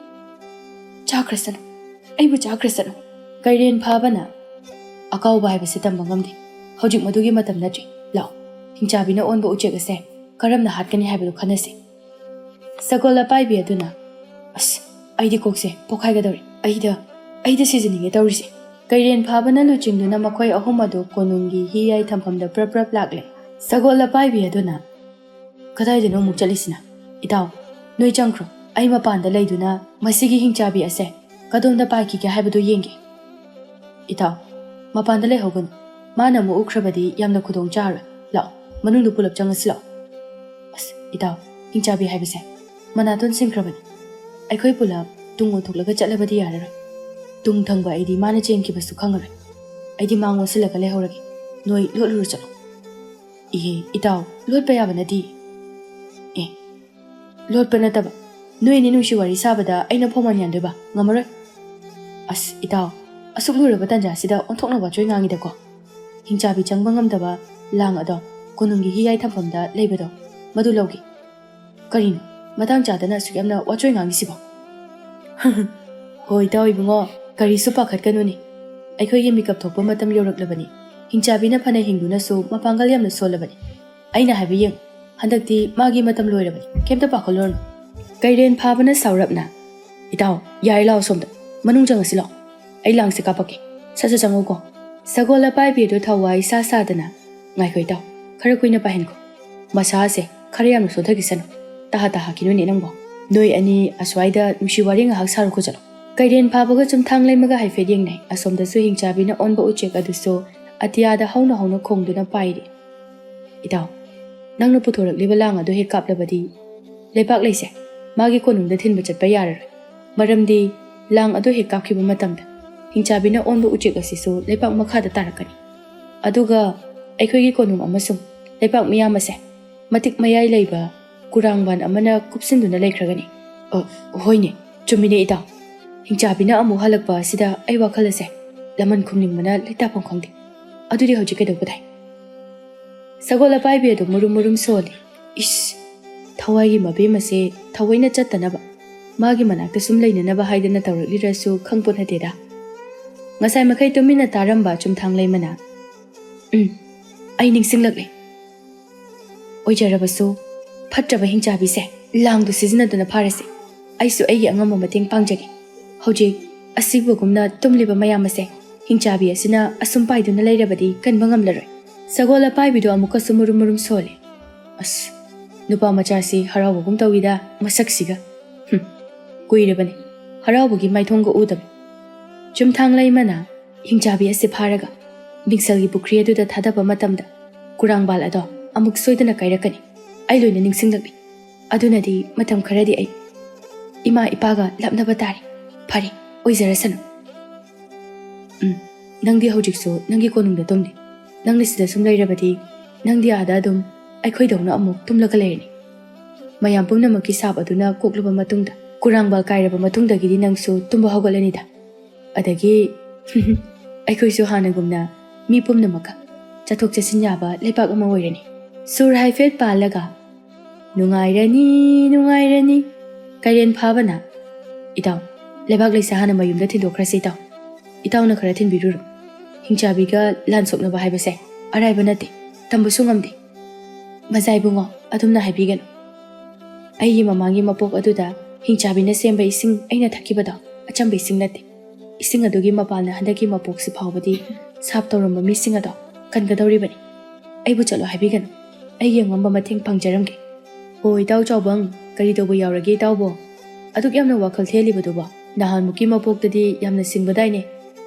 ꯆꯥꯈ꯭ꯔꯁꯅꯨ, ꯑꯩꯕꯨ ꯆꯥꯈ꯭ꯔꯁꯅꯨ꯫" ꯀꯩꯔꯦꯟ ꯐꯥꯕꯅ, "ꯑꯀꯥꯎꯕ ꯍꯥꯏꯕꯁꯤ ꯇꯝꯕ ꯉꯝꯗꯦ꯫ ꯍꯧꯖꯤꯛ ꯃꯗꯨꯒꯤ ꯃꯇꯝ ꯅꯠꯇ꯭ꯔꯤ꯫ ꯂꯥꯛꯑꯣ, ꯍꯤꯡꯆꯥꯕꯤꯅ ꯑꯣꯟꯕ ꯎꯆꯦꯛ ꯑꯁꯦ ꯀꯔꯝꯅ ꯍꯥꯠꯀꯅꯤ ꯍꯥꯏꯕꯗꯨ ꯈꯟꯅꯁꯤ꯫" ꯁꯒꯣꯜ ꯑꯄꯥꯏꯕꯤ ꯑꯗꯨꯅ, "ꯑꯁ, ꯑꯩꯗꯤ ꯀꯣꯛꯁꯦ ꯄꯣꯛꯈꯥꯏꯒꯗꯧꯔꯦ꯫ ꯑꯩꯗ, ꯑꯩꯗ ꯁꯤꯖꯅꯤꯡꯉꯦ ꯇꯧꯔꯤꯁꯦ꯫" ꯀꯩꯔꯦꯟ ꯐꯥꯕꯅ ꯂꯨꯆꯤꯡꯗꯨꯅ ꯃꯈꯣꯏ ꯑꯍꯨꯝ ꯑꯗꯨ ꯀꯣꯅꯨꯡꯒꯤ ꯍꯤꯌꯥꯏ ꯊꯝꯐꯝꯗ ꯄ꯭ꯔꯞ ꯄ꯭ꯔꯞ ꯂꯥꯛꯂꯦ꯫ ꯁꯒꯣꯜ ꯑꯄꯥꯏꯕꯤ ꯑꯗꯨꯅ, "ꯀꯗꯥꯏꯗꯅꯣ ꯑꯃꯨꯛ ꯆꯠꯂꯤꯁꯤꯅ? ꯏꯇꯥꯎ, ꯅꯣꯏ ꯆꯪꯈ꯭ꯔꯣ꯫ ꯑꯩ ꯃꯄꯥꯟꯗ ꯂꯩꯗꯨꯅ ꯃꯁꯤꯒꯤ ꯍꯤꯡꯆꯥꯕꯤ ꯑꯁꯦ ꯀꯗꯣꯝꯗ ꯄꯥꯏꯈꯤꯒꯦ ꯍꯥꯏꯕꯗꯨ ꯌꯦꯡꯒꯦ꯫" "ꯏꯇꯥꯎ, ꯃꯄꯥꯟꯗ ꯂꯩꯍꯧꯒꯅꯨ꯫ ꯃꯥꯅ ꯑꯃꯨꯛ ꯎꯈ꯭ꯔꯕꯗꯤ ꯌꯥꯝꯅ ꯈꯨꯗꯣꯡ ꯆꯥꯔꯣꯏ꯫ ꯂꯥꯛꯑꯣ, ꯃꯅꯨꯡꯗ ꯄꯨꯂꯞ ꯆꯪꯉꯁꯤ ꯂꯥꯛꯑꯣ꯫ ꯑꯁ, ꯏꯇꯥꯎ, ꯍꯤꯡꯆꯥꯕꯤ ꯍꯥꯏꯕꯁꯦ ꯃꯅꯥꯇꯣꯟ ꯁꯤꯡꯈ꯭ꯔꯕꯅꯤ꯫ ꯑꯩꯈꯣꯏ ꯄꯨꯂꯞ ꯇꯨꯡ ꯑꯣꯟꯊꯣꯛꯂꯒ ꯆꯠꯂꯕꯗꯤ ꯌꯥꯔꯔꯣꯏ꯫ ꯇꯨꯡ ꯊꯪꯕ ꯑꯩꯗꯤ ꯃꯥꯅ ꯆꯦꯟꯈꯤꯕꯁꯨ ꯈꯪꯉꯔꯣꯏ꯫ ꯑꯩꯗꯤ ꯃꯥꯡ ꯑꯣꯟꯁꯤꯜꯂꯒ ꯂꯩꯍꯧꯔꯒꯦ꯫ ꯅꯣꯏ ꯂꯣꯠꯂꯨꯔꯣ ꯆꯠꯂꯣ꯫ ꯏꯍꯦ, ꯏꯇꯥꯎ, ꯂꯣꯠꯄ ꯌꯥꯕ ꯅꯠꯇꯦ꯫ ꯑꯦ, ꯂꯣꯠꯄ ꯅꯠꯇꯕ, ꯅꯣꯏ ꯑꯅꯤ ꯅꯨꯡꯁꯤ ꯋꯥꯔꯤ ꯁꯥꯕꯗ ꯑꯩꯅ ꯐꯣꯃꯥꯟ ꯌꯥꯟꯗꯣꯏꯕ? ꯉꯝꯃꯔꯣꯏ꯫ ꯑꯁ, ꯏꯇꯥꯎ, ꯑꯁꯨꯛ ꯂꯨꯔꯕ ꯇꯥꯟꯖꯥꯁꯤꯗ ꯑꯣꯟꯊꯣꯛꯅ ꯋꯥꯆꯣꯏ ꯉꯥꯡꯉꯤꯗꯀꯣ꯫ ꯍꯤꯡꯆꯥꯕꯤ ꯆꯪꯕ ꯉꯝꯗꯕ ꯂꯥꯡ ꯑꯗꯣ ꯀꯣꯅꯨꯡꯒꯤ ꯍꯤꯌꯥꯏ ꯊꯝꯐꯝꯗ ꯂꯩꯕꯗꯣ, ꯃꯗꯨ ꯂꯧꯒꯦ꯫ ꯀꯔꯤꯅꯣ ꯃꯇꯥꯡ ꯆꯥꯗꯅ ꯑꯁꯨꯛ ꯌꯥꯝꯅ ꯋꯥꯆꯣꯏ ꯉꯥꯡꯉꯤꯁꯤꯕꯣ? ꯍꯣꯏ, ꯏꯇꯥꯎ ꯏꯕꯨꯡꯉꯣ, ꯀꯔꯤꯁꯨ ꯄꯥꯈꯠꯀꯅꯨꯅꯦ꯫ ꯑꯩꯈꯣꯏꯒꯤ ꯃꯤꯀꯞ ꯊꯣꯛꯄ ꯃꯇꯝ ꯌꯧꯔꯛꯂꯕꯅꯤ꯫ ꯍꯤꯡꯆꯥꯕꯤꯅ ꯐꯅ ꯍꯤꯡꯗꯨꯅꯁꯨ ꯃꯄꯥꯡꯒꯜ ꯌꯥꯝꯅ ꯁꯣꯜꯂꯕꯅꯤ꯫ ꯑꯩꯅ ꯍꯥꯏꯕ ꯌꯦꯡ, ꯍꯟꯗꯛꯇꯤ ꯃꯥꯒꯤ ꯃꯇꯝ ꯂꯣꯏꯔꯕꯅꯤ꯫ ꯀꯩꯝꯇ ꯄꯥꯈꯠꯂꯨꯔꯅꯨ꯫ ꯀꯩꯔꯦꯟ ꯐꯥꯕꯅ ꯁꯥꯎꯔꯞꯅ, "ꯏꯇꯥꯎ, ꯌꯥꯔꯦ, ꯂꯥꯛꯑꯣ ꯁꯣꯝꯗ꯫ ꯃꯅꯨꯡ ꯆꯪꯉꯁꯤ ꯂꯥꯛꯑꯣ꯫ ꯑꯩ ꯂꯥꯡꯁꯦ ꯀꯥꯞꯄꯛꯀꯦ꯫ ꯁꯠ ꯁꯠ ꯆꯪꯉꯨꯀꯣ꯫" ꯁꯒꯣꯜ ꯑꯄꯥꯏꯕꯤ ꯑꯗꯨ ꯊꯋꯥꯏ ꯁꯥ ꯁꯥꯗꯅ, "ꯉꯥꯏꯈꯣ ꯏꯇꯥꯎ, ꯈꯔ ꯀꯨꯏꯅ ꯄꯥꯏꯍꯟꯈꯣ꯫ ꯃꯁꯥꯁꯦ ꯈꯔ ꯌꯥꯝꯅ ꯁꯣꯟꯊꯈꯤꯁꯅꯨ꯫ ꯇꯍꯥ ꯇꯍꯥ ꯀꯤꯅꯨꯅꯦ ꯅꯪꯕꯣ꯫ ꯅꯣꯏ ꯑꯅꯤ ꯑꯁ꯭ꯋꯥꯏꯗ ꯅꯨꯡꯁꯤ ꯋꯥꯔꯤ ꯉꯥꯏꯍꯥꯛ ꯁꯥꯔꯨꯈꯣ ꯆꯠꯂꯣ꯫" ꯀꯩꯔꯦꯟ ꯐꯥꯕꯒ ꯆꯨꯝꯊꯥꯡ ꯂꯩꯃꯒ ꯍꯥꯏꯐꯦꯠ ꯌꯦꯡꯅꯩ꯫ ꯑꯁꯣꯝꯗꯁꯨ ꯍꯤꯡꯆꯥꯕꯤꯅ ꯑꯣꯟꯕ ꯎꯆꯦꯛ ꯑꯗꯨꯁꯨ ꯑꯇꯤꯌꯥꯗ ꯍꯧꯅ ꯍꯧꯅ ꯈꯣꯡꯗꯨꯅ ꯄꯥꯏꯔꯤ꯫ "ꯏꯇꯥꯎ, ꯅꯪꯅ ꯄꯨꯊꯣꯔꯛꯂꯤꯕ ꯂꯥꯡ ꯑꯗꯨ ꯍꯦꯛ ꯀꯥꯞꯂꯕꯗꯤ ꯂꯩꯄꯥꯛ ꯂꯩꯁꯦ ꯃꯥꯒꯤ ꯀꯣꯅꯨꯡꯗ ꯊꯤꯟꯕ ꯆꯠꯄ ꯌꯥꯔꯔꯣꯏ꯫ ꯃꯔꯝꯗꯤ ꯂꯥꯡ ꯑꯗꯨ ꯍꯦꯛ ꯀꯥꯞꯈꯤꯕ ꯃꯇꯝꯗ ꯍꯤꯡꯆꯥꯕꯤꯅ ꯑꯣꯟꯕ ꯎꯆꯦꯛ ꯑꯁꯤꯁꯨ ꯂꯩꯄꯥꯛ ꯃꯈꯥꯗ ꯇꯥꯔꯛꯀꯅꯤ꯫ ꯑꯗꯨꯒ ꯑꯩꯈꯣꯏꯒꯤ ꯀꯣꯅꯨꯡ ꯑꯃꯁꯨꯡ ꯂꯩꯄꯥꯛ ꯃꯤꯌꯥꯝ ꯑꯁꯦ ꯃꯇꯤꯛ ꯃꯌꯥꯏ ꯂꯩꯕ ꯀꯨꯔꯥꯡꯕꯥꯟ ꯑꯃꯅ ꯀꯨꯞꯁꯤꯟꯗꯨꯅ ꯂꯩꯈ꯭ꯔꯒꯅꯤ꯫" "ꯑ, ꯍꯣꯏꯅꯦ, ꯆꯨꯝꯃꯤꯅꯦ ꯏꯇꯥꯎ꯫" ꯍꯤꯡꯆꯥꯕꯤꯅ ꯑꯃꯨꯛ ꯍꯜꯂꯛꯄ ꯑꯁꯤꯗ ꯑꯩ ꯋꯥꯈꯜ ꯑꯁꯦ ꯂꯃꯟ ꯈꯨꯝꯅꯤꯡꯕꯅ ꯂꯩꯇꯥꯐꯝ ꯈꯪꯗꯦ꯫ ꯑꯗꯨꯗꯤ ꯍꯧꯖꯤꯛ ꯀꯩꯗꯧꯕ ꯇꯥꯏ? ꯁꯒꯣꯜ ꯑꯄꯥꯏꯕꯤ ꯑꯗꯨ ꯃꯨꯔꯨꯝ ꯃꯨꯔꯨꯝ ꯁꯣꯜꯂꯤ꯫ "ꯏꯁ, ꯊꯋꯥꯏꯒꯤ ꯃꯕꯦꯝ ꯑꯁꯦ ꯊꯑꯣꯏꯅ ꯆꯠꯇꯅꯕ, ꯃꯥꯒꯤ ꯃꯅꯥꯛꯇ ꯁꯨꯝ ꯂꯩꯅꯅꯕ ꯍꯥꯏꯗꯅ ꯇꯧꯔꯛꯂꯤꯔꯁꯨ ꯈꯪꯄꯣꯠ ꯅꯠꯇꯦꯗ꯫" ꯉꯁꯥꯏ ꯃꯈꯩ ꯇꯨꯃꯤꯟꯅ ꯇꯥꯔꯝꯕ ꯆꯨꯝꯊꯥꯡ ꯂꯩꯃꯅ, "ꯎꯝ, ꯑꯩ ꯅꯤꯡꯁꯤꯡꯂꯛꯂꯦ꯫ ꯑꯣꯏꯖꯔꯕꯁꯨ, ꯐꯠꯇ꯭ꯔꯕ ꯍꯤꯡꯆꯥꯕꯤꯁꯦ ꯂꯥꯡꯗꯨ ꯁꯤꯖꯤꯟꯅꯗꯨꯅ ꯐꯥꯔꯁꯤ꯫ ꯑꯩꯁꯨ ꯑꯩꯒꯤ ꯑꯉꯝꯕ ꯃꯇꯦꯡ ꯄꯥꯡꯖꯒꯦ꯫ ꯍꯧꯖꯤꯛ ꯑꯁꯤꯕꯒꯨꯝꯅ ꯇꯨꯝꯂꯤꯕ ꯃꯌꯥꯝ ꯑꯁꯦ ꯍꯤꯡꯆꯥꯕꯤ ꯑꯁꯤꯅ ꯑꯁꯨꯝ ꯄꯥꯏꯗꯨꯅ ꯂꯩꯔꯕꯗꯤ ꯀꯟꯕ ꯉꯝꯂꯔꯣꯏ꯫" ꯁꯒꯣꯜ ꯑꯄꯥꯏꯕꯤꯗꯣ ꯑꯃꯨꯛꯀꯁꯨ ꯃꯨꯔꯨꯝ ꯃꯨꯔꯨꯝ ꯁꯣꯜꯂꯤ꯫ "ꯑꯁ, ꯅꯨꯄꯥ ꯃꯆꯥꯁꯤ ꯍꯔꯥꯎꯕꯒꯨꯝ ꯇꯧꯏꯗ ꯃꯁꯛꯁꯤꯒ꯫ ꯍꯨꯝ, ꯀꯨꯏꯔꯕꯅꯤ ꯍꯔꯥꯎꯕꯒꯤ ꯃꯥꯏꯊꯣꯡꯒ ꯎꯗꯕ꯫" ꯆꯨꯝꯊꯥꯡ ꯂꯩꯃꯅ ꯍꯤꯡꯆꯥꯕꯤ ꯑꯁꯤ ꯐꯥꯔꯒ, ꯃꯤꯡꯁꯦꯜꯒꯤ ꯄꯨꯈ꯭ꯔꯤ ꯑꯗꯨꯗ ꯊꯥꯗꯕ ꯃꯇꯝꯗ ꯀꯨꯔꯥꯡꯕꯥꯜ ꯑꯗꯣ ꯑꯃꯨꯛ ꯁꯣꯏꯗꯅ ꯀꯥꯏꯔꯛꯀꯅꯤ꯫ ꯑꯩ ꯂꯣꯏꯅ ꯅꯤꯡꯁꯤꯡꯂꯛꯂꯤ꯫ ꯑꯗꯨꯅꯗꯤ ꯃꯇꯝ ꯈꯔꯗꯤ ꯑꯩ ꯏꯃꯥ ꯏꯄꯥꯒ ꯂꯥꯞꯅꯕ ꯇꯥꯔꯦ꯫ ꯐꯔꯦ, ꯑꯣꯏꯖꯔꯁꯅꯨ꯫ ꯎꯝ, ꯅꯪꯗꯤ ꯍꯧꯖꯤꯛꯁꯨ ꯅꯪꯒꯤ ꯀꯣꯅꯨꯡꯗ ꯇꯨꯝꯗꯦ꯫ ꯅꯪꯅ ꯁꯤꯗ ꯁꯨꯝ ꯂꯩꯔꯕꯗꯤ ꯅꯪꯗꯤ ꯑꯥꯗ ꯑꯗꯨꯝ ꯑꯩꯈꯣꯏꯗꯧꯅ ꯑꯃꯨꯛ ꯇꯨꯝꯂꯒ ꯂꯩꯔꯅꯤ꯫ ꯃꯌꯥꯝ ꯄꯨꯝꯅꯃꯛꯀꯤ ꯁꯥꯞ ꯑꯗꯨꯅ ꯀꯣꯛꯂꯕ ꯃꯇꯨꯡꯗ, ꯀꯨꯔꯥꯡꯕꯥꯜ ꯀꯥꯏꯔꯕ ꯃꯇꯨꯡꯗꯒꯤꯗꯤ ꯅꯪꯁꯨ ꯇꯨꯝꯕ ꯍꯧꯒꯠꯂꯅꯤꯗ꯫ ꯑꯗꯒꯤ ꯑꯩꯈꯣꯏꯁꯨ ꯍꯥꯟꯅꯒꯨꯝꯅ ꯃꯤ ꯄꯨꯝꯅꯃꯛꯀ ꯆꯠꯊꯣꯛ ꯆꯠꯁꯤꯟ ꯌꯥꯕ ꯂꯩꯕꯥꯛ ꯑꯃ ꯑꯣꯏꯔꯅꯤ꯫ ꯁꯨꯔ ꯍꯥꯏꯐꯦꯠ ꯄꯥꯜꯂꯒ, "ꯅꯨꯡꯉꯥꯏꯔꯅꯤ, ꯅꯨꯡꯉꯥꯏꯔꯅꯤ, ꯀꯥꯏꯔꯦꯟ ꯐꯥꯕꯅ"꯫ ꯏꯇꯥꯎ, ꯂꯩꯕꯥꯛ ꯂꯩꯁꯥ ꯍꯥꯟꯅ ꯃꯌꯨꯝꯗ ꯊꯤꯟꯗꯣꯛꯈ꯭ꯔꯁꯤ ꯏꯇꯥꯎ꯫ ꯏꯇꯥꯎꯅ ꯈꯔ ꯊꯤꯟꯕꯤꯔꯨꯔꯣ꯫ ꯍꯤꯡꯆꯥꯕꯤꯒ ꯂꯥꯟ ꯁꯣꯛꯅꯕ ꯍꯥꯏꯕꯁꯦ ꯑꯔꯥꯏꯕ ꯅꯠꯇꯦ, ꯇꯝꯕꯁꯨ ꯉꯝꯗꯦ꯫ ꯃꯖꯥ ꯏꯕꯨꯡꯉꯣ, ꯑꯗꯨꯝꯅ ꯍꯥꯏꯕꯤꯒꯅꯨ꯫ ꯑꯩꯒꯤ ꯃꯃꯥꯡꯒꯤ ꯃꯄꯣꯛ ꯑꯗꯨꯗ ꯍꯤꯡꯆꯥꯕꯤꯅ ꯁꯦꯝꯕ ꯏꯁꯤꯡ ꯑꯩꯅ ꯊꯛꯈꯤꯕꯗꯣ ꯑꯆꯝꯕ ꯏꯁꯤꯡ ꯅꯠꯇꯦ꯫ ꯏꯁꯤꯡ ꯑꯗꯨꯒꯤ ꯃꯄꯥꯜꯅ ꯍꯟꯗꯛꯀꯤ ꯃꯄꯣꯛꯁꯤ ꯐꯥꯎꯕꯗꯤ ꯁꯥꯞ ꯇꯧꯔꯝꯕ ꯃꯤꯁꯤꯡ ꯑꯗꯣ ꯀꯟꯒꯗꯧꯔꯤꯕꯅꯤ꯫ ꯑꯩꯕꯨ ꯆꯠꯂꯣ ꯍꯥꯏꯕꯤꯒꯅꯨ꯫ ꯑꯩꯒꯤ ꯑꯉꯝꯕ ꯃꯇꯦꯡ ꯄꯥꯡꯖꯔꯝꯒꯦ꯫ "ꯑꯣ, ꯏꯇꯥꯎ ꯆꯥꯎꯕꯪ, ꯀꯔꯤ ꯇꯧꯕ ꯌꯥꯎꯔꯒꯦ ꯏꯇꯥꯎꯕꯣ? ꯑꯗꯨꯛ ꯌꯥꯝꯅ ꯋꯥꯈꯜ ꯊꯦꯜꯂꯤꯕꯗꯨꯕꯣ? ꯅꯍꯥꯟꯃꯨꯛꯀꯤ ꯃꯄꯣꯛꯇꯗꯤ ꯌꯥꯝꯅ ꯁꯤꯡꯕꯗꯥꯏꯅꯦ꯫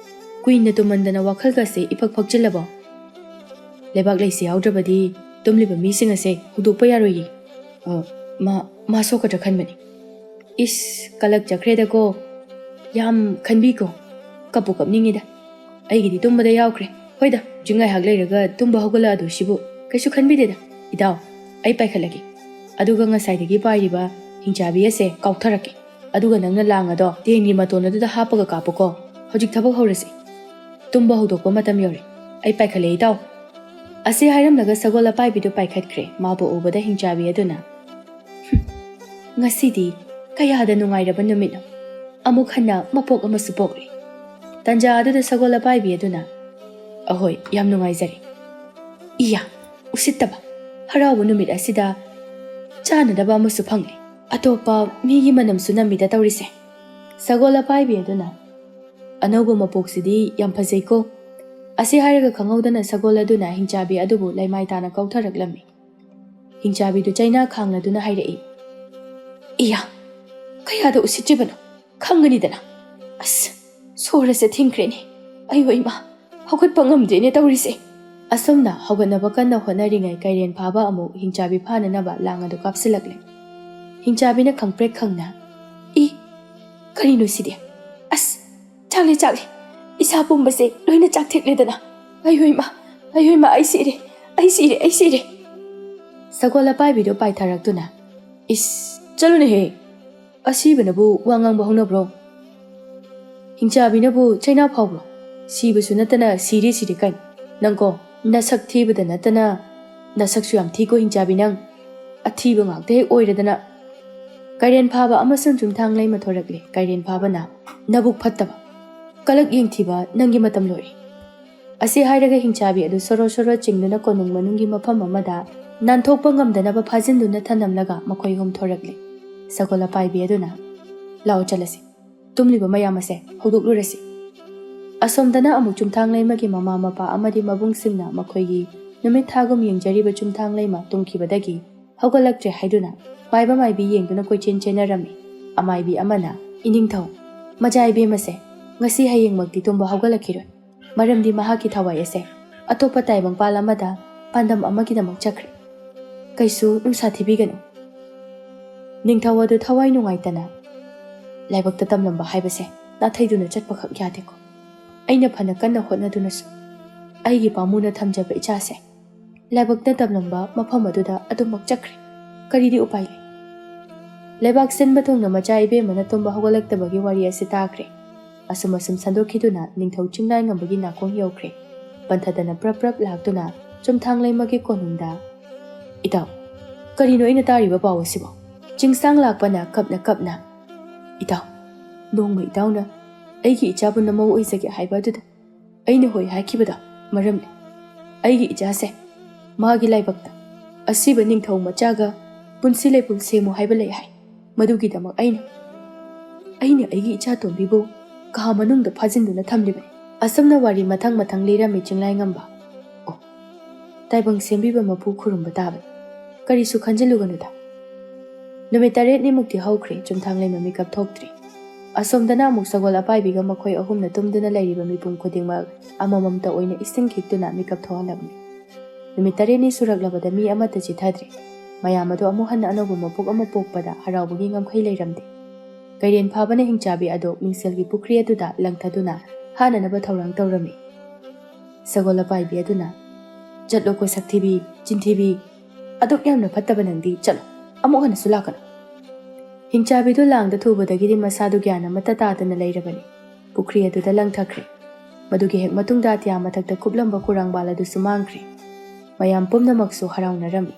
ꯀꯨꯏꯅ ꯇꯨꯝꯃꯟꯗꯅ ꯋꯥꯈꯜꯒꯁꯦ ꯏꯐꯛ ꯐꯛꯆꯤꯜꯂꯕꯣ? ꯂꯩꯕꯥꯛ ꯂꯩꯁꯦ ꯌꯥꯎꯗ꯭ꯔꯕꯗꯤ ꯇꯨꯝꯂꯤꯕ ꯃꯤꯁꯤꯡ ꯑꯁꯦ ꯍꯧꯗꯣꯛꯄ ꯌꯥꯔꯣꯏꯌꯦ꯫ ꯑ, ꯃꯥ, ꯃꯥ ꯁꯣꯛꯀꯗ꯭ꯔꯥ ꯈꯟꯕꯅꯤ꯫" ꯏꯁ, ꯀꯂꯛ ꯆꯠꯈ꯭ꯔꯦꯗꯀꯣ꯫ ꯌꯥꯝ ꯈꯟꯕꯤꯀꯣ꯫ ꯀꯞꯄꯨ ꯀꯞꯅꯤꯡꯉꯤꯗ꯫ ꯑꯩꯒꯤꯗꯤ ꯇꯨꯝꯕꯗ ꯌꯥꯎꯈ꯭ꯔꯦ꯫ ꯍꯣꯏꯗ, ꯍꯧꯖꯤꯛ ꯉꯥꯏꯍꯥꯛ ꯂꯩꯔꯒ ꯇꯨꯝꯕ ꯍꯧꯒꯠꯂꯛꯑꯗꯣꯏꯁꯤꯕꯨ꯫ ꯀꯩꯁꯨ ꯈꯟꯕꯤꯗꯦꯗ꯫ ꯏꯇꯥꯎ, ꯑꯩ ꯄꯥꯏꯈꯠꯂꯒꯦ꯫ ꯑꯗꯨꯒ ꯉꯁꯥꯏꯗꯒꯤ ꯄꯥꯏꯔꯤꯕ ꯍꯤꯡꯆꯥꯕꯤ ꯑꯁꯦ ꯀꯥꯎꯊꯔꯛꯀꯦ꯫ ꯑꯗꯨꯒ ꯅꯪꯅ ꯂꯥꯡ ꯑꯗꯣ ꯇꯦꯟꯒꯤ ꯃꯇꯣꯟ ꯑꯗꯨꯗ ꯍꯥꯞꯄꯒ ꯀꯥꯞꯄꯨꯀꯣ꯫ ꯍꯧꯖꯤꯛ ꯊꯕꯛ ꯍꯧꯔꯁꯤ꯫ ꯇꯨꯝꯕ ꯍꯧꯗꯣꯛꯄ ꯃꯇꯝ ꯌꯧꯔꯦ꯫ ꯑꯩ ꯄꯥꯏꯈꯠꯂꯦ ꯏꯇꯥꯎ꯫ ꯑꯁꯤ ꯍꯥꯏꯔꯝꯂꯒ ꯁꯒꯣꯜ ꯑꯄꯥꯏꯕꯤꯗꯨ ꯄꯥꯏꯈꯠꯈ꯭ꯔꯦ꯫ ꯃꯥꯕꯨ ꯎꯕꯗ ꯍꯤꯡꯆꯥꯕꯤ ꯑꯗꯨꯅ, "ꯍꯨꯝ, ꯉꯁꯤꯗꯤ ꯀꯌꯥꯗ ꯅꯨꯡꯉꯥꯏꯔꯕ ꯅꯨꯃꯤꯠꯅꯣ꯫ ꯑꯃꯨꯛ ꯍꯟꯅ ꯃꯄꯣꯛ ꯑꯃꯁꯨ ꯄꯣꯛꯂꯦ꯫" ꯇꯟꯖꯥ ꯑꯗꯨꯗ ꯁꯒꯣꯜ ꯑꯄꯥꯏꯕꯤ ꯑꯗꯨꯅ, "ꯑꯍꯣꯏ, ꯌꯥꯝ ꯅꯨꯡꯉꯥꯏꯖꯔꯦ꯫" "ꯏꯌꯥ, ꯎꯁꯤꯠꯇꯕ, ꯍꯔꯥꯎꯕ ꯅꯨꯃꯤꯠ ꯑꯁꯤꯗ ꯆꯥꯅꯅꯕ ꯑꯃꯁꯨ ꯐꯪꯂꯦ꯫ ꯑꯇꯣꯞꯄ ꯃꯤꯒꯤ ꯃꯅꯝꯁꯨ ꯅꯝꯃꯤꯗ ꯇꯧꯔꯤꯁꯦ꯫" ꯁꯒꯣꯜ ꯑꯄꯥꯏꯕꯤ ꯑꯗꯨꯅ, "ꯑꯅꯧꯕ ꯃꯄꯣꯛꯁꯤꯗꯤ ꯌꯥꯝ ꯐꯖꯩꯀꯣ꯫" ꯑꯁꯤ ꯍꯥꯏꯔꯒ ꯈꯪꯍꯧꯗꯅ ꯁꯒꯣꯜ ꯑꯗꯨꯅ ꯍꯤꯡꯆꯥꯕꯤ ꯑꯗꯨꯕꯨ ꯂꯩꯃꯥꯏ ꯇꯥꯅ ꯀꯧꯊꯔꯛꯂꯝꯃꯤ꯫ ꯍꯤꯡꯆꯥꯕꯤꯗꯨ ꯆꯩꯅꯥ ꯈꯥꯡꯂꯗꯨꯅ ꯍꯥꯏꯔꯛꯏ, "ꯏꯌꯥ, ꯀꯌꯥꯗ ꯎꯁꯤꯠꯇ꯭ꯔꯤꯕꯅꯣ ꯈꯪꯒꯅꯤꯗꯅ꯫ ꯑꯁ, ꯁꯣꯔ ꯑꯁꯦ ꯊꯤꯡꯈ꯭ꯔꯦꯅꯦ꯫ ꯑꯌꯣ ꯏꯃꯥ, ꯍꯧꯒꯠꯄ ꯉꯝꯗꯦꯅꯦ ꯇꯧꯔꯤꯁꯦ꯫ ꯑꯁꯨꯝꯅ ꯍꯧꯒꯠꯅꯕ ꯀꯟꯅ ꯍꯣꯠꯅꯔꯤꯉꯩ ꯀꯩꯔꯦꯟ ꯐꯥꯕ ꯑꯃꯨꯛ ꯍꯤꯡꯆꯥꯕꯤ ꯐꯥꯅꯅꯕ ꯂꯥꯡ ꯑꯗꯨ ꯀꯥꯞꯁꯤꯜꯂꯛꯂꯦ꯫ ꯍꯤꯡꯆꯥꯕꯤꯅ ꯈꯪꯄ꯭ꯔꯦꯛ ꯈꯪꯅ, "ꯏ, ꯀꯔꯤꯅꯣ ꯁꯤꯗꯤ? ꯑꯁ, ꯆꯥꯛꯂꯦ, ꯆꯥꯛꯂꯦ꯫ ꯏꯁꯥ ꯄꯨꯝꯕꯁꯦ ꯂꯣꯏꯅ ꯆꯥꯛꯊꯦꯛꯂꯦꯗꯅ꯫ ꯑꯩꯍꯣꯏ ꯃꯥ, ꯑꯩꯍꯣꯏ ꯃꯥ, ꯑꯩ ꯁꯤꯔꯦ, ꯑꯩ ꯁꯤꯔꯦ, ꯑꯩ ꯁꯤꯔꯦ!" ꯁꯒꯣꯜ ꯑꯄꯥꯏꯕꯤꯗꯨ ꯄꯥꯏꯊꯔꯛꯇꯨꯅ, "ꯏꯁ, ꯆꯠꯂꯨꯅꯦꯍꯦ! ꯑꯁꯤꯕꯅꯕꯨ ꯋꯥ ꯉꯥꯡꯕ ꯍꯧꯅꯕ꯭ꯔꯣ? ꯍꯤꯡꯆꯥꯕꯤꯅꯕꯨ ꯆꯩꯅꯥ ꯐꯥꯎꯕ꯭ꯔꯣ? ꯁꯤꯕꯁꯨ ꯅꯠꯇꯅ ꯁꯤꯔꯦ ꯁꯤꯔꯦ ꯀꯥꯏꯅ꯫ ꯅꯪꯀꯣ, ꯅꯁꯛ ꯊꯤꯕꯗ ꯅꯠꯇꯅ ꯅꯁꯛꯁꯨ ꯌꯥꯝ ꯊꯤꯀꯣ ꯍꯤꯡꯆꯥꯕꯤ ꯅꯪ꯫ ꯑꯊꯤꯕ ꯉꯥꯛꯇ ꯍꯦꯛ ꯑꯣꯏꯔꯗꯅ!" ꯀꯩꯔꯦꯟ ꯐꯥꯕ ꯑꯃꯁꯨꯡ ꯆꯨꯝꯊꯥꯡ ꯂꯩꯃ ꯊꯣꯔꯛꯂꯦ꯫ ꯀꯩꯔꯦꯟ ꯐꯥꯕꯅ, "ꯅꯕꯨꯛ ꯐꯠꯇꯕ! ꯀꯂꯛ ꯌꯦꯡꯊꯤꯕ, ꯅꯪꯒꯤ ꯃꯇꯝ ꯂꯣꯏꯔꯦ!" ꯑꯁꯤ ꯍꯥꯏꯔꯒ ꯍꯤꯡꯆꯥꯕꯤ ꯑꯗꯨ ꯁꯣꯔꯣ ꯁꯣꯔꯣ ꯆꯤꯡꯗꯨꯅ ꯀꯣꯅꯨꯡ ꯃꯅꯨꯡꯒꯤ ꯃꯐꯝ ꯑꯃꯗ ꯅꯥꯟꯊꯣꯛꯄ ꯉꯝꯗꯅꯕ ꯐꯥꯖꯤꯟꯗꯨꯅ ꯊꯅꯝꯂꯒ ꯃꯈꯣꯏ ꯑꯍꯨꯝ ꯊꯣꯔꯛꯂꯦ꯫ ꯁꯒꯣꯜ ꯑꯄꯥꯏꯕꯤ ꯑꯗꯨꯅ, "ꯂꯥꯛꯑꯣ ꯆꯠꯂꯁꯤ꯫ ꯇꯨꯝꯂꯤꯕ ꯃꯌꯥꯝ ꯑꯁꯦ ꯍꯧꯗꯣꯛꯂꯨꯔꯁꯤ꯫" ꯑꯁꯣꯝꯗꯅ ꯑꯃꯨꯛ ꯆꯨꯝꯊꯥꯡ ꯂꯩꯃꯒꯤ ꯃꯃꯥ ꯃꯄꯥ ꯑꯃꯗꯤ ꯃꯕꯨꯡꯁꯤꯡꯅ ꯃꯈꯣꯏꯒꯤ ꯅꯨꯃꯤꯠ ꯊꯥꯒꯨꯝ ꯌꯦꯡꯖꯔꯤꯕ ꯆꯨꯝꯊꯥꯡ ꯂꯩꯃ ꯇꯨꯝꯈꯤꯕꯗꯒꯤ ꯍꯧꯒꯠꯂꯛꯇ꯭ꯔꯦ ꯍꯥꯏꯗꯨꯅ ꯃꯥꯏꯕ ꯃꯥꯏꯕꯤ ꯌꯦꯡꯗꯨꯅ ꯀꯣꯏꯆꯦꯟ ꯆꯦꯟꯅꯔꯝꯃꯤ꯫ ꯑꯃꯥꯏꯕꯤ ꯑꯃꯅ, "ꯏꯅꯤꯡꯊꯧ, ꯃꯆꯥ ꯏꯕꯦꯝꯃꯁꯦ ꯉꯁꯤ ꯍꯌꯦꯡꯃꯛꯇꯤ ꯇꯨꯝꯕ ꯍꯧꯒꯠꯂꯛꯈꯤꯔꯣꯏ꯫ ꯃꯔꯝꯗꯤ ꯃꯍꯥꯛꯀꯤ ꯊꯋꯥꯏ ꯑꯁꯦ ꯑꯇꯣꯞꯄ ꯇꯥꯏꯕꯪꯄꯥꯜ ꯑꯃꯗ ꯄꯥꯟꯗꯝ ꯑꯃꯒꯤꯗꯃꯛ ꯆꯠꯈ꯭ꯔꯦ꯫ ꯀꯩꯁꯨ ꯅꯨꯡꯁꯥ ꯊꯤꯕꯤꯒꯅꯨ꯫" ꯅꯤꯡꯊꯧ ꯑꯗꯨ ꯊꯋꯥꯏ ꯅꯨꯡꯉꯥꯏꯇꯅ, "ꯂꯥꯏꯕꯛꯇ ꯇꯝꯂꯝꯕ ꯍꯥꯏꯕꯁꯦ ꯅꯥꯊꯩꯗꯨꯅ ꯆꯠꯄꯈꯛ ꯌꯥꯗꯦꯀꯣ꯫ ꯑꯩꯅ ꯐꯅ ꯀꯟꯅ ꯍꯣꯠꯅꯗꯨꯅꯁꯨ ꯑꯩꯒꯤ ꯄꯥꯝꯃꯨꯅ ꯊꯝꯖꯕ ꯏꯆꯥꯁꯦ ꯂꯥꯏꯕꯛꯅ ꯇꯝꯂꯝꯕ ꯃꯐꯝ ꯑꯗꯨꯗ ꯑꯗꯨꯃꯛ ꯆꯠꯈ꯭ꯔꯦ꯫ ꯀꯔꯤꯗꯤ ꯎꯄꯥꯏ ꯂꯩ?" ꯂꯩꯕꯥꯛ ꯁꯤꯟꯕ ꯊꯨꯡꯅ ꯃꯆꯥ ꯏꯕꯦꯝꯃꯅ ꯇꯨꯝꯕ ꯍꯧꯒꯠꯂꯛꯇꯕꯒꯤ ꯋꯥꯔꯤ ꯑꯁꯤ ꯇꯥꯈ꯭ꯔꯦ꯫ ꯑꯁꯨꯝ ꯑꯁꯨꯝ ꯁꯟꯗꯣꯛꯈꯤꯗꯨꯅ ꯅꯤꯡꯊꯧ ꯆꯤꯡꯂꯥꯏꯉꯝꯕꯒꯤ ꯅꯥꯀꯣꯡ ꯌꯧꯈ꯭ꯔꯦ꯫ ꯄꯟꯊꯗꯅ ꯄ꯭ꯔꯞ ꯄ꯭ꯔꯞ ꯂꯥꯛꯇꯨꯅ ꯆꯨꯝꯊꯥꯡ ꯂꯩꯃꯒꯤ ꯀꯣꯅꯨꯡꯗ, "ꯏꯇꯥꯎ, ꯀꯔꯤꯅꯣ ꯑꯩꯅ ꯇꯥꯔꯤꯕ ꯄꯥꯎ ꯑꯁꯤꯕꯣ?" ꯆꯤꯡꯁꯥꯡ ꯂꯥꯛꯄꯅ ꯀꯞꯅ ꯀꯞꯅ, "ꯏꯇꯥꯎ, ꯅꯣꯡꯃ ꯏꯇꯥꯎꯅ ꯑꯩꯒꯤ ꯏꯆꯥꯕꯨ ꯅꯃꯧ ꯑꯣꯏꯖꯒꯦ ꯍꯥꯏꯕ ꯑꯗꯨꯗ ꯑꯩꯅ ꯍꯣꯏ ꯍꯥꯏꯈꯤꯕꯗꯣ ꯃꯔꯝꯅꯤ꯫ ꯑꯩꯒꯤ ꯏꯆꯥꯁꯦ ꯃꯥꯒꯤ ꯂꯥꯏꯕꯛꯇ ꯑꯁꯤꯕ ꯅꯤꯡꯊꯧ ꯃꯆꯥꯒ ꯄꯨꯟꯁꯤ ꯂꯩꯄꯨꯡ ꯁꯦꯝꯃꯨ ꯍꯥꯏꯕ ꯂꯩ ꯍꯥꯏ꯫ ꯃꯗꯨꯒꯤꯗꯃꯛ ꯑꯩꯅ, ꯑꯩꯅ ꯑꯩꯒꯤ ꯏꯆꯥ ꯇꯣꯝꯕꯤꯕꯨ ꯀꯥ ꯃꯅꯨꯡꯗ ꯐꯥꯖꯤꯟꯗꯨꯅ ꯊꯝꯂꯤꯕꯅꯤ꯫" ꯑꯁꯨꯝꯅ ꯋꯥꯔꯤ ꯃꯊꯪ ꯃꯊꯪ ꯂꯤꯔꯝꯃꯤ ꯆꯤꯡꯂꯥꯏꯉꯝꯕ꯫ ꯑꯣ, ꯇꯥꯏꯕꯪ ꯁꯦꯝꯕꯤꯕ ꯃꯄꯨ ꯈꯨꯔꯨꯝꯕ ꯇꯥꯕꯅꯤ꯫ ꯀꯔꯤꯁꯨ ꯈꯟꯖꯤꯜꯂꯨꯒꯅꯨꯗ꯫ ꯅꯨꯃꯤꯠ ꯇꯔꯦꯠꯅꯤꯃꯨꯛꯇꯤ ꯍꯧꯈ꯭ꯔꯦ, ꯆꯨꯝꯊꯥꯡ ꯂꯩꯃ ꯃꯤꯀꯞ ꯊꯣꯛꯇ꯭ꯔꯤ꯫ ꯑꯁꯣꯝꯗꯅ ꯑꯃꯨꯛ ꯁꯒꯣꯜ ꯑꯄꯥꯏꯕꯤꯒ ꯃꯈꯣꯏ ꯑꯍꯨꯝꯅ ꯇꯨꯝꯗꯨꯅ ꯂꯩꯔꯤꯕ ꯃꯤꯄꯨꯝ ꯈꯨꯗꯤꯡꯃꯛ ꯑꯃꯃꯝꯇ ꯑꯣꯏꯅ ꯏꯁꯤꯡ ꯈꯤꯛꯇꯨꯅ ꯃꯤꯀꯞ ꯊꯣꯛꯍꯜꯂꯝꯃꯤ꯫ ꯅꯨꯃꯤꯠ ꯇꯔꯦꯠꯅꯤ ꯁꯨꯔꯛꯂꯕꯗ ꯃꯤ ꯑꯃꯠꯇ ꯆꯤꯊꯗ꯭ꯔꯦ꯫ ꯃꯌꯥꯝ ꯑꯗꯨ ꯑꯃꯨꯛ ꯍꯟꯅ ꯑꯅꯧꯕ ꯃꯄꯣꯛ ꯑꯃ ꯄꯣꯛꯄꯗ ꯍꯔꯥꯎꯕꯒꯤ ꯉꯝꯈꯩ ꯂꯩꯔꯝꯗꯦ꯫ ꯀꯩꯔꯦꯟ ꯐꯥꯕꯅ ꯍꯤꯡꯆꯥꯕꯤ ꯑꯗꯨ ꯃꯤꯡꯁꯦꯜꯒꯤ ꯄꯨꯈ꯭ꯔꯤ ꯑꯗꯨꯗ ꯂꯪꯊꯗꯨꯅ ꯍꯥꯠꯅꯅꯕ ꯊꯧꯔꯥꯡ ꯇꯧꯔꯝꯃꯤ꯫ ꯁꯒꯣꯜ ꯑꯄꯥꯏꯕꯤ ꯑꯗꯨꯅ, "ꯆꯠꯂꯣꯀꯣ ꯁꯛꯊꯤꯕꯤ, ꯆꯤꯟꯊꯤꯕꯤ, ꯑꯗꯨꯛ ꯌꯥꯝꯅ ꯐꯠꯇꯕ ꯅꯪꯗꯤ ꯆꯠꯂꯣ, ꯑꯃꯨꯛ ꯍꯟꯅꯁꯨ ꯂꯥꯛꯀꯅꯨ꯫" ꯍꯤꯡꯆꯥꯕꯤꯗꯨ ꯂꯥꯡꯗ ꯊꯨꯕꯗꯒꯤꯗꯤ ꯃꯁꯥꯗꯨ ꯒ꯭ꯌꯥꯟ ꯑꯃꯠꯇ ꯇꯥꯗꯅ ꯂꯩꯔꯕꯅꯤ꯫ ꯄꯨꯈ꯭ꯔꯤ ꯑꯗꯨꯗ ꯂꯪꯊꯈ꯭ꯔꯦ꯫ ꯃꯗꯨꯒꯤ ꯍꯦꯛ ꯃꯇꯨꯡꯗ ꯑꯇꯤꯌꯥ ꯃꯊꯛꯇ ꯀꯨꯞꯂꯝꯕ ꯀꯨꯔꯥꯡꯕꯥꯜ ꯑꯗꯨꯁꯨ ꯃꯥꯡꯈ꯭ꯔꯦ꯫ ꯃꯌꯥꯝ ꯄꯨꯝꯅꯃꯛꯁꯨ ꯍꯔꯥꯎꯅꯔꯝꯃꯤ꯫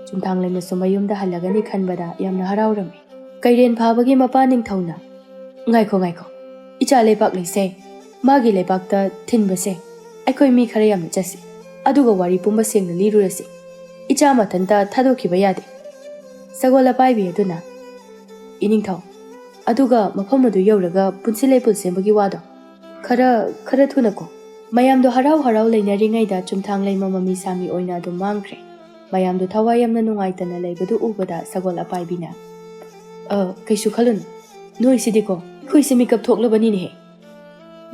ꯆꯨꯝꯊꯥꯡꯂꯩꯃꯁꯨ ꯃꯌꯨꯝꯗ ꯍꯜꯂꯒꯅꯤ ꯈꯟꯕꯗ ꯌꯥꯝꯅ ꯍꯔꯥꯎꯔꯝꯃꯤ꯫ ꯀꯩꯔꯦꯟ ꯐꯥꯕꯒꯤ ꯃꯄꯥ ꯅꯤꯡꯊꯧꯅ, "ꯉꯥꯏꯈꯣ, ꯉꯥꯏꯈꯣ, ꯏꯆꯥ ꯂꯩꯕꯥꯛ ꯂꯩꯁꯦ, ꯃꯥꯒꯤ ꯂꯩꯕꯥꯛꯇ ꯊꯤꯟꯕꯁꯦ ꯑꯩꯈꯣꯏ ꯃꯤ ꯈꯔ ꯌꯥꯝꯅ ꯆꯠꯁꯤ, ꯑꯗꯨꯒ ꯋꯥꯔꯤ ꯄꯨꯝꯕ ꯁꯦꯡꯅ ꯂꯤꯔꯨꯔꯁꯤ꯫ ꯏꯆꯥ ꯃꯊꯟꯇ ꯊꯥꯗꯣꯛꯈꯤꯕ ꯌꯥꯗꯦ꯫" ꯁꯒꯣꯜ ꯑꯄꯥꯏꯕꯤ ꯑꯗꯨꯅ, "ꯏꯅꯤꯡꯊꯧ, ꯑꯗꯨꯒ ꯃꯐꯝ ꯑꯗꯨ ꯌꯧꯔꯒ ꯄꯨꯟꯁꯤ ꯂꯩꯄꯨꯟ ꯁꯦꯝꯕꯒꯤ ꯋꯥꯗꯣ ꯈꯔ, ꯈꯔ ꯊꯨꯅꯀꯣ꯫" ꯃꯌꯥꯝꯗꯣ ꯍꯔꯥꯎ ꯍꯔꯥꯎ ꯂꯩꯅꯔꯤꯉꯩꯗ ꯆꯨꯝꯊꯥꯡꯂꯩꯃ ꯃꯃꯤ ꯁꯥꯃꯤ ꯑꯣꯏꯅ ꯑꯗꯨꯝ ꯃꯥꯡꯈ꯭ꯔꯦ꯫ ꯃꯌꯥꯝꯗꯣ ꯊꯋꯥꯏ ꯌꯥꯝꯅ ꯅꯨꯡꯉꯥꯏꯇꯅ ꯂꯩꯕꯗꯨ ꯎꯕꯗ ꯁꯒꯣꯜ ꯑꯄꯥꯏꯕꯤꯅ, "ꯑ, ꯀꯩꯁꯨ ꯈꯜꯂꯨꯅꯨ꯫ ꯅꯣꯏꯁꯤꯗꯤꯀꯣ, ꯑꯩꯈꯣꯏꯁꯦ ꯃꯤꯀꯞ ꯊꯣꯛꯂꯕꯅꯤꯅꯦꯍꯦ꯫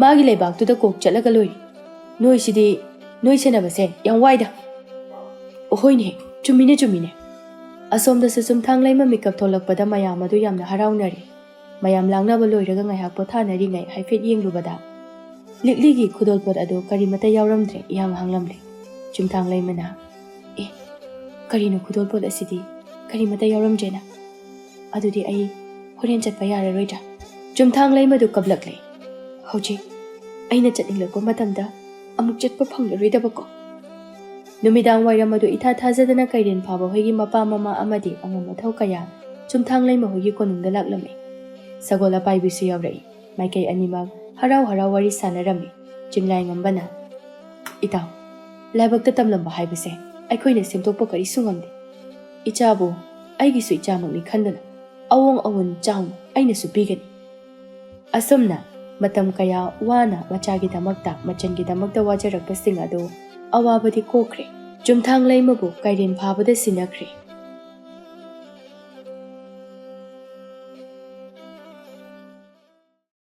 ꯃꯥꯒꯤ ꯂꯩꯕꯥꯛꯇꯨꯗ ꯀꯣꯛ ꯆꯠꯂꯒ ꯂꯣꯏꯔꯦ꯫ ꯅꯣꯏꯁꯤꯗꯤ, ꯅꯣꯏ ꯁꯦꯟꯅꯕꯁꯦ ꯌꯥꯝ ꯋꯥꯏꯗ꯫" "ꯑꯣꯍꯣꯏꯅꯦꯍꯦ, ꯆꯨꯝꯃꯤꯅꯦ, ꯆꯨꯝꯃꯤꯅꯦ꯫" ꯑꯁꯣꯝꯗꯁꯨ ꯆꯨꯝꯊꯥꯡꯂꯩꯃ ꯃꯤꯀꯞ ꯊꯣꯛꯂꯛꯄꯗ ꯃꯌꯥꯝ ꯑꯗꯨ ꯌꯥꯝꯅ ꯍꯔꯥꯎꯅꯔꯦ꯫ ꯃꯌꯥꯝ ꯂꯥꯡꯅꯕ ꯂꯣꯏꯔꯒ ꯉꯥꯏꯍꯥꯛ ꯄꯣꯊꯥꯅꯔꯤꯉꯩ ꯍꯥꯏꯐꯦꯠ ꯌꯦꯡꯂꯨꯕꯗ ꯂꯤꯛꯂꯤꯒꯤ ꯈꯨꯗꯣꯜꯄꯣꯠ ꯑꯗꯨ ꯀꯔꯤꯃꯠꯇ ꯌꯥꯎꯔꯝꯗ꯭ꯔꯦ꯫ ꯏꯍꯥꯡ ꯍꯥꯡꯂꯝꯂꯦ꯫ ꯆꯨꯝꯊꯥꯡꯂꯩꯃꯅ, "ꯑꯦ, ꯀꯔꯤꯅꯣ ꯈꯨꯗꯣꯜꯄꯣꯠ ꯑꯁꯤꯗꯤ? ꯀꯔꯤꯃꯠꯇ ꯌꯥꯎꯔꯝꯗ꯭ꯔꯦꯅ? ꯑꯗꯨꯗꯤ ꯑꯩ ꯍꯣꯔꯦꯟ ꯆꯠꯄ ꯌꯥꯔꯔꯣꯏꯗ꯭ꯔꯥ?" ꯆꯨꯝꯊꯥꯡꯂꯩꯃꯗꯨ ꯀꯞꯂꯛꯂꯦ꯫ "ꯍꯧꯖꯤꯛ ꯑꯩꯅ ꯆꯠꯅꯤꯡꯂꯛꯄ ꯃꯇꯝꯗ ꯑꯃꯨꯛ ꯆꯠꯄ ꯐꯪꯂꯔꯣꯏꯗꯕꯀꯣ꯫" ꯅꯨꯃꯤꯗꯥꯡ ꯋꯥꯏꯔꯝ ꯑꯗꯨ ꯏꯊꯥ ꯊꯥꯖꯗꯅ ꯀꯩꯔꯦꯟ ꯐꯥꯕ ꯍꯣꯏꯒꯤ ꯃꯄꯥ ꯃꯃꯥ ꯑꯃꯗꯤ ꯑꯉꯝ ꯑꯊꯧ ꯀꯌꯥ ꯆꯨꯝꯊꯥꯡꯂꯩꯃ ꯍꯣꯏꯒꯤ ꯀꯣꯅꯨꯡꯗ ꯂꯥꯛꯂꯝꯃꯤ꯫ ꯁꯒꯣꯜ ꯑꯄꯥꯏꯕꯤꯁꯨ ꯌꯥꯎꯔꯛꯏ꯫ ꯃꯥꯏꯀꯩ ꯑꯅꯤꯃꯛ ꯍꯔꯥꯎ ꯍꯔꯥꯎ ꯋꯥꯔꯤ ꯁꯥꯟꯅꯔꯝꯃꯤ꯫ ꯆꯤꯡꯂꯥꯏꯉꯝꯕꯅ, "ꯏꯇꯥꯎ, ꯂꯥꯏꯕꯛꯇ ꯇꯝꯂꯝꯕ ꯍꯥꯏꯕꯁꯦ ꯑꯩꯈꯣꯏꯅ ꯁꯦꯝꯗꯣꯛꯄ ꯀꯔꯤꯁꯨ ꯉꯝꯗꯦ꯫ ꯏꯆꯥꯕꯨ ꯑꯩꯒꯤꯁꯨ ꯏꯆꯥꯃꯛꯅꯤ ꯈꯟꯗꯨꯅ ꯑꯋꯣꯡ ꯑꯋꯣꯟ ꯆꯥꯎꯅ ꯑꯩꯅꯁꯨ ꯄꯤꯒꯅꯤ꯫" ꯑꯁꯨꯝꯅ ꯃꯇꯝ ꯀꯌꯥ ꯋꯥꯅ ꯃꯆꯥꯒꯤꯗꯃꯛꯇ, ꯃꯆꯟꯒꯤꯗꯃꯛꯇ ꯋꯥꯖꯔꯛꯄꯁꯤꯡ ꯑꯗꯨ ꯑꯋꯥꯕꯗꯤ ꯀꯣꯛꯈ꯭ꯔꯦ꯫ ꯆꯨꯝꯊꯥꯡꯂꯩꯃꯕꯨ ꯀꯩꯔꯦꯟ ꯐꯥꯕꯗ ꯁꯤꯟꯅꯈ꯭ꯔꯦ꯫